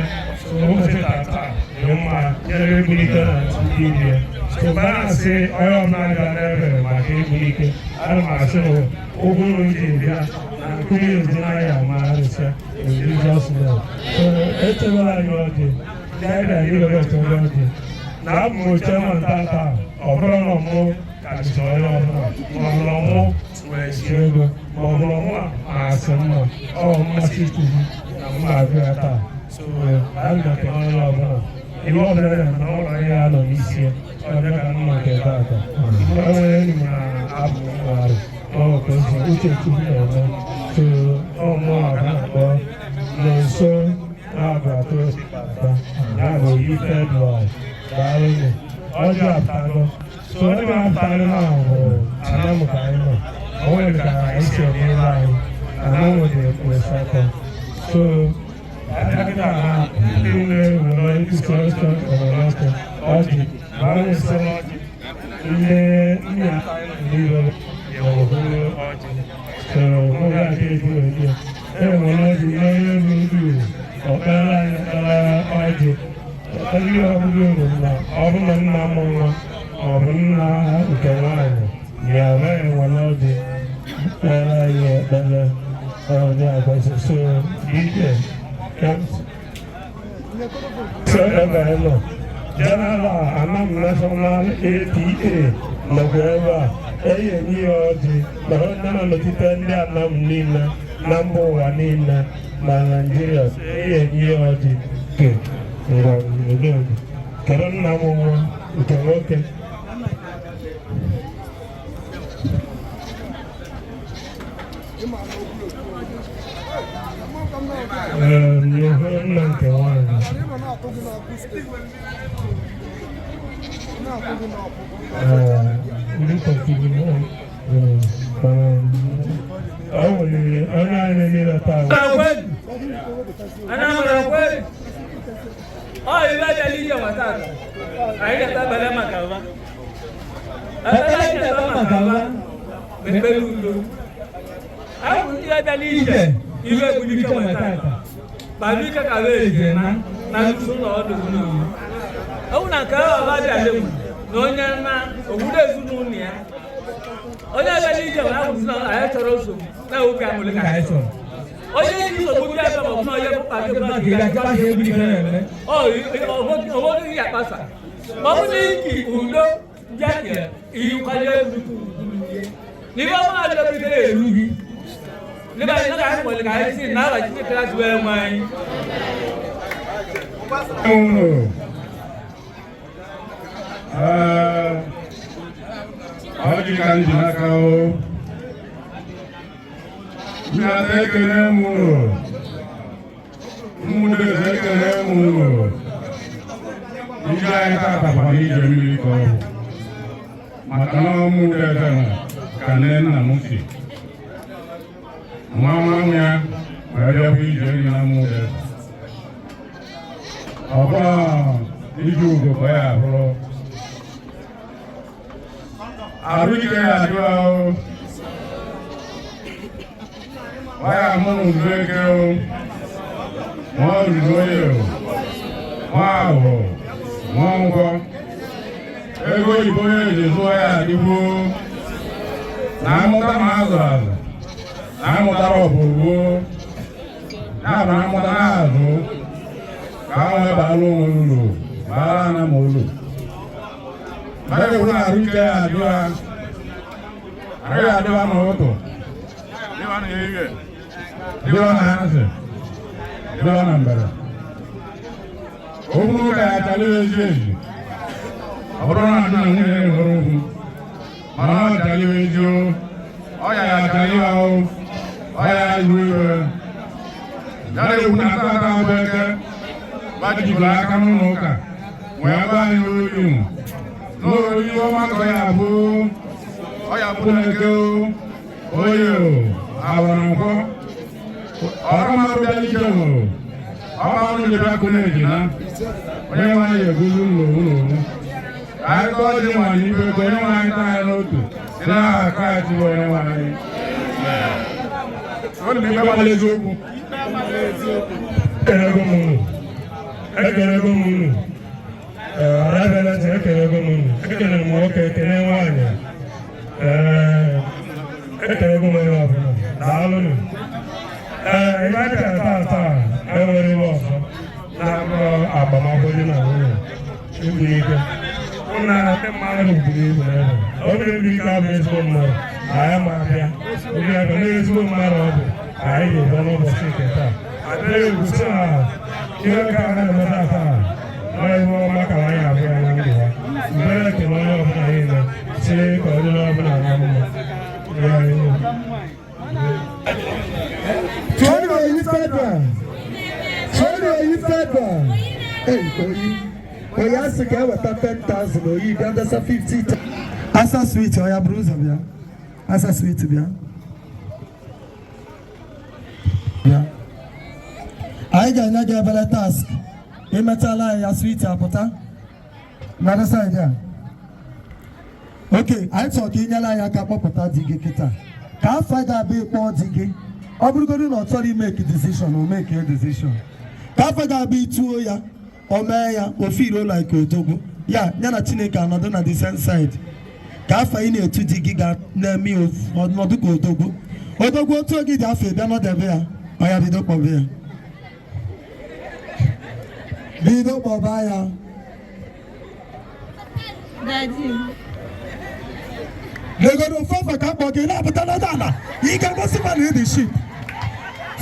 Ụbọchị tata dị mma nyere Ebulike na ndị di ya. So mgbe a na-asị onye ọbụla bịa n'ebe maka Ebulike, ana m asị na ụkwụ unu ji bịa na nkume ezi n'ahịa ma arụsịa in Jesus' name. So echebela anyị ọjị, ndị anyị bịara iwere echebe ọjị. Na abụ m chairman tata, ọ bụrụ na mụ karịsịrị onye ọbụla, ma ọ bụrụ mụ nwere ji ego, ma ọ bụrụ mụ ma asị mma, ọ mmasị Chukwu na m ga-abịa taa. So anyị ga-ekele onye ọbụla. Ihe ọbụla na-eme ụlọ anyị ya nọ n'isi ya, ọ bịa ka mma nke taata. Enwere enyi m na abụ mmadụ ọ ka o si uche Chukwu na-eme. So ọ mụọ a na-akpọ nọ nso na-abụ atụ ya bụ ife lọd. Daalụ. Ọjọ́ àpụtago. So onye na-apụtago na bụ anamụ ka anyị nọ. O nwere ka anyị si eme ebe anyị anamụ dị asatọ. So abịa na ndị nne nwere isi ọsọ nwere ọsọ ọjị ma ọ na-esi ọjị nne nna niile nwere ọjị. So mụ ga-aga ebu ebu ya enwere ọjị n'onye bụ ndị ọkpara anyị kpara ọjị. Ihe ọbụla uru na ọ bụ na nna mụ nwa ma ọ bụ nna nke nwaanyị ya anaghị enwere ọjị kpere anyị ekpere ọjị akwasị. So DJ so ebe anyị nọ, General Anam National APA nọkwa ebe a eyi enye ya ọjị maka ndị na-anọchite ndị Anam niile na mba ụwa niile na Naịjirịa. Eyi enye ya ọjị ke ngwa. Kedu nna m nwa nke nwoke? Ee, nna nke nwaanyị. Ee, ndị ụkọchukwu, ọ nwere onye anyị niile taa. Anambra kweli. Ọ ibe bịara ije nwa tata. Anyị ga-ata ekpere maka va. Ekpere anyị ga-ata maka va bụ ekpere udo. Anyị bụ ndị bịara ije ibe Egbunike nwa tata. Bàbá ike ka wee eje na na nso ụlọ ọdụ n'owu. Ewu na nke ahụ ọba bịara egwu na onye na obodo ezinụlọ ya. Onye bịara ije nwa ahụ sị na anyị chọrọ nsogbu na ewu ka amụlị ka anyị chọrọ. Onye ji nsogbu bịa ebe ma ọ bụ na onye bụ kpakị ọ ya kpasa ma ọ bụ na iji udo bịa ka iyi kwanye nnukwu n'ihe ọma adị obi eru gị n'ebe anyị na anyị nwere ka anyị si na aba Chineke azụ wee nwe anyị. Unu ee, ọjị ka m ji n'aka o nnata. Ekele m unu, ụmụnne. Ekele m unu. Ije anyị tata kwa ije mmiri ka ọ bụ maka na ụmụnne eze ka nne nna m si nwa nwa m ya wee bịakwa ije nri na ụmụnne. Ọ bụrụ ije ugo ka ya abụrụ arụ ike ya adịwa o ọ ya amụ n'uzu eke o nwa ozuzu oye o nwa ahụ nwa nkwọ ego oyibo ya eji zụọ ya adịgbo na amụta ma azụ azụ na amụtara ọbụgbo ya bụ na amụta na azụ ka a wee baara onwe uru baara ana m uru maka ekwu na arụ ike ya adịwa arụ ya adịwa n'ụtụ dịwa na ehihie dịwa na asị dịwa na mbere okwu ụka ya chala ezi ezi. Ọ bụrụ na di na nwunye nwere okwu mana ọ chala ezi o ọ ya ya chala ya o ọ ya iwe iwe ya na-ekwu na tata bụ eke gbajiburu aka n'ụlọ ụka wee gwa anyị olu n'oriri ọma ka ọ ya bụ ọ ya bụ na eke o oye o awara nkwọ ọrụ mmadụ bịara ije o ọma ọrụ ndị bịa kụ na-eji na onye nwe anyị eguzo ụlọ ụlọ ụlọ ka anyị tọọ dị nwaanyị ibe ka onye nwe anyị taa anyị n'otu si n'aha Kraịst bụ onye nwe anyị. Ọ dị ikpe gbara eziokwu. Ekelego m unu, ekelego m unu. Ee, ọra ntị, ekelego m unu. Ekelere m nwoke, ekele nwaanyị. Ee, ekelego m onye ọbụla. Daalụnụ. Ee, ebe a bịara taa taa enwere iwe ọzọ na-abụ agbamakwụkwọ di na nwunye Egbunike na ndị mmadụ buru ibu n'ebe onye Egbunike abụ ezigbo mmadụ. Anyị ma abịa obi abịa na ezigbo mmadụ ọ bụ anyị ga-ebịa n'ụbọchị nke taa. Abịa egwu sị na ihe nke a na-eme taa taa Ọ ihu ọma ka anyị abụ ya na ndụ ya. Mgbe ekele onye ọbụla niile si ka ọ dịrị ọbụla na mma. Ya ihu. Tụọnụ oyi federal. Tụọnụ oyi federal. Ei, oyi. Oyi asị ka eweta 10,000, oyi bịa desa 50. Asa Sweet, ọ ya bụrụ ụzọ bịa. Asa Sweet, bịa. Bịa. Anyị ga-enye gị ebele task. Imechala anyị ya, Sweet apụta. Na side a. Ok, anyị chọrọ ka ị nyere anyị aka kpọpụta di gị kịta. Ka afọ ga-abịa ịkpọ di gị. Ọ bụrụgodị na ọ chọrọ imake decision, o make a decision. Ka afọ ga-abịa ituo ya, o mee ya, o feel like odogwu. Ya, ya na Chineke anọdụ na the same side. Ka afọ ị na-etu di gị ga na-eme ya ọnọdụ ka odogwu. Odogwu otu oge dị afọ ịbịa nọdebe ya, ọ ya bido kpọba ya. Bido kpọba ya. Daddy. Legodo ofe afọ ka akpọ gị na-apụta n'ọdụ ala. Ị ga-agosi ma na ịdị ship.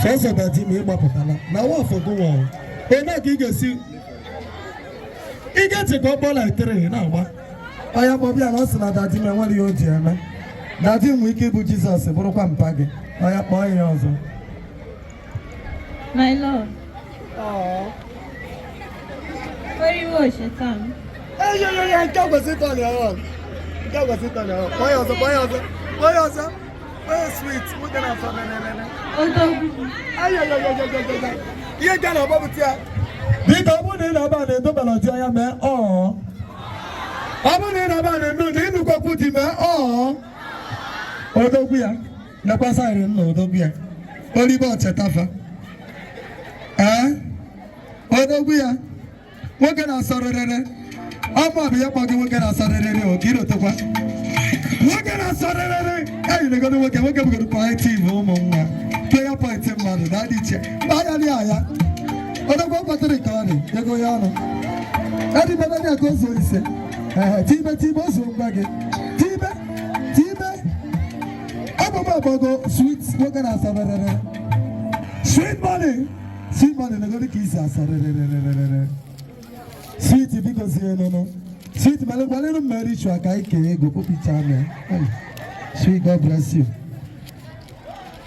Sọsọ daddy ma ị gbapụtala. Na wọfụ gị nwa. Ene ka ị ga-esi. Ị ga-eche ka ọ kpọọ like three na-agba. Onye kpọbịa na ọ sị na daddy m enwere ihe o ji eme. Daddy nwee ike ịbụ Jizọs bụrụkwa mpa gị. Onye kpọọ ya ọzọ. My love. Oriwo Shetam. Ei, ei, ei, nke a kwesịrị ịtọ ya ọnụ. Nke a kwesịrị ịtọ ya ọnụ. Kpọọ ya ọzọ, kpọọ ya ọzọ, kpọọ ya ọzọ. Kpọọ ya Sweet, nwoke na-afọ nenenene. Odogwu. Ay, ay, ay, ay, ay, ay, ay. Ihe nke a na-agbapụta ya. Biko, ọ bụrụ na ị na-aba na-edobara di anya, mee ọọ. Ọ bụrụ na ị na-aba na-enu na ịnụkwakwu di, mee ọọ. Odogwu ya. Lekwa side nna odogwu ya. Olibe ọchetafa. Ee? Odogwu ya. Nwoke na-asọ rịrịrị. Ọmụ bụ ya kpọ gị nwoke na-asọ rịrịrị o ka irotekwa. Nwoke na-asọ rịrịrị. Eyi legodo nwoke, nwoke bụgodo positive ụmụ nwa. Prayer point mmadụ na adị iche. Mba anya dị aya. Odogwu kwatịrị ka ọ dị, ego ya ọnụ. Edi bebe dị ka o zuo ise. Ehe, tibe tibe o zuo ngwa gị. Tibe, tibe. Ọ bụ m agbago Sweet nwoke na-asọ rịrịrị. Sweet Money. Sweet Money, legodo ka isi asọ rịrịrịrịrị. Sweet, biko sie nụnụ. Sweet, mere gbalịrị m mere ritual ka anyị kee ego kpụkpịcha m. Sweet, God bless you.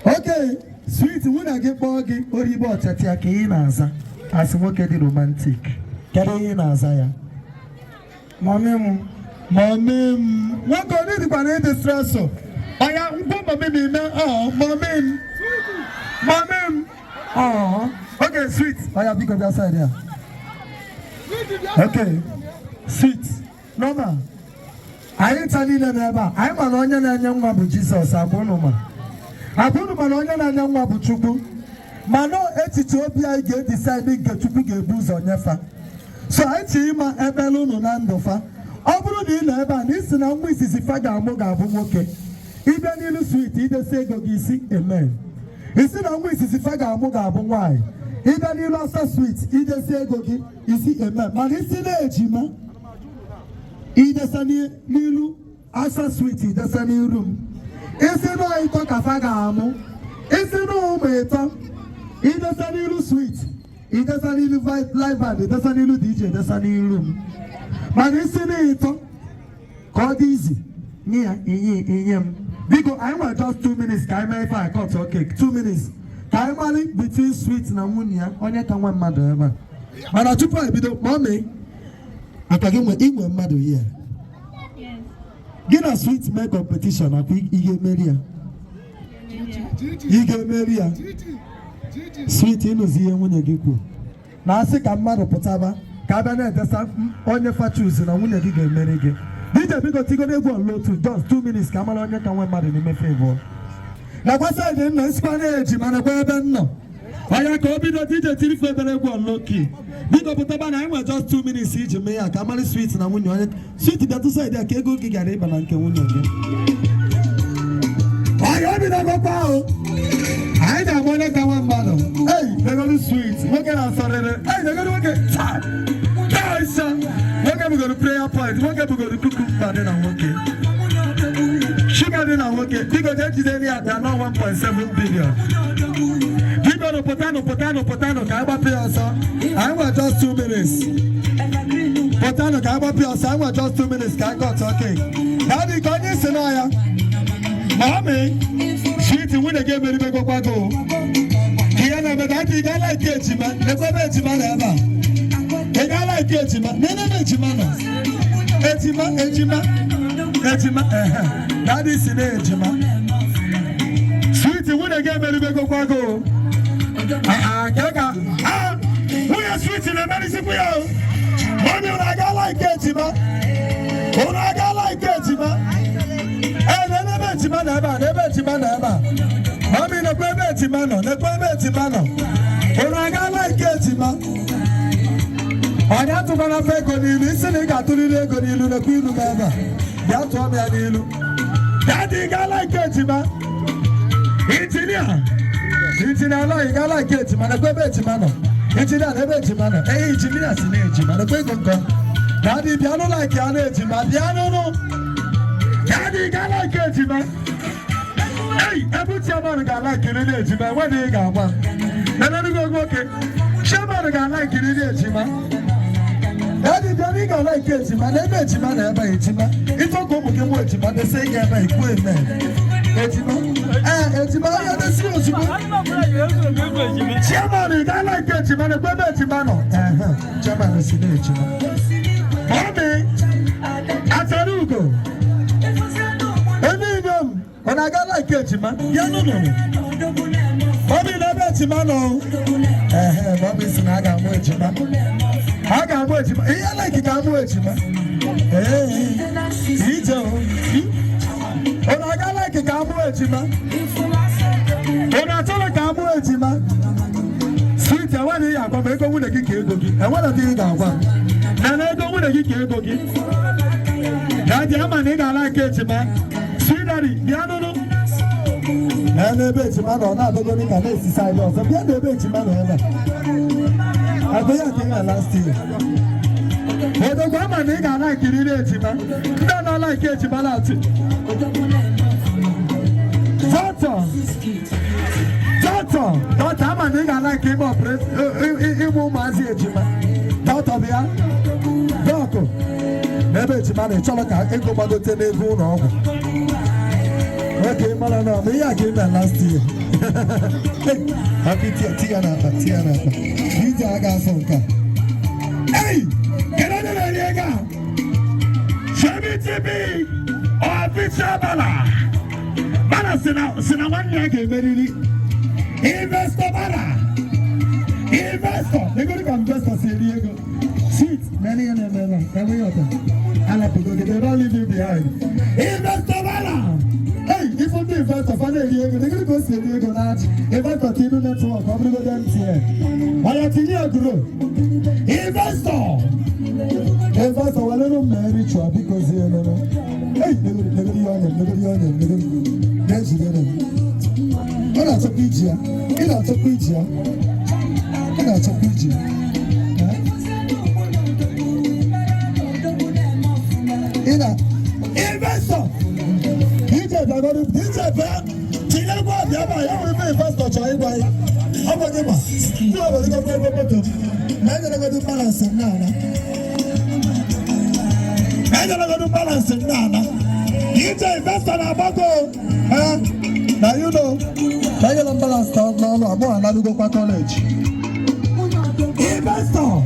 Okay, Sweet, nwunye gị kpọọ gị oribe ọchachịa ka ị na-aza. Asị nwoke dị romantic. Kedu ihe ị na-aza ya? Mummy m. Mummy m. Nwoke onye dịkwa na ịdị stress. Ọya ngwa mummy m ime ọ mummy m. Mummy m. Ọ. Okay, Sweet. Ọya, biko bịa side ya. Okay, Sweet. Normal. Anyị ncha niile nọ ebe a, anyị ma na onye na-enye nwa bụ Jizọs, abụ unu ma. Abụ unu ma na onye na-enye nwa bụ Chukwu. Mana echiche obi anyị ga-edecide nke Chukwu ga-ebu ụzọ nyefa. So anyị chọrọ ịma ebele unu na ndụ fa. Ọ bụrụ na ị nọ ebe a na isi na nwa izizi fa ga-amụ ga-abụ nwoke. Ịbịa n'ilu Sweet, idesi ego gị isi amen. Isi na nwa izizi fa ga-amụ ga-abụ nwaanyị. Ịbịa n'ilu ọsọ Sweet, idesi ego gị isi amen. Mana isi na ejima, idesa n'ilu asa Sweet, idesa n'iru m. Isi na ịtọ ka fa ga-amụ. Isi na ụmụ ịtọ, idesa n'ilu Sweet, idesa n'ilu live band, idesa n'ilu DJ, idesa n'iru m. Mana isi na ịtọ ka ọ dị izi nye ya inye inye m. Biko, anyị nwere just 2 minutes ka anyị mee ife a cut cake. 2 minutes ka anyị mali between Sweet na nwunye ya onye ka nwe mmadụ ebe a. Mana tupu anyị bido, mummy, aka gị nwe inwe mmadụ here. Yes. Gị na Sweet mee competition, akwa ị ga-emeri ya? Ị ga-emeri ya? Sweet, ịnụzi ihe nwunye gị kwuru na asị ka mmadụ pụtaba ka abịa na-edesa onye fachus na nwunye gị ga-emeri gị. DJ, biko tigodo egwu ọlụ otu just 2 minutes ka amara onye ka nwe mmadụ n'ime favor. Nakwa side nna nsikwa na-eji mana kwa ebe m nọ onye ka o bido. DJ, tiri fe ebere egwu ọlụoki. Biko pụtaba na anyị nwere just 2 minutes iji mee ya ka amara Sweet na nwunye onye. Sweet, bịatụ side a ka ego gị gara ịba na nke nwunye gị. Ọya obidogokwa ahụ anyị ga-agba onye ka nwa mmadụ. Ei, legolu Sweet, nwoke na-asọrịrị. Ei, legolu nwoke taa taa isa. Nwoke bugoro prayer point, nwoke bugoro kukumba dị na nwoke shuga dị. dị na nwoke, biko jee jide ya akpa nọ 1.7 billion. Biko nụ, pụtanụ, pụtanụ, pụtanụ ka anyị gbapụ ya ọsọ. Anyị nwe just 2 minutes. Pụtanụ ka anyị gbapụ ya ọsọ. Anyị nwe just 2 minutes ka anyị cut cake. Daddy, ka onye si n'ọya. Mommy, sweet, nwunye gị emeribegokwa gị o. Ka ihe na-eme, daddy, ị gaala ike ejima, lekwa ebe ejima nọ ebe a. Ị gaala ike ejima, n'ebe ebe ejima nọ. Ejima, ejima, ejima, ehe. Daddy si na ejima. Sweet, nwunye gị emeribegokwa gị o. Ah, ah, ka ah, nwunye sweet na-emerisikwa ya o. Mommy, unu agaala ike ejima. Unu agaala ike ejima. Ee, n'ebe ejima nọ ebe a, n'ebe ejima nọ ebe a. Mommy, nekwa ebe ejima nọ, nekwa ebe ejima nọ. Unu agaala ike ejima. Onye atụkwana afọ ego n'ilu, isi na ị ga-atụrịrị ego n'ilu, nekwa ilu m ebe a. Bịa tụọ m ya n'ilu. Daddy, ị gaala ike ejima. Injinia. Injinia alọ, ị gaala ike ejima, nekwa ebe ejima nọ. Injinia, na ebe ejima nọ. Ee, injinia si na ejima, nekwa ego nkọ. Daddy, bịa n'ụlọ ike anụ ejima, bịa n'ụlọ. Daddy, ị gaala ike ejima. Ei, ebe chairman ga-ala ikiri ndị ejima, enweghị ị ga-agba. Nenenugo nwoke, chairman ga-ala ikiri ndị ejima. Daddy, bịa na ị ga-ala ike ejima, na ebe ejima na ebe ejima. Ife ka ụmụ gị mụ ejima, desi ị ga-ebe ikwu eme. Ejima, ee, ejima, onye desi ozugbo. Chairman, ị ga-ala ike ejima, na ebe ejima nọ. Ehe, chairman si na ejima. Mommy, achara ugo. Ebe inyom, ọ na-aga like ejima? Ya nụnụ. Mommy, na ebe ejima nọ. Ehe, mommy si na a ga-amụ ejima. A ga-amụ ejima. Ihe like ka amụ ejima. Ee, ije o. Ọ na-aga like ka amụ ejima? Ọ na-achọrọ ka amụ ejima? Sweet, enweghị ihe agwa m ego nwunye gị ka ego gị. Enweghị ihe ị ga-agwa m. Na ego nwunye gị ka ego gị. Daddy, ama na ị ga-ala nke ejima. Sweet daddy, bịa nụnụ. Na n'ebe ejima nọ, ọ na-adọgo ka na-esi side ọzọ. Bịa n'ebe ejima nọ ebe a. Agụ ya ka ị na last year. Odogwu, ama na ị ga-ala nkiriri ejima. Ndị a na-ala nke ejima na-atụ. Doctor, doctor, doctor, ama na ị ga-ala nke ime ịmụ ụmụazị ejima. Doctor, bịa. Doc, n'ebe ejima na ị chọrọ ka ego gbagote n'ego ụlọ ọgwụ. Oke mara na ọ ihe a ka ị mere last year. Happy tia n'akpa, tia n'akpa. Ije a ga-afọ nke a. Ei, kedu onye na-eri ego a? Shebi TV, official bala. Bala si na nwanne ya ga-emeriri. Investor bala. Investor, ego dị ka investor si eri ego. Sweet, na ihe na-eme ebe a, enweghị ọta. Alapụgo gị, they don't leave you behind. Investor bala. Hey, ifu ndị investor fa na-eri ego, ego dị ka o si eri ego na-achị. Investor tinu network, ọ bụrụgodo MTN. Ọya tinye ya guro. Investor. Investor, welere m mee ritual, biko zie nụnụ. Hey, negoro negoro ihe ọ na negoro ihe ọ na negoro. Na-ejidere m. Ọ na-achọkwa iji ya. Ị na-achọkwa iji ya. Ị na-achọkwa iji ya. Eh? Ị na investor. DJ bịagoro, DJ bịa. Tinye egwu abịa ebe a, ya nwere ife investor chọrọ ịgwa ya. Ọ bụ gị ma. Ndị obodo gị ego moto m. Na enyeregodu balance m na-ana. Enyeregodu balance m na-ana. DJ investor na-agbago. Eh? Na you know. Na enyere m balance n'ọnụ abụọ analugokwa college. Investor!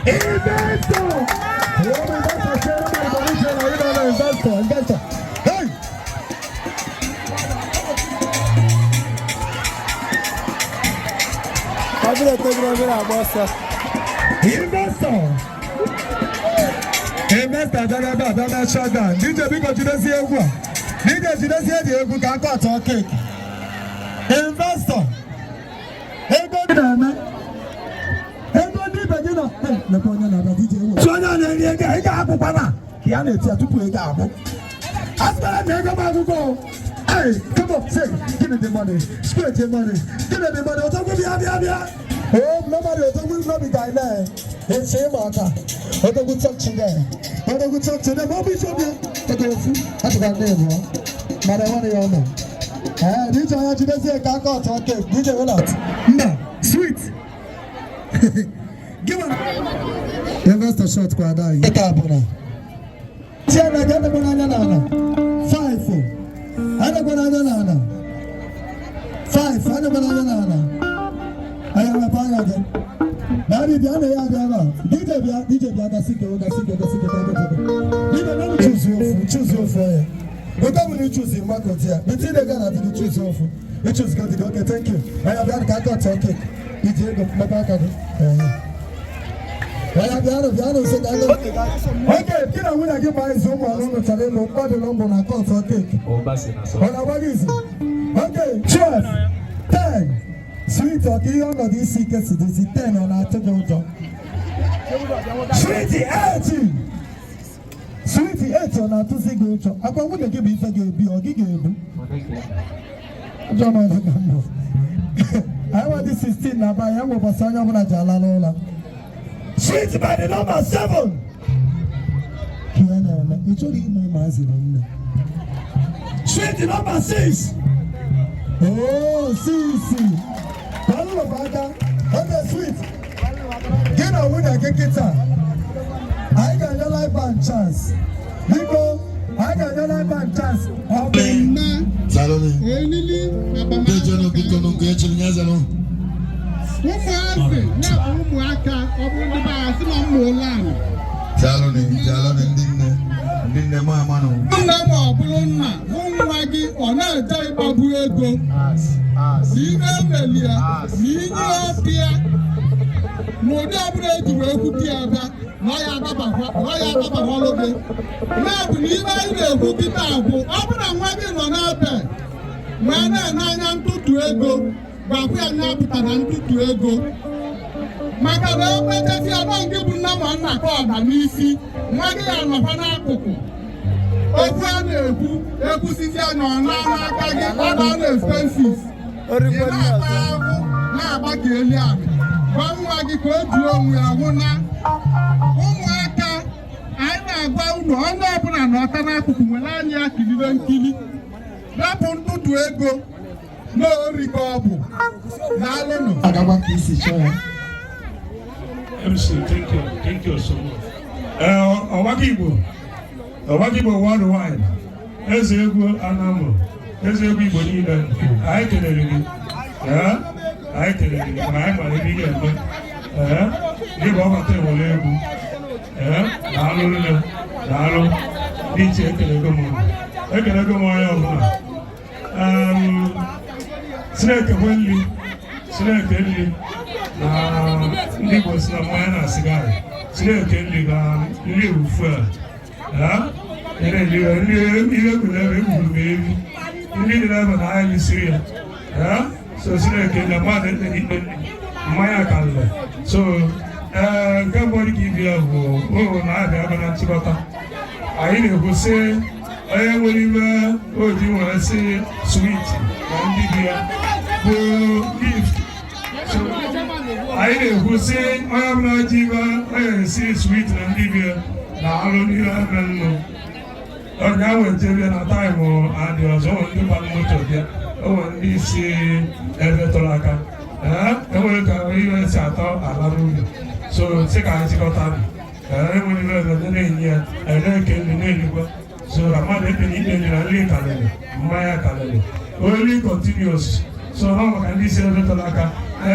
Investor! Investor, investor. Hey! Ọ bụrụ etogoro obere agba ọsọ. Investor! Investor bịara ebe a bịa na shutdown. DJ, biko jidezie egwu a. DJ, jidezie dị egwu ka aka ọtọ cake. Investor! Ego dị na-eme. Ego ndị ibe gị nọ. Hey, lekwa onye na-abịa, DJ ewu. Tụ onye a na-eri ego a, ị ga-akwụkwa na ka ya na-eti ya tupu ego agwụ. Asịtara m ego m agụgụ. Hey, come on, say, give me the money, spread the money, give me the money. Ọtọ bịa, bịa, bịa. Ee, normally odogwu no be guy na eche ịgba aka. Odogwu talk to them. Odogwu talk to them. Ọ bụ isi obi ego ofu atụkwa ndị ịbụọ. Mana enwere ya ọnụ. Ee, DJ onye jidezie ka aka ọtọ cake. DJ Rolat. Mba, sweet. Give one. Investor shot kwa ada anyị. Nke a bụ na. Tie na gị enekwana anya n'ala. Five. Enekwana anya n'ala. Five. Enekwana anya n'ala. Anya mepe anya gị. Naanị bịa na ya abịa ebe a. DJ bịa, DJ bịa gasị ike, gasị ike, gasị ike, gasị ike. DJ naanị choose ofu, choose ofu onye. Oge ọbụla ị choose mgbakọ ya. Bete ị na-ega na adịghị choose ofu. Ị choose go dị okay, thank you. Anya bịa ka aka ọtọ cake. Iji ego mepe aka gị. Ee. Anya bịanụ bịanụ nso ka aka. Okay, gị na nwunye gị gbaa izu ụmụ ọrụ unu chọrọ ịlụ mmadụ na mbụ na kọtụ cake. Ọ na-agba gị izu? Okay, 12, 10. Sweet ọ ka ihe ọnọdụ isi ike si dịzi 10 ọ na-atụ gị ụjọ. Sweet 8. Sweet 8 ọ na-atụzi gị ụjọ. Akwa nwunye gị bụ ife ga-ebi ọ gị ga-ebu. Ụjọ na ọdụ ka mbụ. Anyị nwa dị 16 na be anyị enwe ụbọchị onye ọbụla ji ala n'ụlọ. Sweet by the number 7. Ka ihe na-eme, ị chọrọ ime ụmụazị na nne. Sweet number 6. Oh, six. Kọlụ m aka. Okay, sweet. Gị na nwunye gị kịta. Anyị ga-enye live band chance. Biko, anyị ga-enye live band chance. Ọ bụ Salome. Bejenu bikonu nke echiri nye zenu. Ụmụazị na-abụ ụmụaka, ọ bụrụ ndị be anyị sị na mma ụlọ anyị. Salome, salome ndị nne. Ndị nne m amanụ. Nne ma ọ bụrụ nna hụ nwa gị ọ na-eje ịgbagbu ego na ihe emeli ya na inye ọbịa na ụdị ọbụla eji wee kwute ya ebe na ọ ya adabakwalụ gị na-abụ na ihe anyị na-ekwu kịta bụ ọ bụrụ na nwa gị nọ n'ebe wee na-ene anya ntụtụ ego, gwakwa ya na apụtara ntụtụ ego maka na emechasi ya na nke bụ nne ma nna ka ọda n'isi nwa gị ya nọkwa n'akụkụ okwu a na-ekwu ekwusizi anya ọ na n'aka gị ọ na na expenses ị na-ata ahụ na-agba ka eli amị. Gwa nwa gị ka o ji onwe ya hụ na ụmụaka anyị na-agwa unu onye ọbụla nọta n'akụkụ nwere anya ya kiribe nkiri rapụ ntụtụ ego n'ori ka ọ bụ n'alụnụ. Agagba ka isi chọọ ya. MC, thank you, thank you so much. Ọgbakọ Igbo, Ọgbakọ Igbo worldwide, eze egwu Anamụ, eze egwu Igbo niile, anyị kelere gị. Ee, anyị kelere gị mana anyị mara ebe ị ga-eme. Ee, gị bụ ọbata ewere egwu. Ee, daalụ nne, daalụ. Dị iche ekelego m unu. Ekelego m onye ọbụla. Chineke kwe nri, Chineke nri na ndị Igbo si na mmanya na sịga. Chineke nri na nri bụ fuel. Nri ihe egwuru egwuru m ebi. Nri dị n'ebe na anyị siri ya. So Chineke na mmadụ ekpere ikpe mmanya karịrị. So nke mbụ dị ka ibi ya bụ ụrụ na-abịa aba na nchịkọta. Anyị na-ekwu sị onye nwere iwe o ji nwere sị sweet na ndị bi ya bụ gift. So anyị na-ekwu sị onye ọbụla ji iwe onye esi sweet na ndị bi ya na alụ n'ihe eme nnu. Ọ ga-eweta bịa na taịmụ adị ọzọ, o nwere ndị gbara moto bịa, o nwere ndị si ebe tọrọ aka. Ee, enwere ka ihe si atọ ala n'ubi. So sị ka anyị chịkọta. Ee, enwere ihe ebe na-enye ya, na-eke nri na-erikwa. So na mmadụ ekpere ikpe nri na nri karịrị, mmanya karịrị. Only continuous. So ọ maka ndị si ebe tọrọ aka.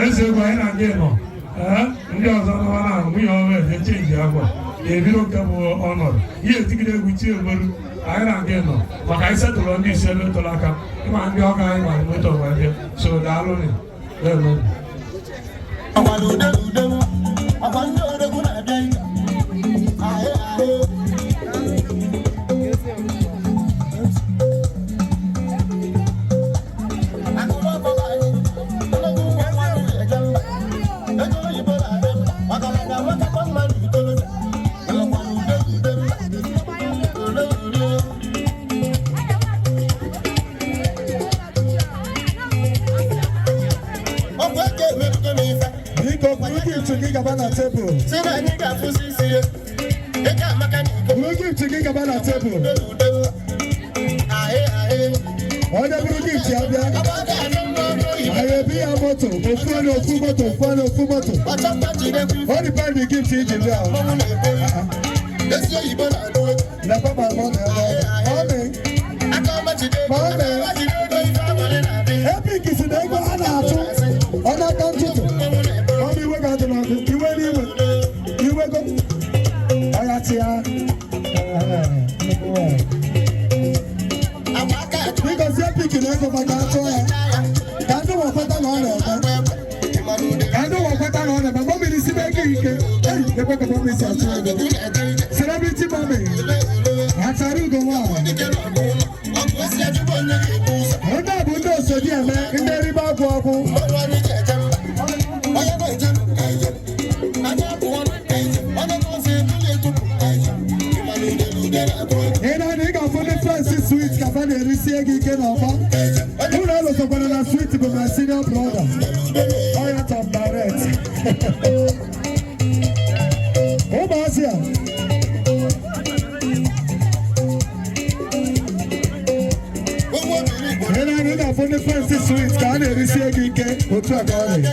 Eze egwu anyị na ndị nọ. Ee, ndị ọzọ nọwa na nwunye ọrụ eje chenji agwa. Ebido nke bụ ọnọdụ. Ihe etigide egwu chi egberu. Anyị na ndị nọ maka anyị setụrụ ndị isi ebe tọrọ aka. Ịma ndị ọka anyị gbara moto wee bịa. So daalụ nị. Amen. gaba na tebụl. Buru gift gị gaba na tebụl. Onye buru gift ya bịa, anyị ebi ya moto, ofu onye ofu moto, ofu onye ofu moto. Ọ depend the gift iji bịa. Lekwa ma mọ na ebe ọ dị. Mọmị, mọmị, Epic si na ego a na-atụ ọ n'aka ntụtụ. Mọmị, iwe ga-adị n'ọkụ, iwe n'iwe, iwe go. Ọya tịa. Biko si Epic na ego maka atụ ya. Ka ndị nwa kweta na ọ na-eme. Ka ndị nwa kweta na ọ na-eme. Mọmị n'isi bụ ego ike. Ei, ekwe ka mọmị si atụ ego. Celebrity mọmị. Achara ugo nwaanyị. Ndị a bụ ndị osodi eme, ndị eribe agwụ ọgwụ. Ị na-ana, ị ga-afụ ndị Francis sweet ka fa na-erisie gị ike n'ọgbọ. Ụlọ elozokwana na sweet bụ my senior brother. Ọya top direct. Ụmụazị a. Ị na-ana, ị ga-afụ ndị Francis sweet ka a na-erisie gị ike otu a ka ọ dị.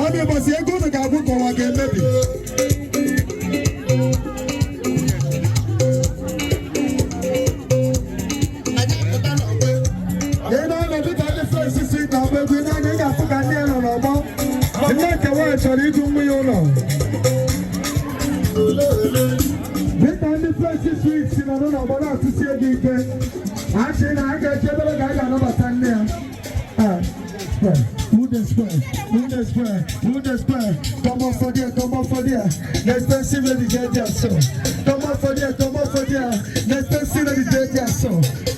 Ọ dị ụbọchị ego unu ga-agwụ ka ụwa ga-emebi. Ị na-anọ dịka ndị Francis sweet na-agba egwu, ị na-anya, ị ga-afụ ka ndị a nọ n'ọgbọ. Ndị nke nwaanyị chọrọ idu nwunye ụlọ. Dịka ndị Francis sweet si nọrọ n'ọgbọ na-atụsie gị ike. Achị na a ga-echebere ka a ga-anabata nne ya. Ah, square. Who the square? Who the square? Who the square? Come on for there, come on for there. The expensive lady get there so. Come on for there, come on for there. The expensive lady get there so.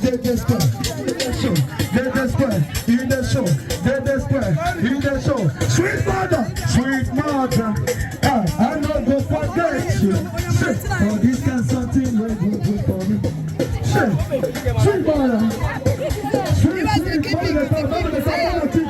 Get the square. In the show. Get the square. In the show. Get the square. In the show. Sweet mother. Sweet mother. Ah, I no go forget you. Say, for this kind something wey go do for me. Say, sweet mother. Sweet, sweet, mommy dey come, mommy dey come,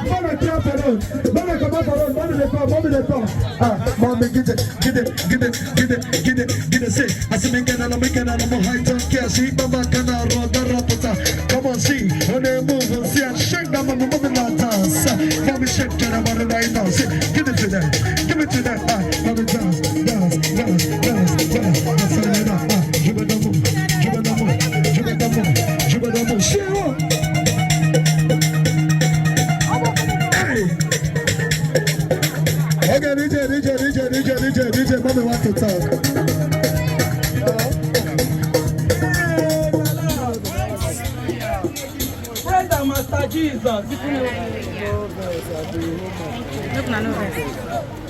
mommy dey come, mommy dey come, mommy come out for road, mommy dey come, mommy dey come. Ah, mommy get it, get it, get it, get it, get it, get it. Say, I see me get on, me get on, I'm high top care. See, mama can I roll the rapota. Come on, see, when they move and see, I shake that mama, mommy not dance. Mommy shake that body right now. Say, give it to them, give it to them. Ah, mommy dance, dance, dance, dance, dance. That's all you know. Ah, give it the move, give it the move, give it the move, give it the move. She won. Okay, DJ, DJ, DJ, DJ, DJ, DJ, mommy want to talk. Praise the Master Jesus.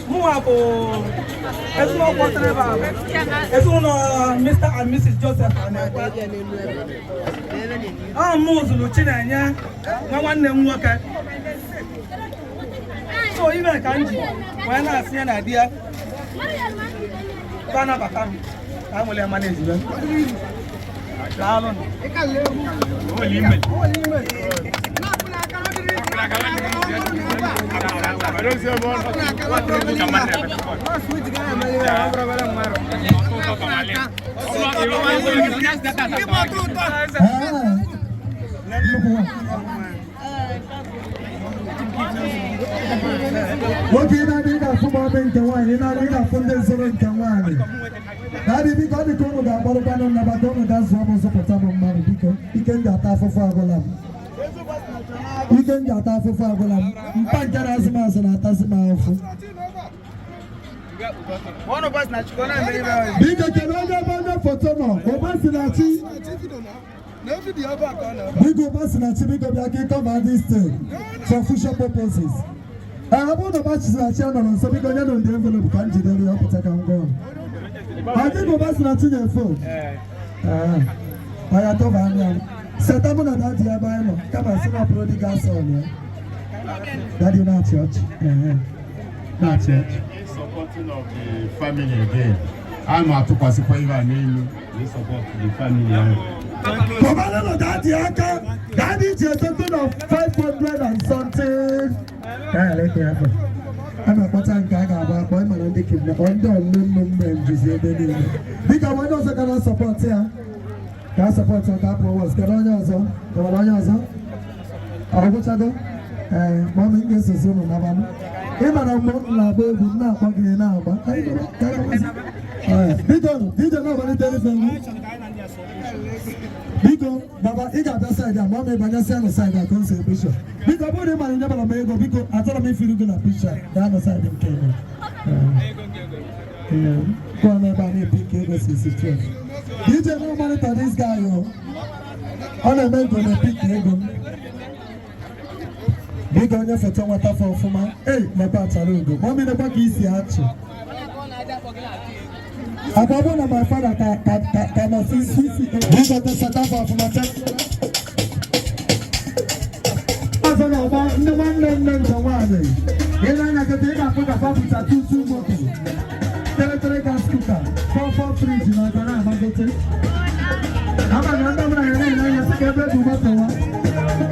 Mụnwa bụ ezinụlọ kpọtara ebe a bụ ezinụlọ Mr. and Mrs. Joseph Anekwe. Ọ mụ zụrụ Chinenye nwa nwanne m nwoke. So ime ka m ji wee na-asị ya na di ya ka anabata m ka a nwere ya mana ezibe. Daalụ. Nwoke, ị na-adị, ị ga-afụ ma ọ bụ nke nwaanyị, ị na-adị, ị ga-afụ ndị zụrụ nke nwaanyị. Daddy, biko, ọ dị ka unu ga-akpọrọkwanụ nnabata unu ga zụọ m, zụpụta m mmadụ, biko. Ike m ji ata afụfụ agwụla m. Ike m ji ata afụfụ agwụla m. Mpa nke na-azụ m azụ na-atazi m ahụfụ. Biko, kedu onye ebe onye foto nọ? Ụba si na chi. Biko, ụba si na chi, biko bịa ka ị cover this thing for future purposes. Ee, ọ bụrụ na ụba si na chi anọrọ nso, biko nye nụ ndị envelope ka m jidere ya pụta ka m gụọ. Ọ dịghị ụba si na chi nye phone. Ee, ọ ya tọba anya m. Seta mụ na daddy ebe anyị nọ, kama sị na prodigal son ya. Daddy na-achị ọchị. Ee, na-achị ọchị. In supporting of the family again, a na-atụkwasịkwa ihe a n'elu in support the family ahụ. Kọbalụ daddy aka. Daddy ji a total of 500 and something. Ee, leke ya. A na-akpọta nke a ga-agba akpọ ịmara ndị kidnap ndị ọlụlụ mme njuzi ebe niile. Biko, onye ọzọ ga na-support ya, ka a support ya ka a pụọ wọs. Kedu onye ọzọ? Kewara onye ọzọ? Ọ gwụchago? Ee, mummy, m ga-esozi ụnụ naba m. Ị mara mgbe m na-agba egwu, m na-akpọ gị na-agba. Ka anyị gaba, ka anyị gabazi. Biko, DJ na-amalite ife m. Biko, baba, ị ga-abịa side a ma ọ ma ịbanyesịa na side a ka o si episha. Biko, ọ bụrụ na ị mara nyebara m ego, biko, achọrọ m ifiri gị na pisha. Gaa na side nke eme. Kụọ n'ebe a na-epi nke ego si 12. DJ no monitor this guy o. Ọ na-eme nke ọ na-epi nke ego m. Biko, onye foto nweta fọ ọfụma. Ei, lekwa achara ugo. Ma ọ lekwa ka isi achị. Agwa bụ na my father ka ka ka ka nọ si si si. Biko, tesata fọ ọfụma che. Ọzọ na-agba ndị nwanne nne nke nwaanyị. Ị na-anya kịta, ị ga-afụ ka fapụta two two moto. Three three gas cooker, four four fridge na ọkara agbagote. Ama na ndị ọbụla ya na-ene anya sị ka ebe bụ moto nwa.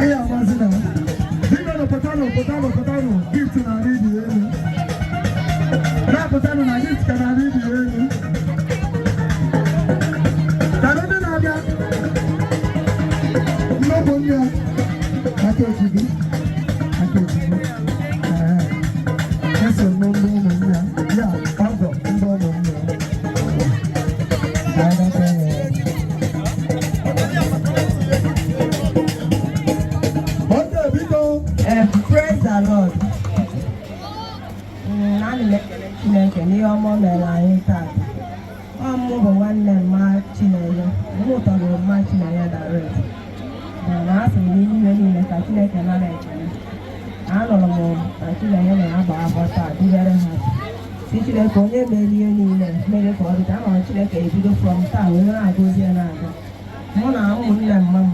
Ị ya amazi na. Biko nụ, pụtanụ, pụtanụ, pụtanụ, gift na-arị ibi elu. Na-apụtanụ na gift ka na-arị ibi elu. Kedu ndị na-abịa? Ndị ụmụnne ya. Aka eji gị. Aka eji gị. Ee. Eso m ndị ụmụnne ya. Ya, ọgọ ndị ụmụnne ya. Ka anyị gafee ya. Okay, biko. Praise the Lord. Ana m ekele Chineke n'ihe ọma o mere anyị taa. Ọ mụ bụ nwanne mma Chinenye. Mụ tọrọ mma Chinenye direct. Mana a sị m n'ime ihe niile ka Chineke nara ekele. Anụrụ m na Chinenye na-agba afọ taa dịbere ha. Si Chineke onye mere ihe niile mere ka ọ dị ka ama m Chineke ebido from taa wee na-agọzi ya na-aga. Mụ na ụmụnne mma m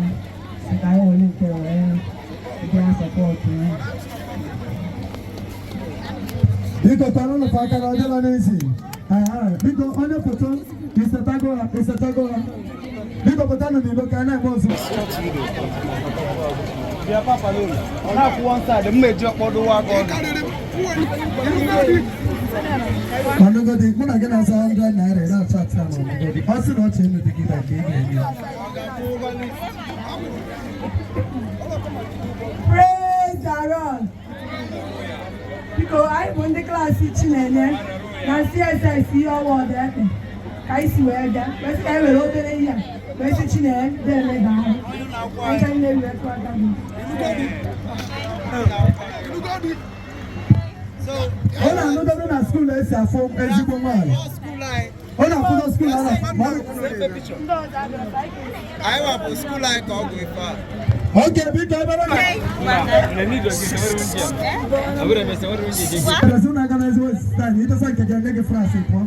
si ka anyị were nke wee bịa support ya. Biko, kọrọ ụlọ aka na ọdịla n'isi. Biko, onye foto, isetago ha, isetago ha. Biko, pụtanụ n'ilo ka a na-eme ozugbo. Bịa papa n'ụlọ. Ọ na-akwụ one side, m na-eji ọkpọdụ aka ọdụ. Ọnụgodi, mụ na gị na-asa 100 naira, ị na-achọ atị na ọnụgodi. Ọ sị na ọ chọ ịnụ di gị na nke ị ga-enye ya. Praise the Lord. Biko, anyị bụ ndị class Chinenye na CSS ihe ọwa ọdụ ka anyị si wee bịa wee sị ka anyị were obere ihe a wee sị Chinenye deme daalụ. Anyị chọrọ nne wee tụọ aka gị. Ọ na-anụdobe na school esi afụ ezigbo nwaanyị. Ọ na-afụdo school a na Anyị wapụ school anyị ka ọ bụ ife a. Oke, biko, ebere na Esi na aga n'ezigbo style, idosa nke gị enye gị frasị pụọ.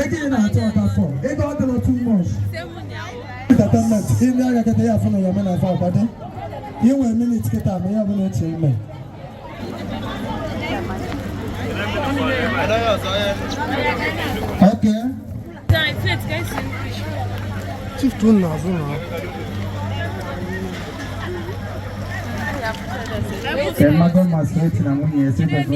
Ego ị na-achọ ọta fọ, ego ọ dịrọ too much. Entertainment, ime anya kịta ya afụ na ya na afọ akwado. Inwe minute kịta ma ya ọbụla eche ime. Okay. Chief tun n'azụ na. Emago Masweti na nwunye ya esebego.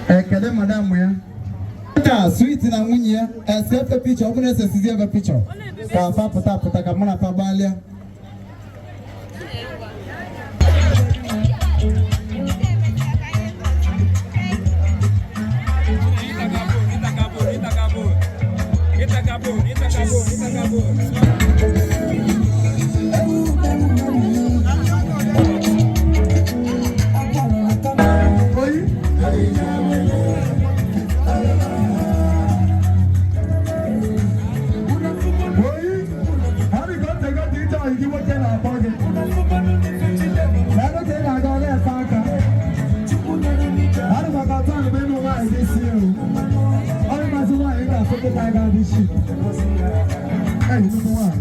Ekele madam ya. Ka Sweet na nwunye ya ese efe picha, ọ bụrụ esesizi ebe picha ka fa pụta apụta ka mụ na fa gbalịa. Oyi, ọ dị ka o tego dị ije oyi gị nwoke na-akpọ gị. Ebe ka ị na-aga ọ na-efe aka. Ọ dị maka ọtọ mgbe ịnụ nwaanyị gị si ewu. Ọ dị masị nwaanyị ga-afụ kịta ga-adị shi. Ee, nnukwu nwaanyị.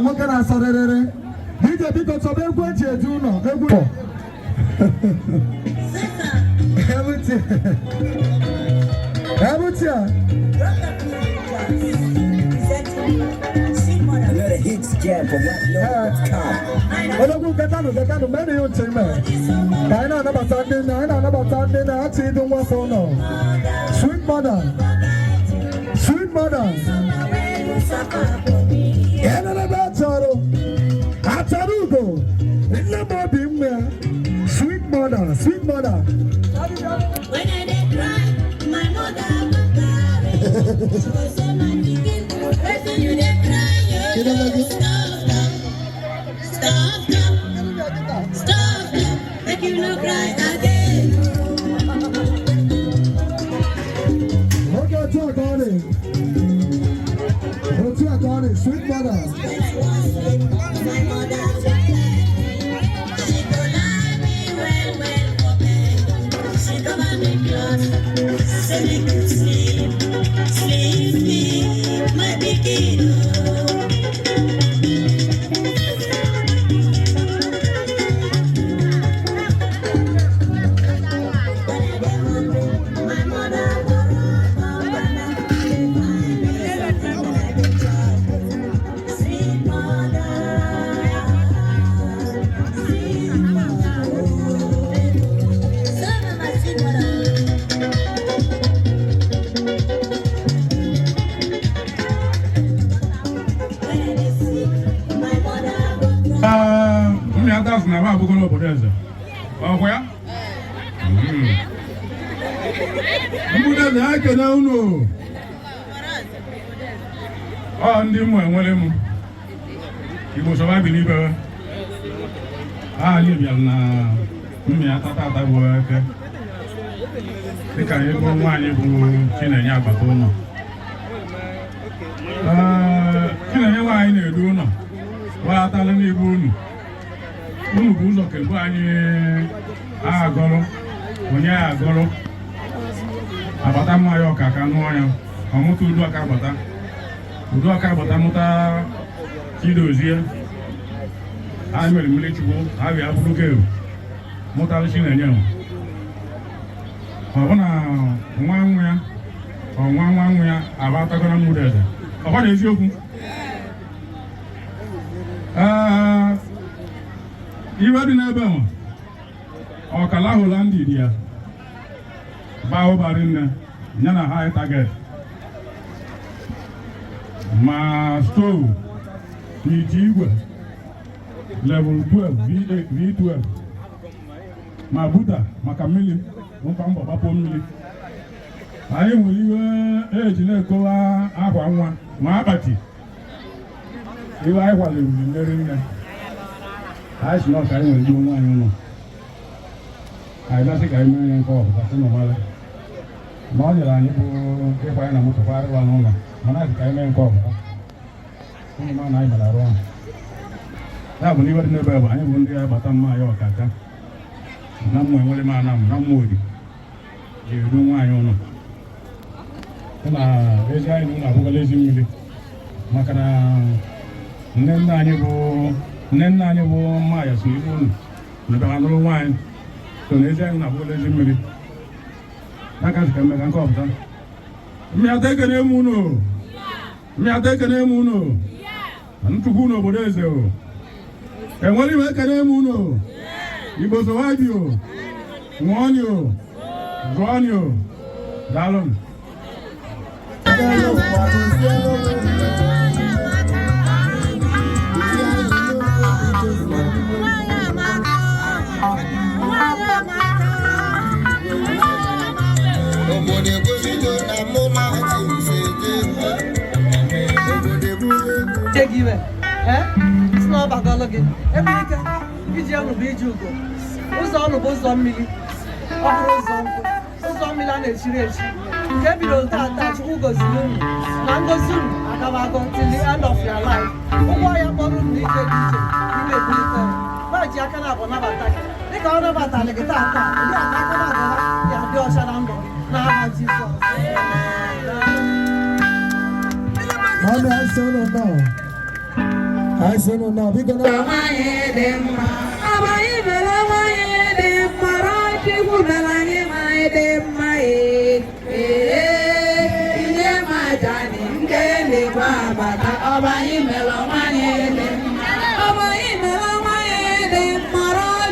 Nwoke na-asọ rịrịrị. DJ Biko chọba egwu eji eje ụlọ egwu. Ebutie. Ebutie. Another hits jam from WhiteLove.com. Odogwu, gatanụ, gatanụ, meenụ ya ntị ime ka anyị na-anabata ndị nne, anyị na-anabata ndị na-achọ idu nwa afọ ụlọ. Sweet mother, sweet mother, enenebe achọrọ achọrọ ugo nne m obi nwe. Sweet mother, sweet mother. When I dey cry, my mother go carry. She go say, "My pikin, wetin you dey cry? Oh, stop, stop, stop, stop, make you no cry again." Oge otu a ka ọ dị, otu a ka ọ dị, sweet mother. My mother she go lie me well well for bed. She cover me cloth, say make you sleep, sleep, sleep, my pikin oh. My mother go run up and down, dey find me something wey I go chop. Sweet mother, sweet mother, so mama, sweet mother. When I dey sick, my mother go Mmịata sị na ba abụgo n'obodo eze. Ọkwa ya? Mbudo eze ha ekene unu. Ọ ndị mmụ enwere m. Igbo sọba bi n'ibe. Anyị bịara na Mmịata tata bụ eke. Dịka anyị bụ nwaanyị bụ Chinenye agbata ụlọ. Ee, Chinenye nwaanyị na-edu ụlọ. Waratala n'ibu unu. Unu bụ ụzọ kebu anyị agọrọ onye agọrọ agbata mmanya ọka ka nụọ ya ọmụta udu aka agbata udu aka agbata mụta Chidozie. Anyị mere mmiri Chukwu ha bịa bụrụ geru mụtalụ Chinenye. Ọ bụ na nwa nwa ya, ọ nwa nwa nwa ya abatagoro mmụrụ eze. Ọ bụ na eziokwu. Ee, iwe dị n'ebe nwa ọkala Holandi dị ya baa ụbarị nne ya na high target ma stove na ite igwe level 12 V8 V12 ma buta maka mmiri mkpa mbọ gbapụ mmiri. Anyị nwere iwe eji na-ekowa akwa nwa ma akpati iwe anyị kwaliri mmeri nne anyị si na ọka anyị nwere ndị onwe anyị ụlọ anyị gasị ka anyị mee ya nke ọpụta sị n'ụmara na ọ nyere anyị bụ ịkwa anyị na moto kwarịwa n'ụlọ, mana anyị sị ka anyị mee nke ọpụta ụmụ ma na anyị bara arụ ọrụ ya bụ na iwe dị n'ebe bụ anyị bụ ndị agbata mma anyị ọkaka na mmụ enwere m ana m na mmụ ori ji eru nwaanyị ụlọ hụ na ezi anyị na ụlọ abụgala ezi mmiri, maka na nne nna anyị bụ nne nna anyị bụ mma ya si ibu unu na bịara nụrụ nwaanyị so na ezi anyị na-abụgala ezi mmiri n'aka sị ka mmega nke ọpụta. Mmịata ekene m unu, mmịata ekene m unu, ntụkwu n'obodo eze o enwere iwe ekene m unu. Igbo sowabi o ṅụọnị o gụọnị o, daalụ. Obodo ekwesịgo na mụ na Chimse eje. Obodo eburu Nye gị iwe ee si na ọ bagọlụ gị Ebunike. Iji ọnụ bụ ije ugo, ụzọ ọnụ bụ ụzọ mmiri, ọ bụrụ ụzọ nkwụ, ụzọ mmiri a na-echiri echi nke ebidoro taa. Chukwu goziri unu na ngozi unu agabago till the end of your life. Ụgwọ ya kpọrọ unu n'ije dị iche n'ime ebulite ma ji aka na abụ nabata gị dịka ọ nabatara gị taa. Taa ụdị aka na abụ ya dị ọcha na ndụ gị n'aha Jizọs. Mami, anyị sị unu nnọọ. Anyị sị unu nọ, biko na Nwanyị dị mma, ọ bụ anyị mere nwanyị dị mma, Chukwu mere anyị nwanyị dị mma. Ee ee, ihe majani nke na-ekwe abata. Ọ bụ anyị mere nwanyị dị mma, ọ bụ anyị mere nwanyị dị mma,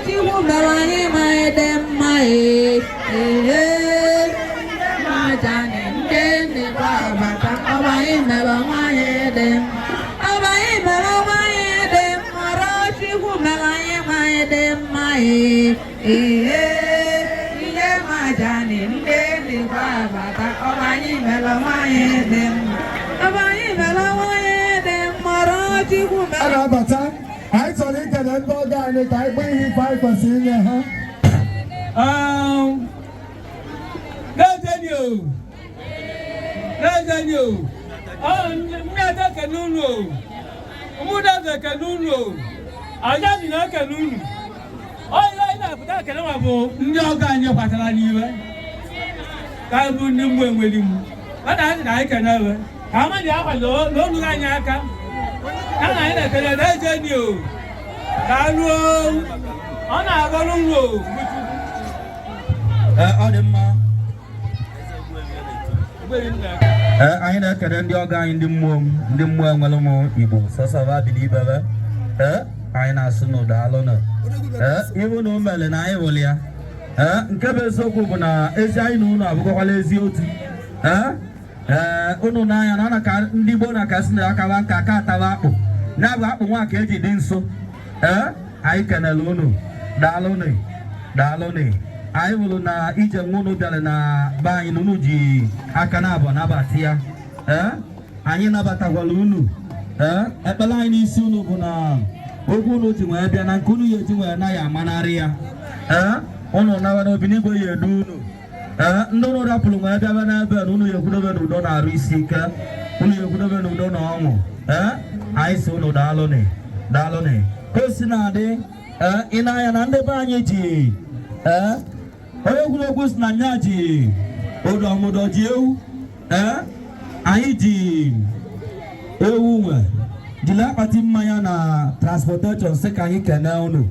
Chukwu mere anyị nwanyị dị mma. Ee ee, majani nke na-ekwe abata. Ọ bụ anyị mere nwanyị dị mma, ọ bụ anyị mere nwanyị dị mma, Chukwu mere anyị nwanyị dị mma. Ee ee, ihe majani ndị na-ekwe abata. Ọ bụ anyị mere nwanyị dị mma, ọ bụ anyị mere nwanyị dị mma, Chukwu A mere na-abata, anyị chọrọ ikele ndị ọgọ anyị ka anyị gbaa ihe ife anyị kwesịrị inye ha. N'ezenyi o, n'ezenyi o, ọ mmịata ekene unu o, ụmụdaze ekene unu o, ajaji na ekene unu. Ọ ihe anyị na-apụta ekene nwa bụ ndị ọgọ anyị kwatara n'iwe ka anyị bụ ndị mmụọ enweli m. Mana anyị na anyị kene ewe ka ama ji akwa na olu anyị aka ya na anyị na-ekene. N'ezenyi o, daalụ o, ọ na-agọrọ unu o. Ee, ọ dị mma. Ee, anyị na-ekele ndị ọgọ anyị, ndị mmụọ m, ndị mmụọ enwere m Igbo sọsọ ba bili ibebe. Ee, anyị na-asụ n'ụda alụ na ee ibu na umele na anyị hụrụ ya. Ee, nke bụ eziokwu bụ na ezi anyị na unu abụkwakwala ezi otu. Ee ee, unu n'anya na ọ na ka ndị Igbo na ka si na akaba nka aka ataba akpụ ya bụ akpụ nwa ka eji dị nso. Ee, anyị kenele unu, daalụnụ, daalụnụ. Anyị hụrụ na ije nwa unu bịara na be anyị na unu ji aka na abụọ nabata ya. Ee, anyị nabatakwala unu. Ee, ekpere anyị n'isi unu bụ na okwu unu ji wee bịa na nke unu ya eji wee naghị amanarị ya. Ee, unu nawa n'obi n'igwe ya edu unu. Ee, ndị unu rapụrụ wee bịaba n'ebe na unu ya ekwudobe n'udo na arụ isi ike, unu ya ekwudobe n'udo na ọṅụ. Ee, anyị si unu daalụnị, daalụnị. Ka o si na-adị, ee, ị na-anya na ndị be anyị ji, ee, onye egwuregwu si na nya ji ụdọmụdọ ji ewu. Ee, anyị ji ewu nwe jiri akpati mmanya na transportation sị ka anyị kene unu,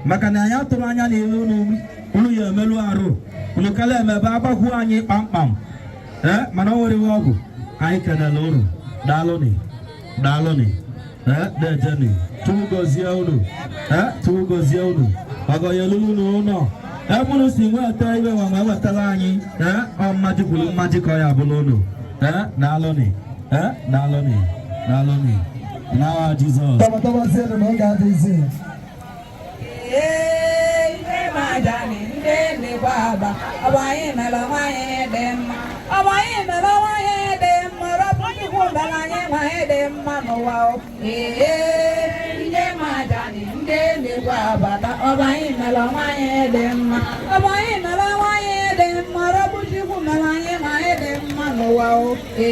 maka na anyị atụrụ anya na ihe unu unu ya emelu arụ unu kala emebe agbagwu anyị kpamkpam. Ee, mana o nwere ihe ọ bụ anyị kenele unu. Daalụnị, daalụnị. Ee, dejeni, Chukwu gọzie unu. Ee, Chukwu gọzie unu, ọgọnyelu unu ụlọ ebe unu si nweta ibe nwa ma ewetara anyị. Ee, ọ mmaji kwuru mmaji ka ọ ya bụrụ unu. Ee, daalụnị. Ee, daalụnị, daalụnị n'aha Jizọs. Tọbatọbazienụ na oge adịghịzi. Ee, ihe majani ndị na-ekwe aba. Ọ bụ anyị mere nwanyị dị mma, ọ bụ anyị mere nwanyị dị mma, Chukwu mere anyị nwanyị dị mma n'ụwa o. Ee, ihe majani ndị na-ekwe abata. Ọ bụ anyị mere nwanyị dị mma, ọ bụ anyị mere nwanyị dị mma, Chukwu mere anyị nwanyị dị mma n'ụwa o. Ee,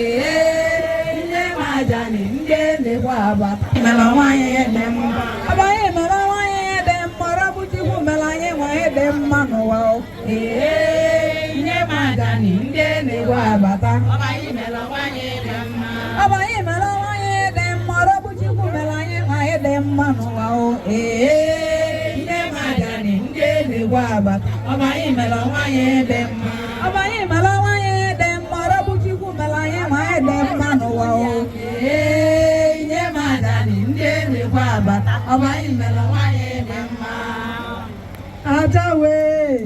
ihe majani ndị na-ekwe abata. Mere nwanyị dị mma, ọ bụ anyị mere nwanyị dị mma, Chukwu mere anyị nwanyị dị mma n'ụwa o. Ee, ihe majani ndị na-ekwe abata. Ọ bụ anyị mere nwanyị dị mma, ọ bụ anyị mere nwanyị dị mma, Chukwu mere anyị nwanyị dị mma n'ụwa o. Ee, ihe majani ndị na-ekwe abata. Ọ bụ anyị mere nwanyị dị mma, ọ bụ anyị mere nwanyị dị mma, Chukwu mere anyị nwanyị dị mma n'ụwa o. Ee, ihe majani ndị na-ekwe abata. Ọ bụ anyị mere nwanyị dị mma. Aja wee!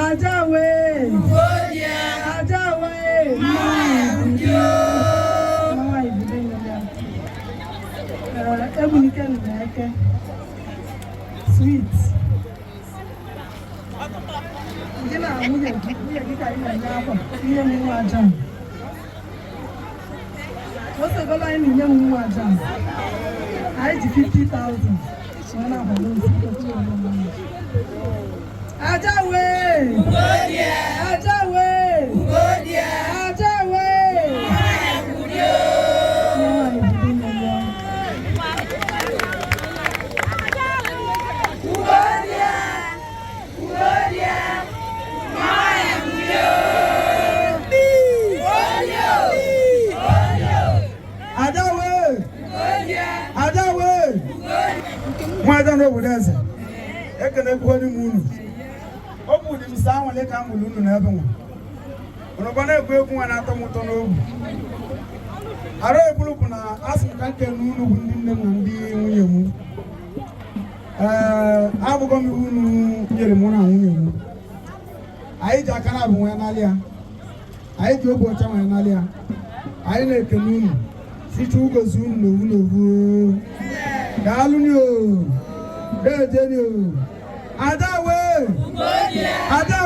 Aja wee! Aja wee! Mama ibido nye ya. Ee, Egbunike nọ eke. Sweet. Gị na nwunye gị ka ị na-enye akwa ihe m nwa aja. O segola anyị na-enye m nwa aja. Anyị ji 50,000 wee na-akwado nzukọ. Aja wee! Aja wee! Aja wee! Nwaanyị bido nye ya. Ada wee! Obodo eze ekenekwuo m unu. Ọ bụ ụdị m saa anwale ka m mụrụ unu n'ebe nwa ụnụkwa na-egwu egwu nwa na-atọ m ụtọ n'obi. Arụ ebulu bụ na asị m ka nke na unu bụ ndị nne m na ndị nwunye m. Ee, abụgọ m iwu unu nyere mụ na nwunye m. Anyị ji aka na-abụ nwee n'alị ya, anyị ji obi ọcha nwee n'alị ya. Anyị na-ekene unu si Chukwu gozie unu n'ovu n'ovu. Daalụ o, deejeni o, ada wee, ada.